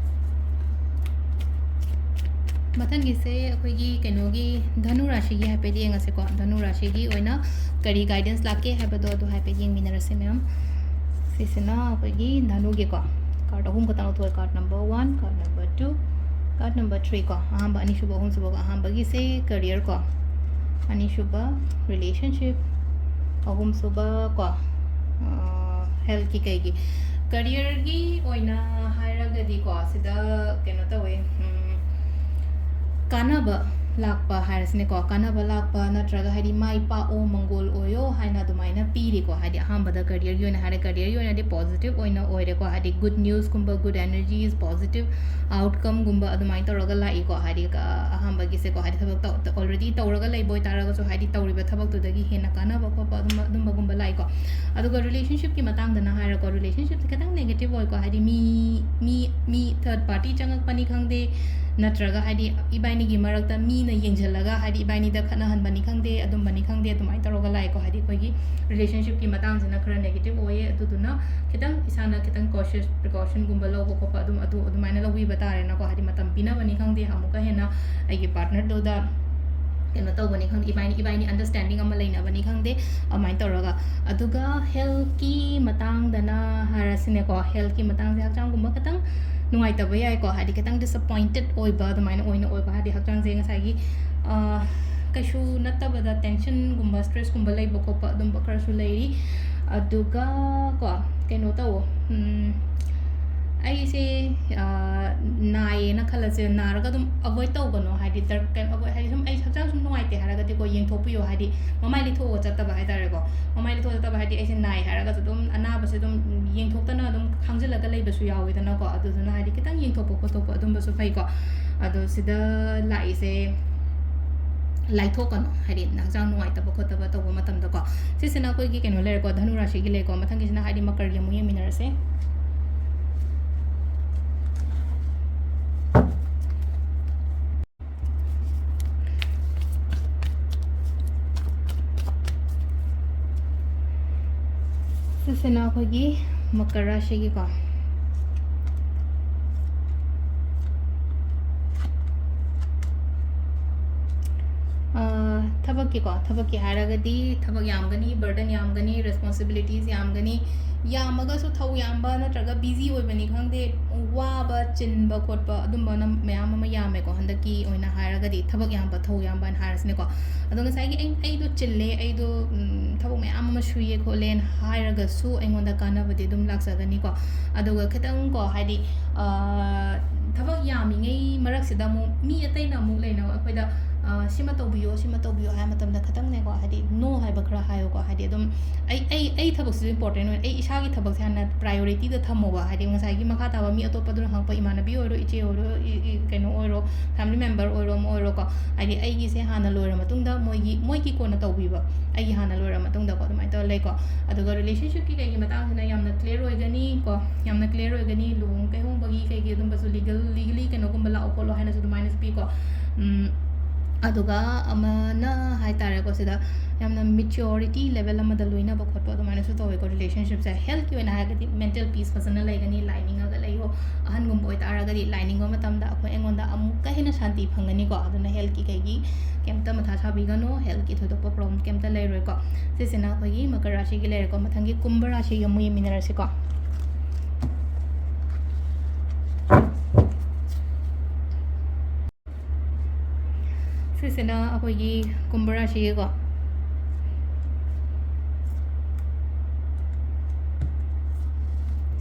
ꯃꯊꯪꯒꯤꯁꯦ ꯑꯩꯈꯣꯏꯒꯤ ꯀꯩꯅꯣꯒꯤ ꯙꯅꯨ ꯔꯥꯁꯤꯒꯤ ꯍꯥꯏꯐꯦꯠ ꯌꯦꯡꯉꯁꯤꯀꯣ꯫ ꯙꯅꯨ ꯔꯥꯁꯤꯒꯤ ꯑꯣꯏꯅ ꯀꯔꯤ ꯒꯥꯏꯗꯦꯟꯁ ꯂꯥꯛꯀꯦ ꯍꯥꯏꯕꯗꯣ ꯑꯗꯨ ꯍꯥꯏꯐꯦꯠ ꯌꯦꯡꯃꯤꯟꯅꯔꯁꯦ ꯃꯌꯥꯝ꯫ ꯁꯤꯁꯤꯅ ꯑꯩꯈꯣꯏꯒꯤ ꯙꯅꯨꯒꯤꯀꯣ, ꯀꯥꯔꯠ ꯑꯍꯨꯝ ꯈꯛꯇꯪ ꯂꯧꯊꯣꯛꯑꯦ, card number one, card number two, card number three ꯀꯣ꯫ ꯑꯍꯥꯟꯕ, ꯑꯅꯤꯁꯨꯕ, ꯑꯍꯨꯝꯁꯨꯕ ꯀꯣ꯫ ꯑꯍꯥꯟꯕꯒꯤꯁꯦ ꯀꯔꯤꯌꯔ ꯀꯣ, ꯑꯅꯤꯁꯨꯕ ꯔꯤꯂꯦꯁꯟꯁꯤꯞ, ꯑꯍꯨꯝꯁꯨꯕ ꯀꯣ, ꯍꯦꯜꯠꯀꯤ ꯀꯩꯒꯤ꯫ ꯀꯔꯤꯌꯔꯒꯤ ꯑꯣꯏꯅ ꯍꯥꯏꯔꯒꯗꯤꯀꯣ, ꯁꯤꯗ ꯀꯩꯅꯣ ꯇꯧꯋꯦ, ꯎꯝ, ꯀꯥꯟꯅꯕ ꯂꯥꯛꯄ ꯍꯥꯏꯔꯁꯤꯅꯦꯀꯣ, ꯀꯥꯟꯅꯕ ꯂꯥꯛꯄ ꯅꯠꯇ꯭ꯔꯒ ꯍꯥꯏꯗꯤ ꯃꯥꯏ ꯄꯥꯛꯑꯣ, ꯃꯪꯒꯣꯜ ꯑꯣꯏꯌꯣ ꯍꯥꯏꯅ ꯑꯗꯨꯃꯥꯏꯅ ꯄꯤꯔꯤꯀꯣ꯫ ꯍꯥꯏꯗꯤ ꯑꯍꯥꯟꯕꯗ ꯀꯔꯤꯌꯔꯒꯤ ꯑꯣꯏꯅ ꯍꯥꯏꯔꯦ, ꯀꯔꯤꯌꯔꯒꯤ ꯑꯣꯏꯅꯗꯤ ꯄꯣꯖꯤꯇꯤꯚ ꯑꯣꯏꯅ ꯑꯣꯏꯔꯦꯀꯣ꯫ ꯍꯥꯏꯗꯤ ꯒꯨꯗ ꯅ꯭ꯌꯨꯁꯀꯨꯝꯕ, ꯒꯨꯗ ꯑꯦꯅꯔꯖꯤꯁ, ꯄꯣꯖꯤꯇꯤꯚ ꯑꯥꯎꯠꯀꯝꯒꯨꯝꯕ ꯑꯗꯨꯃꯥꯏꯅ ꯇꯧꯔꯒ ꯂꯥꯛꯏꯀꯣ꯫ ꯍꯥꯏꯗꯤ ꯀ-, ꯑꯍꯥꯟꯕꯒꯤꯁꯦꯀꯣ, ꯍꯥꯏꯗꯤ ꯊꯕꯛ ꯇꯧ-, already ꯇꯧꯔꯒ ꯂꯩꯕ ꯑꯣꯏꯇꯥꯔꯒꯁꯨ ꯍꯥꯏꯗꯤ ꯇꯧꯔꯤꯕ ꯊꯕꯛꯇꯨꯗꯒꯤ ꯍꯦꯟꯅ ꯀꯥꯟꯅꯕ ꯈꯣꯠꯄ ꯑꯗꯨꯝꯕ, ꯑꯗꯨꯝꯕꯒꯨꯝꯕ ꯂꯥꯛꯏꯀꯣ꯫ ꯑꯗꯨꯒ ꯔꯤꯂꯦꯁꯟꯁꯤꯞꯀꯤ ꯃꯇꯥꯡꯗꯅ ꯍꯥꯏꯔꯣꯀꯣ, ꯔꯤꯂꯦꯁꯟꯁꯤꯞꯁꯦ ꯈꯤꯇꯪ ꯅꯦꯒꯦꯇꯤꯚ ꯑꯣꯏꯀꯣ꯫ ꯍꯥꯏꯗꯤ ꯃꯤ, ꯃꯤ, ꯃꯤ ꯊꯔꯠ ꯄꯥꯔꯇꯤ ꯆꯪꯉꯛꯄꯅꯤ ꯈꯪꯗꯦ, ꯅꯠꯇ꯭ꯔꯒ ꯍꯥꯏꯗꯤ ꯏꯕꯥꯏꯅꯤꯒꯤ ꯃꯔꯛꯇ ꯃꯤꯅ ꯌꯦꯡꯁꯤꯜꯂꯒ ꯍꯥꯏꯗꯤ ꯏꯕꯥꯏꯅꯤꯗ ꯈꯠꯅꯍꯟꯕꯅꯤ ꯈꯪꯗꯦ, ꯑꯗꯨꯝꯕꯅꯤ ꯈꯪꯗꯦ, ꯑꯗꯨꯃꯥꯏꯅ ꯇꯧꯔꯒ ꯂꯥꯛꯑꯦꯀꯣ꯫ ꯍꯥꯏꯗꯤ ꯑꯩꯈꯣꯏꯒꯤ ꯔꯤꯂꯦꯁꯟꯁꯤꯞꯀꯤ ꯃꯇꯥꯡꯁꯤꯅ ꯈꯔ ꯅꯦꯒꯦꯇꯤꯚ ꯑꯣꯏꯌꯦ꯫ ꯑꯗꯨꯗꯨꯅ ꯈꯤꯇꯪ ꯏꯁꯥꯅ ꯈꯤꯇꯪ ꯀꯣꯁꯤꯌꯁ, ꯄ꯭ꯔꯤꯀꯣꯁꯟꯒꯨꯝꯕ ꯂꯧꯕ ꯈꯣꯠꯄ ꯑꯗꯨꯝ, ꯑꯗꯨ ꯑꯗꯨꯃꯥꯏꯅ ꯂꯧꯕꯤꯕ ꯇꯥꯔꯦꯅꯀꯣ꯫ ꯍꯥꯏꯗꯤ ꯃꯇꯝ ꯄꯤꯅꯕꯅꯤ ꯈꯪꯗꯦ, ꯑꯃꯨꯛꯀ ꯍꯦꯟꯅ ꯑꯩꯒꯤ ꯄꯥꯔꯠꯅꯔꯗꯨꯗ ꯀꯩꯅꯣ ꯇꯧꯕꯅꯤ ꯈꯪꯗꯦ, ꯏꯕꯥꯏꯅꯤ, ꯏꯕꯥꯏꯅꯤ ꯑꯟꯗꯔꯁ꯭ꯇꯦꯟꯗꯤꯡ ꯑꯃ ꯂꯩꯅꯕꯅꯤ ꯈꯪꯗꯦ, ꯑꯗꯨꯃꯥꯏꯅ ꯇꯧꯔꯒ꯫ ꯑꯗꯨꯒ ꯍꯦꯜꯠꯀꯤ ꯃꯇꯥꯡꯗꯅ ꯍꯥꯏꯔꯁꯤꯅꯦꯀꯣ, ꯍꯦꯜꯠꯀꯤ ꯃꯇꯥꯡꯁꯦ ꯍꯛꯆꯥꯡꯒꯨꯝꯕ ꯈꯤꯇꯪ ꯅꯨꯡꯉꯥꯏꯇꯕ ꯌꯥꯏꯀꯣ꯫ ꯍꯥꯏꯗꯤ ꯈꯤꯇꯪ ꯗꯤꯁꯑꯄꯣꯏꯟꯇꯦꯠ ꯑꯣꯏꯕ ꯑꯗꯨꯃꯥꯏꯅ ꯑꯣꯏꯅ ꯑꯣꯏꯕ꯫ ꯍꯥꯏꯗꯤ ꯍꯛꯆꯥꯡꯁꯦ ꯉꯁꯥꯏꯒꯤ, ꯑ, ꯀꯩꯁꯨ ꯅꯠꯇꯕꯗ ꯇꯦꯟꯁꯟꯒꯨꯝꯕ, ꯁ꯭ꯇ꯭ꯔꯦꯁꯀꯨꯝꯕ ꯂꯩꯕ ꯈꯣꯠꯄ ꯑꯗꯨꯝꯕ ꯈꯔꯁꯨ ꯂꯩꯔꯤ꯫ ꯑꯗꯨꯒ ꯀꯣ, ꯀꯩꯅꯣ ꯇꯧꯋꯣ, ꯎꯝ, ꯑꯩꯁꯦ, ꯑ, ꯅꯥꯏꯌꯦꯅ ꯈꯜꯂꯁꯦ, ꯅꯥꯔꯒ ꯑꯗꯨꯝ ꯑꯦꯚꯣꯏꯗ ꯇꯧꯒꯅꯣ, ꯍꯥꯏꯗꯤ ꯗꯔ-, ꯀꯩꯅꯣ, ꯑꯦꯚꯣꯏꯗ, ꯍꯥꯏꯗꯤ ꯁꯨꯝ ꯑꯩ ꯍꯛꯆꯥꯡ ꯁꯨꯝ ꯅꯨꯡꯉꯥꯏꯇꯦ ꯍꯥꯏꯔꯒꯗꯤꯀꯣ, ꯌꯦꯡꯊꯣꯛꯄꯤꯌꯣ, ꯍꯥꯏꯗꯤ ꯃꯃꯥꯏ ꯂꯤꯊꯣꯛꯑꯒ ꯆꯠꯇꯕ ꯍꯥꯏꯇꯥꯔꯦꯀꯣ, ꯃꯃꯥꯏ ꯂꯤꯊꯣꯛꯑꯒ ꯆꯠꯇꯕ ꯍꯥꯏꯗꯤ ꯑꯩꯁꯦ ꯅꯥꯏ ꯍꯥꯏꯔꯒꯁꯨ ꯑꯗꯨꯝ ꯑꯅꯥꯕꯁꯦ ꯑꯗꯨꯝ ꯌꯦꯡꯊꯣꯛꯇꯅ ꯑꯗꯨꯝ ꯈꯥꯡꯖꯤꯜꯂꯒ ꯂꯩꯕꯁꯨ ꯌꯥꯎꯋꯤꯗꯅꯀꯣ, ꯑꯗꯨꯗꯨꯅ ꯍꯥꯏꯗꯤ ꯈꯤꯇꯪ ꯌꯦꯡꯊꯣꯛꯄ ꯈꯣꯠꯇꯣꯛꯄ ꯑꯗꯨꯝꯕꯁꯨ ꯐꯩꯀꯣ꯫ ꯑꯗꯣ ꯁꯤꯗ ꯂꯥꯛꯏꯁꯦ ꯂꯥꯏꯊꯣꯛꯀꯅꯣ, ꯍꯥꯏꯗꯤ ꯍꯛꯆꯥꯡ ꯅꯨꯡꯉꯥꯏꯇꯕ ꯈꯣꯠꯇꯕ ꯇꯧꯕ ꯃꯇꯝꯗꯀꯣ꯫ ꯁꯤꯁꯤꯅ ꯑꯩꯈꯣꯏꯒꯤ ꯀꯩꯅꯣ ꯂꯩꯔꯦꯀꯣ, ꯙꯅꯨ ꯔꯥꯁꯤꯒꯤ ꯂꯩꯀꯣ꯫ ꯃꯊꯪꯒꯤꯁꯤꯅ ꯍꯥꯏꯗꯤ ꯃꯀꯔꯒꯤ ꯑꯃꯨꯛ ꯌꯦꯡꯃꯤꯟꯅꯔꯁꯦ꯫ ꯁꯤꯁꯤꯅ ꯑꯩꯈꯣꯏꯒꯤ ꯃꯀꯔ ꯔꯥꯁꯤꯒꯤꯀꯣ꯫ ꯑ, ꯊꯕꯛꯀꯤꯀꯣ, ꯊꯕꯛꯀꯤ ꯍꯥꯏꯔꯒꯗꯤ ꯊꯕꯛ ꯌꯥꯝꯒꯅꯤ, ꯕꯔꯗꯟ ꯌꯥꯝꯒꯅꯤ, ꯔꯦꯁꯄꯣꯟꯁꯤꯕꯤꯂꯤꯇꯤꯁ ꯌꯥꯝꯒꯅꯤ꯫ ꯌꯥꯝꯃꯒꯁꯨ ꯊꯧ ꯌꯥꯝꯕ ꯅꯠꯇ꯭ꯔꯒ ꯕꯤꯖꯤ ꯑꯣꯏꯕꯅꯤ ꯈꯪꯗꯦ, ꯋꯥꯕ ꯆꯤꯟꯕ ꯈꯣꯠꯄ ꯑꯗꯨꯝꯕꯅ ꯃꯌꯥꯝ ꯑꯃ ꯌꯥꯝꯃꯦꯀꯣ꯫ ꯍꯟꯗꯛꯀꯤ ꯑꯣꯏꯅ ꯍꯥꯏꯔꯒꯗꯤ ꯊꯕꯛ ꯌꯥꯝꯕ, ꯊꯧ ꯌꯥꯝꯕ ꯍꯥꯏꯅ ꯍꯥꯏꯔꯁꯤꯅꯦꯀꯣ꯫ ꯑꯗꯣ ꯉꯁꯥꯏꯒꯤ ꯑꯩ, "ꯑꯩꯗꯣ ꯆꯤꯜꯂꯦ, ꯑꯩꯗꯣ, ꯎꯝ, ꯊꯕꯛ ꯃꯌꯥꯝ ꯑꯃ ꯁꯨꯏꯌꯦ ꯈꯣꯠꯂꯦꯅ" ꯍꯥꯏꯔꯒꯁꯨ ꯑꯩꯉꯣꯟꯗ ꯀꯥꯟꯅꯕꯗꯤ ꯑꯗꯨꯝ ꯂꯥꯛꯆꯒꯅꯤꯀꯣ꯫ ꯑꯗꯨꯒ ꯈꯤꯇꯪ ꯀꯣ, ꯍꯥꯏꯗꯤ, ꯑ, ꯊꯕꯛ ꯌꯥꯝꯃꯤꯉꯩ ꯃꯔꯛꯁꯤꯗ ꯑꯃꯨꯛ ꯃꯤ ꯑꯇꯩꯅ ꯑꯃꯨꯛ ꯂꯩꯅ ꯑꯩꯈꯣꯏꯗ, ꯑ, "ꯁꯤꯃ ꯇꯧꯕꯤꯌꯣ, ꯁꯤꯃ ꯇꯧꯕꯤꯌꯣ" ꯍꯥꯏꯕ ꯃꯇꯝꯗ ꯈꯤꯇꯪꯅꯦꯀꯣ, ꯍꯥꯏꯗꯤ no ꯍꯥꯏꯕ ꯈꯔ ꯍꯥꯏꯌꯨꯀꯣ꯫ ꯍꯥꯏꯗꯤ ꯑꯗꯨꯝ ꯑꯩ, ꯑꯩ, ꯑꯩ ꯊꯕꯛꯁꯤꯁꯨ ꯏꯝꯄꯣꯔꯇꯦꯟ ꯑꯣꯏ, ꯑꯩ ꯏꯁꯥꯒꯤ ꯊꯕꯛꯁꯦ ꯍꯥꯟꯅ ꯄ꯭ꯔꯥꯏꯌꯣꯔꯤꯇꯤꯗ ꯊꯝꯃꯣꯕ꯫ ꯍꯥꯏꯗꯤ ꯉꯁꯥꯏꯒꯤ ꯃꯈꯥ ꯇꯥꯕ ꯃꯤ ꯑꯇꯣꯞꯄꯗꯨꯅ ꯍꯪꯉꯛꯄ, ꯏꯃꯥꯟꯅꯕꯤ ꯑꯣꯏꯔꯣ, ꯏꯆꯦ ꯑꯣꯏꯔꯣ, ꯏ-, ꯏ-, ꯀꯩꯅꯣ ꯑꯣꯏꯔꯣ, ꯐꯦꯃꯤꯂꯤ ꯃꯦꯝꯕꯔ ꯑꯣꯏꯔꯣ, ꯑꯃ ꯑꯣꯏꯔꯣꯀꯣ, ꯍꯥꯏꯗꯤ ꯑꯩꯒꯤꯁꯦ ꯍꯥꯟꯅ ꯂꯣꯏꯔ ꯃꯇꯨꯡꯗ ꯃꯣꯏꯒꯤ, ꯃꯣꯏꯒꯤ ꯀꯣꯟꯅ ꯇꯧꯕꯤꯕ, ꯑꯩꯒꯤ ꯍꯥꯟꯅ ꯂꯣꯏꯔ ꯃꯇꯨꯡꯗꯀꯣ, ꯑꯗꯨꯃꯥꯏꯅ ꯇꯧꯔ ꯂꯩꯀꯣ꯫ ꯑꯗꯨꯒ ꯔꯤꯂꯦꯁꯟꯁꯤꯞꯀꯤ ꯀꯩꯒꯤ ꯃꯇꯥꯡꯁꯤꯅ ꯌꯥꯝꯅ ꯀ꯭ꯂꯤꯌꯔ ꯑꯣꯏꯒꯅꯤ ꯀꯣ, ꯌꯥꯝꯅ ꯀ꯭ꯂꯤꯌꯔ ꯑꯣꯏꯒꯅꯤ꯫ ꯂꯨꯍꯣꯡ ꯀꯩꯍꯣꯡꯕꯒꯤ ꯀꯩꯒꯤ ꯑꯗꯨꯝꯕꯁꯨ ꯂꯤꯒꯦꯜ, ꯂꯤꯒꯦꯂꯤ ꯀꯩꯅꯣꯒꯨꯝꯕ ꯂꯥꯛꯑꯣ ꯈꯣꯠꯂꯣ ꯍꯥꯏꯅꯁꯨ ꯑꯗꯨꯃꯥꯏꯅꯁꯨ ꯄꯤꯀꯣ꯫ ꯎꯝ, ꯑꯗꯨꯒ ꯑꯃꯅ ꯍꯥꯏꯇꯥꯔꯦꯀꯣ, ꯁꯤꯗ ꯌꯥꯝꯅ ꯃꯦꯆ꯭ꯌꯣꯔꯤꯇꯤ ꯂꯦꯚꯦꯜ ꯑꯃꯗ ꯂꯣꯏꯅꯕ ꯈꯣꯠꯄ ꯑꯗꯨꯃꯥꯏꯅꯁꯨ ꯇꯧꯋꯦꯀꯣ ꯔꯤꯂꯦꯁꯟꯁꯤꯞꯁꯦ꯫ ꯍꯦꯜꯠꯀꯤ ꯑꯣꯏꯅ ꯍꯥꯏꯔꯒꯗꯤ ꯃꯦꯟꯇꯦꯜ ꯄꯤꯁ ꯐꯖꯅ ꯂꯩꯒꯅꯤ, ꯂꯥꯏ ꯅꯤꯡꯉꯒ ꯂꯩꯌꯣ꯫ ꯑꯍꯟꯒꯨꯝꯕ ꯑꯣꯏꯇꯥꯔꯒꯗꯤ ꯂꯥꯏ ꯅꯤꯡꯕ ꯃꯇꯝꯗ ꯑꯩꯈꯣꯏ ꯑꯩꯉꯣꯟꯗ ꯑꯃꯨꯛꯀ ꯍꯦꯟꯅ ꯁꯥꯟꯇꯤ ꯐꯪꯒꯅꯤꯀꯣ꯫ ꯑꯗꯨꯅ ꯍꯦꯜꯠꯀꯤ ꯀꯩꯒꯤ ꯀꯩꯝꯇ ꯃꯊꯥ ꯁꯥꯕꯤꯒꯅꯨ, ꯍꯦꯜꯠꯀꯤ ꯊꯣꯏꯗꯣꯛꯄ ꯄ꯭ꯔꯣꯕ꯭ꯂꯦꯝ ꯀꯩꯝꯇ ꯂꯩꯔꯣꯏꯀꯣ꯫ ꯁꯤꯁꯤꯅ ꯑꯩꯈꯣꯏꯒꯤ ꯃꯀꯔ ꯔꯥꯁꯤꯒꯤ ꯂꯩꯔꯦꯀꯣ꯫ ꯃꯊꯪꯒꯤ ꯀꯨꯝꯚ ꯔꯥꯁꯤꯒꯤ ꯑꯃꯨꯛ ꯌꯦꯡꯃꯤꯟꯅꯔꯁꯤꯀꯣ꯫ ꯁꯤꯁꯦ ꯁꯤꯅ ꯑꯩꯈꯣꯏꯒꯤ ꯀꯨꯝꯚ ꯔꯥꯁꯤꯒꯤꯀꯣ,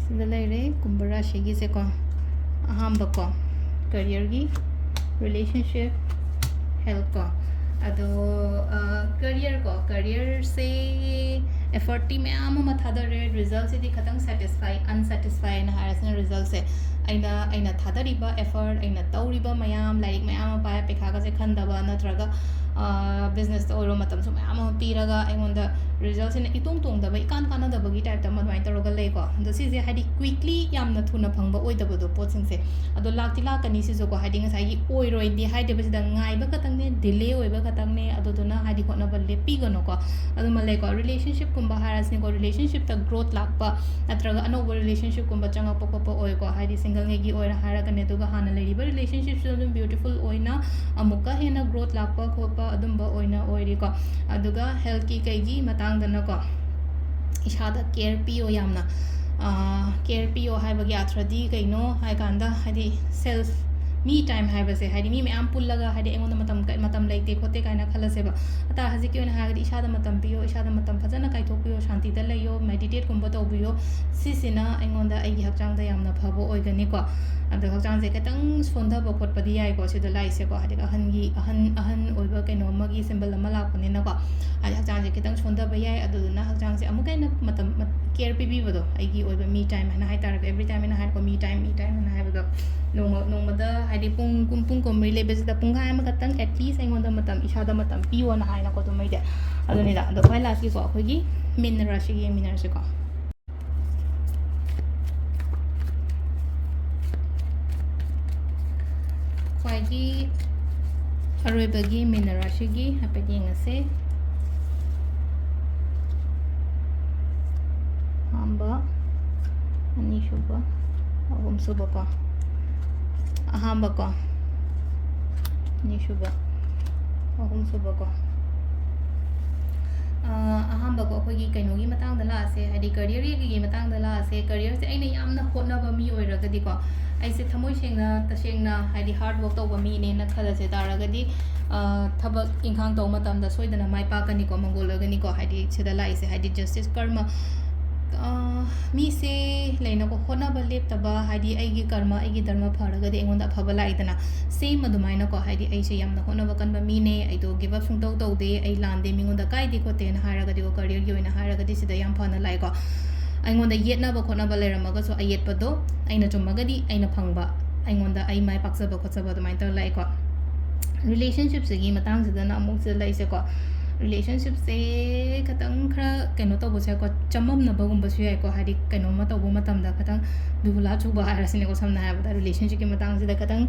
ꯁꯤꯗ ꯂꯩꯔꯦ ꯀꯨꯝꯚ ꯔꯥꯁꯤꯒꯤꯁꯦꯀꯣ꯫ ꯑꯍꯥꯟꯕꯀꯣ, ꯀꯦꯔꯤꯌꯔꯒꯤ, ꯔꯤꯂꯦꯁꯟꯁꯤꯞ, ꯍꯦꯜꯠ ꯀꯣ꯫ ꯑꯗꯣ ꯀꯦꯔꯤꯌꯔ ꯀꯣ, ꯀꯦꯔꯤꯌꯔꯁꯦ ꯑꯦꯐꯔꯠꯇꯤ ꯃꯌꯥꯝ ꯑꯃ ꯊꯥꯗꯔꯦ, ꯔꯤꯖꯜꯁꯤꯗꯤ ꯈꯤꯇꯪ ꯁꯦꯇꯤꯁꯐꯥꯏ ꯑꯟꯁꯦꯇꯤꯁꯐꯥꯏꯅ ꯍꯥꯏꯔꯁꯤꯅ ꯔꯤꯖꯜꯁꯦ꯫ ꯑꯩꯅ ꯑꯩꯅ ꯊꯥꯗꯔꯤꯕ ꯑꯦꯐꯔꯠ, ꯑꯩꯅ ꯇꯧꯔꯤꯕ ꯃꯌꯥꯝ, ꯂꯥꯏꯔꯤꯛ ꯃꯌꯥꯝ ꯑꯃ ꯄꯥꯏ, ꯄꯩꯈꯥꯒꯁꯦ ꯈꯟꯗꯕ ꯅꯠꯇ꯭ꯔꯒ ꯕꯤꯖꯤꯅꯦꯁꯇ ꯑꯣꯏꯔꯣ ꯃꯇꯝꯁꯨ ꯃꯌꯥꯝ ꯑꯃ ꯄꯤꯔꯒ ꯑꯩꯉꯣꯟꯗ ꯔꯤꯖꯜꯁꯤꯅ ꯏꯇꯣꯡ ꯇꯣꯡꯗꯕ, ꯏꯀꯥꯟ ꯀꯥꯟꯅꯗꯕꯒꯤ ꯇꯥꯏꯞꯇ ꯑꯃ ꯑꯗꯨꯃꯥꯏꯅ ꯇꯧꯔꯒ ꯂꯩꯀꯣ꯫ ꯑꯗꯣ ꯁꯤꯁꯦ ꯍꯥꯏꯗꯤ ꯀ꯭ꯋꯤꯛꯂꯤ ꯌꯥꯝꯅ ꯊꯨꯅ ꯐꯪꯕ ꯑꯣꯏꯗꯕꯗꯣ ꯄꯣꯠꯁꯤꯡꯁꯦ꯫ ꯑꯗꯣ ꯂꯥꯛꯇꯤ ꯂꯥꯛꯀꯅꯤ ꯁꯤꯁꯨꯀꯣ, ꯍꯥꯏꯗꯤ ꯉꯁꯥꯏꯒꯤ ꯑꯣꯏꯔꯣꯏꯗꯤ ꯍꯥꯏꯗꯦꯕ, ꯁꯤꯗ ꯉꯥꯏꯕ ꯈꯛꯇꯪꯅꯦ, ꯗꯤꯂꯦ ꯑꯣꯏꯕ ꯈꯛꯇꯪꯅꯦ꯫ ꯑꯗꯨꯗꯨꯅ ꯍꯥꯏꯗꯤ ꯍꯣꯠꯅꯕ ꯂꯦꯞꯄꯤꯒꯅꯨꯀꯣ꯫ ꯑꯗꯨꯃ ꯂꯩꯀꯣ, ꯔꯤꯂꯦꯁꯟꯁꯤꯞꯀꯨꯝꯕ ꯍꯥꯏꯔꯁꯤꯅꯦꯀꯣ, ꯔꯤꯂꯦꯁꯟꯁꯤꯞꯇ ꯒ꯭ꯔꯣꯠ ꯂꯥꯛꯄ ꯅꯠꯇ꯭ꯔꯒ ꯑꯅꯧꯕ ꯔꯤꯂꯦꯁꯟꯁꯤꯞꯀꯨꯝꯕ ꯆꯪꯉꯛꯄ ꯈꯣꯠꯄ ꯑꯣꯏꯀꯣ, ꯍꯥꯏꯗꯤ ꯁꯤꯡꯒꯜꯉꯩꯒꯤ ꯑꯣꯏꯅ ꯍꯥꯏꯔꯒꯅꯦ꯫ ꯑꯗꯨꯒ ꯍꯥꯟꯅ ꯂꯩꯔꯤꯕ ꯔꯤꯂꯦꯁꯟꯁꯤꯞꯁꯨ ꯑꯗꯨꯝ ꯕ꯭ꯌꯨꯇꯤꯐꯨꯜ ꯑꯣꯏꯅ ꯑꯃꯨꯛꯀ ꯍꯦꯟꯅ ꯒ꯭ꯔꯣꯠ ꯂꯥꯛꯄ ꯈꯣꯠꯄ ꯑꯗꯨꯝꯕ ꯑꯣꯏꯅ ꯑꯣꯏꯔꯤꯀꯣ꯫ ꯑꯗꯨꯒ ꯍꯦꯜꯠꯀꯤ ꯀꯩꯒꯤ ꯃꯇꯥꯡꯗꯅꯀꯣ, ꯏꯁꯥꯗ ꯀꯦꯌꯔ ꯄꯤꯌꯣ ꯌꯥꯝꯅ꯫ ꯀꯦꯌꯔ ꯄꯤꯌꯣ ꯍꯥꯏꯕꯒꯤ ꯑꯥꯔꯊ꯭ꯔꯗꯤ ꯀꯩꯅꯣ ꯍꯥꯏ ꯀꯥꯟꯗ, ꯍꯥꯏꯗꯤ ꯁꯦꯜꯐ ꯃꯤ ꯇꯥꯏꯝ ꯍꯥꯏꯕꯁꯦ, ꯍꯥꯏꯗꯤ ꯃꯤ ꯃꯌꯥꯝ ꯄꯨꯜꯂꯒ, ꯍꯥꯏꯗꯤ ꯑꯩꯉꯣꯟꯗ ꯃꯇꯝ ꯀ-, ꯃꯇꯝ ꯂꯩꯇꯦ ꯈꯣꯠꯇꯦ ꯀꯥꯏꯅ ꯈꯜꯂꯁꯦꯕ꯫ ꯑꯇꯥ ꯍꯧꯖꯤꯛꯀꯤ ꯑꯣꯏꯅ ꯍꯥꯏꯔꯒꯗꯤ ꯏꯁꯥꯗ ꯃꯇꯝ ꯄꯤꯌꯣ, ꯏꯁꯥꯗ ꯃꯇꯝ ꯐꯖꯅ ꯀꯥꯏꯊꯣꯛꯄꯤꯌꯣ, ꯁꯥꯟꯇꯤꯗ ꯂꯩꯌꯣ, ꯃꯦꯗꯤꯇꯦꯠꯀꯨꯝꯕ ꯇꯧꯕꯤꯌꯣ꯫ ꯁꯤꯁꯤꯅ ꯑꯩꯉꯣꯟꯗ ꯑꯩꯒꯤ ꯍꯛꯆꯥꯡꯗ ꯌꯥꯝꯅ ꯐꯕ ꯑꯣꯏꯒꯅꯤꯀꯣ꯫ ꯑꯗꯣ ꯍꯛꯆꯥꯡꯁꯦ ꯈꯤꯇꯪ ꯁꯣꯟꯊꯕ ꯈꯣꯠꯄꯗꯤ ꯌꯥꯏꯀꯣ, ꯁꯤꯗ ꯂꯥꯛꯏꯁꯦꯀꯣ꯫ ꯍꯥꯏꯗꯤ ꯑꯍꯟꯒꯤ, ꯑꯍꯟ, ꯑꯍꯟ ꯑꯣꯏꯕ ꯀꯩꯅꯣ ꯑꯃꯒꯤ ꯁꯤꯝꯕꯜ ꯑꯃ ꯂꯥꯛꯄꯅꯤꯅꯀꯣ꯫ ꯍꯥꯏꯗꯤ ꯍꯛꯆꯥꯡꯁꯦ ꯈꯤꯇꯪ ꯁꯣꯟꯊꯕ ꯌꯥꯏ꯫ ꯑꯗꯨꯗꯨꯅ ꯍꯛꯆꯥꯡꯁꯦ ꯑꯃꯨꯛꯀ ꯍꯦꯟꯅ ꯃꯇꯝ, ꯃꯠ-, ꯀꯦꯌꯔ ꯄꯤꯕꯤꯕꯗꯣ, ꯑꯩꯒꯤ ꯑꯣꯏꯕ ꯃꯤ ꯇꯥꯏꯝ ꯍꯥꯏꯅ ꯍꯥꯏꯇꯥꯔꯦꯀꯣ, ꯑꯦꯕ꯭ꯔꯤ ꯇꯥꯏꯝ ꯍꯥꯏꯅ ꯍꯥꯏꯔꯦꯀꯣ, ꯃꯤ ꯇꯥꯏꯝ, ꯃꯤ ꯇꯥꯏꯝ ꯍꯥꯏꯅ ꯍꯥꯏꯕꯗꯣ꯫ ꯅꯣꯡꯃ, ꯅꯣꯡꯃꯗ ꯍꯥꯏꯗꯤ ꯄꯨꯡ ꯀꯨꯝ-, ꯄꯨꯡ ꯀꯨꯝꯃꯔꯤ ꯂꯩꯕꯁꯤꯗ ꯄꯨꯡꯈꯥꯏ ꯑꯃꯈꯛꯇꯪ, at least ꯑꯩꯉꯣꯟꯗ ꯃꯇꯝ, ꯏꯁꯥꯗ ꯃꯇꯝ ꯄꯤꯌꯣꯅ ꯍꯥꯏꯅꯀꯣ꯫ ꯑꯗꯨꯝ ꯑꯩꯗꯤ ꯑꯗꯨꯅꯤꯗ꯫ ꯑꯗꯣ ꯈ꯭ꯋꯥꯏ ꯂꯥꯁꯀꯤꯀꯣ, ꯑꯩꯈꯣꯏꯒꯤ ꯃꯤꯟ ꯔꯥꯁꯤꯒꯤ ꯌꯦꯡꯃꯤꯟꯅꯔꯁꯤꯀꯣ꯫ ꯈ꯭ꯋꯥꯏꯒꯤ ꯑꯔꯣꯏꯕꯒꯤ ꯃꯤꯟ ꯔꯥꯁꯤꯒꯤ ꯍꯥꯏꯐꯦꯠ ꯌꯦꯡꯉꯁꯦ꯫ ꯑꯍꯥꯟꯕ, ꯑꯅꯤꯁꯨꯕ, ꯑꯍꯨꯝꯁꯨꯕꯀꯣ꯫ ꯑꯍꯥꯟꯕꯀꯣ, ꯑꯅꯤꯁꯨꯕ, ꯑꯍꯨꯝꯁꯨꯕꯀꯣ꯫ ꯑꯍꯥꯟꯕꯀꯣ, ꯑꯩꯈꯣꯏꯒꯤ ꯀꯩꯅꯣꯒꯤ ꯃꯇꯥꯡꯗ ꯂꯥꯛꯑꯁꯦ, ꯍꯥꯏꯗꯤ ꯀꯔꯤꯌꯔꯒꯤ ꯃꯇꯥꯡꯗ ꯂꯥꯛꯑꯁꯦ꯫ ꯀꯔꯤꯌꯔꯁꯦ ꯑꯩꯅ ꯌꯥꯝꯅ ꯍꯣꯠꯅꯕ ꯃꯤ ꯑꯣꯏꯔꯒꯗꯤꯀꯣ, ꯑꯩꯁꯦ ꯊꯃꯣꯏ ꯁꯦꯡꯅ, ꯇꯁꯦꯡꯅ, ꯍꯥꯏꯗꯤ ꯍꯥꯔꯗ ꯋꯥꯔꯛ ꯇꯧꯕ ꯃꯤꯅꯦꯅ ꯈꯜꯂꯁꯦ ꯇꯥꯔꯒꯗꯤ, ꯊꯕꯛ ꯏꯪꯈꯥꯡ ꯇꯧꯕ ꯃꯇꯝꯗ ꯁꯣꯏꯗꯅ ꯃꯥꯏ ꯄꯥꯛꯀꯅꯤꯀꯣ, ꯃꯪꯒꯣꯜ ꯑꯣꯏꯒꯅꯤꯀꯣ꯫ ꯍꯥꯏꯗꯤ ꯁꯤꯗ ꯂꯥꯛꯏꯁꯦ, ꯍꯥꯏꯗꯤ ꯖꯁꯇꯤꯁ ꯀꯔꯃ, ꯃꯤꯁꯦ ꯂꯩꯅꯀꯣ, ꯍꯣꯠꯅꯕ ꯂꯦꯞꯇꯕ, ꯍꯥꯏꯗꯤ ꯑꯩꯒꯤ ꯀꯔꯃ, ꯑꯩꯒꯤ ꯙꯔꯃ ꯐꯔꯒꯗꯤ ꯑꯩꯉꯣꯟꯗ ꯑꯐꯕ ꯂꯥꯛꯏꯗꯅ, ꯁꯦꯝ ꯑꯗꯨꯃꯥꯏꯅꯀꯣ, ꯍꯥꯏꯗꯤ ꯑꯩꯁꯦ ꯌꯥꯝꯅ ꯍꯣꯠꯅꯕ ꯀꯟꯕ ꯃꯤꯅꯦ, ꯑꯩꯗꯣ ꯒꯤꯞ ꯑꯞ ꯁꯨꯡꯇꯧ ꯇꯧꯗꯦ, ꯑꯩ ꯂꯥꯟꯗꯦ, ꯃꯤꯉꯣꯟꯗ ꯀꯥꯏꯗꯦ ꯈꯣꯠꯇꯦꯅ ꯍꯥꯏꯔꯒꯗꯤꯀꯣ, ꯀꯔꯤꯌꯔꯒꯤ ꯑꯣꯏꯅ ꯍꯥꯏꯔꯒꯗꯤ ꯁꯤꯗ ꯌꯥꯝ ꯐꯅ ꯂꯥꯛꯑꯦꯀꯣ꯫ ꯑꯩꯉꯣꯟꯗ ꯌꯦꯠꯅꯕ ꯈꯣꯠꯅꯕ ꯂꯩꯔꯝꯃꯒꯁꯨ, ꯑꯌꯦꯠꯄꯗꯣ ꯑꯩꯅ ꯆꯨꯝꯃꯒꯗꯤ ꯑꯩꯅ ꯐꯪꯕ, ꯑꯩꯉꯣꯟꯗ ꯑꯩ ꯃꯥꯏ ꯄꯥꯛꯆꯕ ꯈꯣꯠꯆꯕ ꯑꯗꯨꯃꯥꯏꯅ ꯇꯧꯔ ꯂꯥꯛꯑꯦꯀꯣ꯫ ꯔꯤꯂꯦꯁꯟꯁꯤꯞꯁꯤꯒꯤ ꯃꯇꯥꯡꯁꯤꯗꯅ ꯑꯃꯨꯛ ꯁꯤꯗ ꯂꯩꯁꯦꯀꯣ꯫ ꯔꯤꯂꯦꯁꯟꯁꯤꯞꯁꯦ ꯈꯤꯇꯪ ꯈꯔ ꯀꯩꯅꯣ ꯇꯧꯕꯁꯦꯀꯣ, ꯆꯃꯝꯅꯕꯒꯨꯝꯕꯁꯨ ꯌꯥꯏꯀꯣ꯫ ꯍꯥꯏꯗꯤ ꯀꯩꯅꯣꯝꯃ ꯇꯧꯕ ꯃꯇꯝꯗ ꯈꯤꯇꯪ ꯕꯤꯕꯨꯂꯥ ꯆꯨꯕ ꯍꯥꯏꯔꯁꯤꯅꯦꯀꯣ, ꯁꯝꯅ ꯍꯥꯏꯔꯕꯗ ꯔꯤꯂꯦꯁꯟꯁꯤꯞꯀꯤ ꯃꯇꯥꯡꯁꯤꯗ ꯈꯤꯇꯪ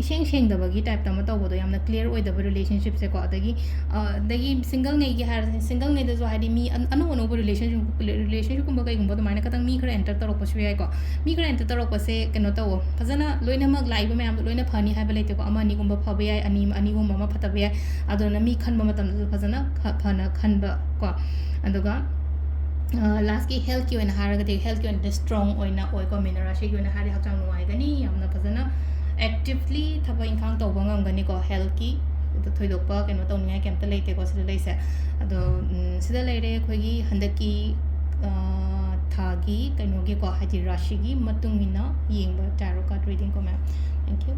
ꯏꯁꯦꯡ ꯁꯦꯡꯗꯕꯒꯤ ꯇꯥꯏꯞꯇ ꯑꯃ ꯇꯧꯕꯗꯣ, ꯌꯥꯝꯅ ꯀ꯭ꯂꯤꯌꯥꯔ ꯑꯣꯏꯗꯕ ꯔꯤꯂꯦꯁꯟꯁꯤꯞꯁꯦꯀꯣ꯫ ꯑꯗꯒꯤ ꯑꯗꯒꯤ ꯁꯤꯡꯒꯜꯉꯩꯒꯤ ꯍꯥꯏꯔꯁꯤꯅꯦ, ꯁꯤꯡꯒꯜꯉꯩꯗꯁꯨ ꯍꯥꯏꯗꯤ ꯃꯤ ꯑꯅꯧ ꯑꯅꯧꯕ ꯔꯤꯂꯦꯁꯟꯁꯤꯞ, ꯔꯤꯂꯦꯁꯟꯁꯤꯞꯀꯨꯝꯕ ꯀꯩꯒꯨꯝꯕ ꯑꯗꯨꯃꯥꯏꯅ ꯈꯤꯇꯪ ꯃꯤ ꯈꯔ ꯑꯦꯟꯇꯔ ꯇꯧꯔꯛꯄꯁꯨ ꯌꯥꯏꯀꯣ꯫ ꯃꯤ ꯈꯔ ꯑꯦꯟꯇꯔ ꯇꯧꯔꯛꯄꯁꯦ ꯀꯩꯅꯣ ꯇꯧꯋꯣ, ꯐꯖꯅ ꯂꯣꯏꯅꯃꯛ ꯂꯥꯛꯏꯕ ꯃꯌꯥꯝꯗꯣ ꯂꯣꯏꯅ ꯐꯅꯤ ꯍꯥꯏꯕ ꯂꯩꯇꯦꯀꯣ꯫ ꯑꯃ ꯑꯅꯤꯒꯨꯝꯕ ꯐꯕ ꯌꯥꯏ, ꯑꯅꯤ ꯑꯅꯤꯒꯨꯝꯕ ꯑꯃ ꯐꯠꯇꯕ ꯌꯥꯏ꯫ ꯑꯗꯨꯅ ꯃꯤ ꯈꯟꯕ ꯃꯇꯝꯗꯁꯨ ꯐꯖꯅ ꯐꯅ ꯈꯟꯕ ꯀꯣ꯫ ꯑꯗꯨꯒ ꯂꯥꯁꯀꯤ ꯍꯦꯜꯠꯀꯤ ꯑꯣꯏꯅ ꯍꯥꯏꯔꯒꯗꯤ, ꯍꯦꯜꯠꯀꯤ ꯑꯣꯏꯅꯗꯤ ꯁ꯭ꯇ꯭ꯔꯣꯡ ꯑꯣꯏꯅ ꯑꯣꯏꯀꯣ꯫ ꯃꯤꯅ ꯔꯥꯁꯤꯒꯤ ꯑꯣꯏꯅ ꯍꯥꯏꯔꯗꯤ ꯍꯛꯆꯥꯡ ꯅꯨꯡꯉꯥꯏꯒꯅꯤ, ꯌꯥꯝꯅ ꯐꯖꯅ ꯑꯦꯛꯇꯤꯚꯂꯤ ꯊꯕꯛ ꯏꯪꯈꯥꯡ ꯇꯧꯕ ꯉꯝꯒꯅꯤꯀꯣ꯫ ꯍꯦꯜꯠꯀꯤ ꯊꯣꯏꯗꯣꯛꯄ ꯀꯩꯅꯣ ꯇꯧꯅꯤꯡꯉꯥꯏ ꯀꯩꯝꯇ ꯂꯩꯇꯦꯀꯣ ꯁꯤꯗ ꯂꯩꯁꯦ꯫ ꯑꯗꯣ ꯁꯤꯗ ꯂꯩꯔꯦ ꯑꯩꯈꯣꯏꯒꯤ ꯍꯟꯗꯛꯀꯤ ꯊꯥꯒꯤ ꯀꯩꯅꯣꯒꯤꯀꯣ, ꯍꯥꯏꯗꯤ ꯔꯥꯁꯤꯒꯤ ꯃꯇꯨꯡ ꯏꯟꯅ ꯌꯦꯡꯕ tarot card reading ꯀꯣ ꯃꯌꯥꯝ꯫ Thank you꯫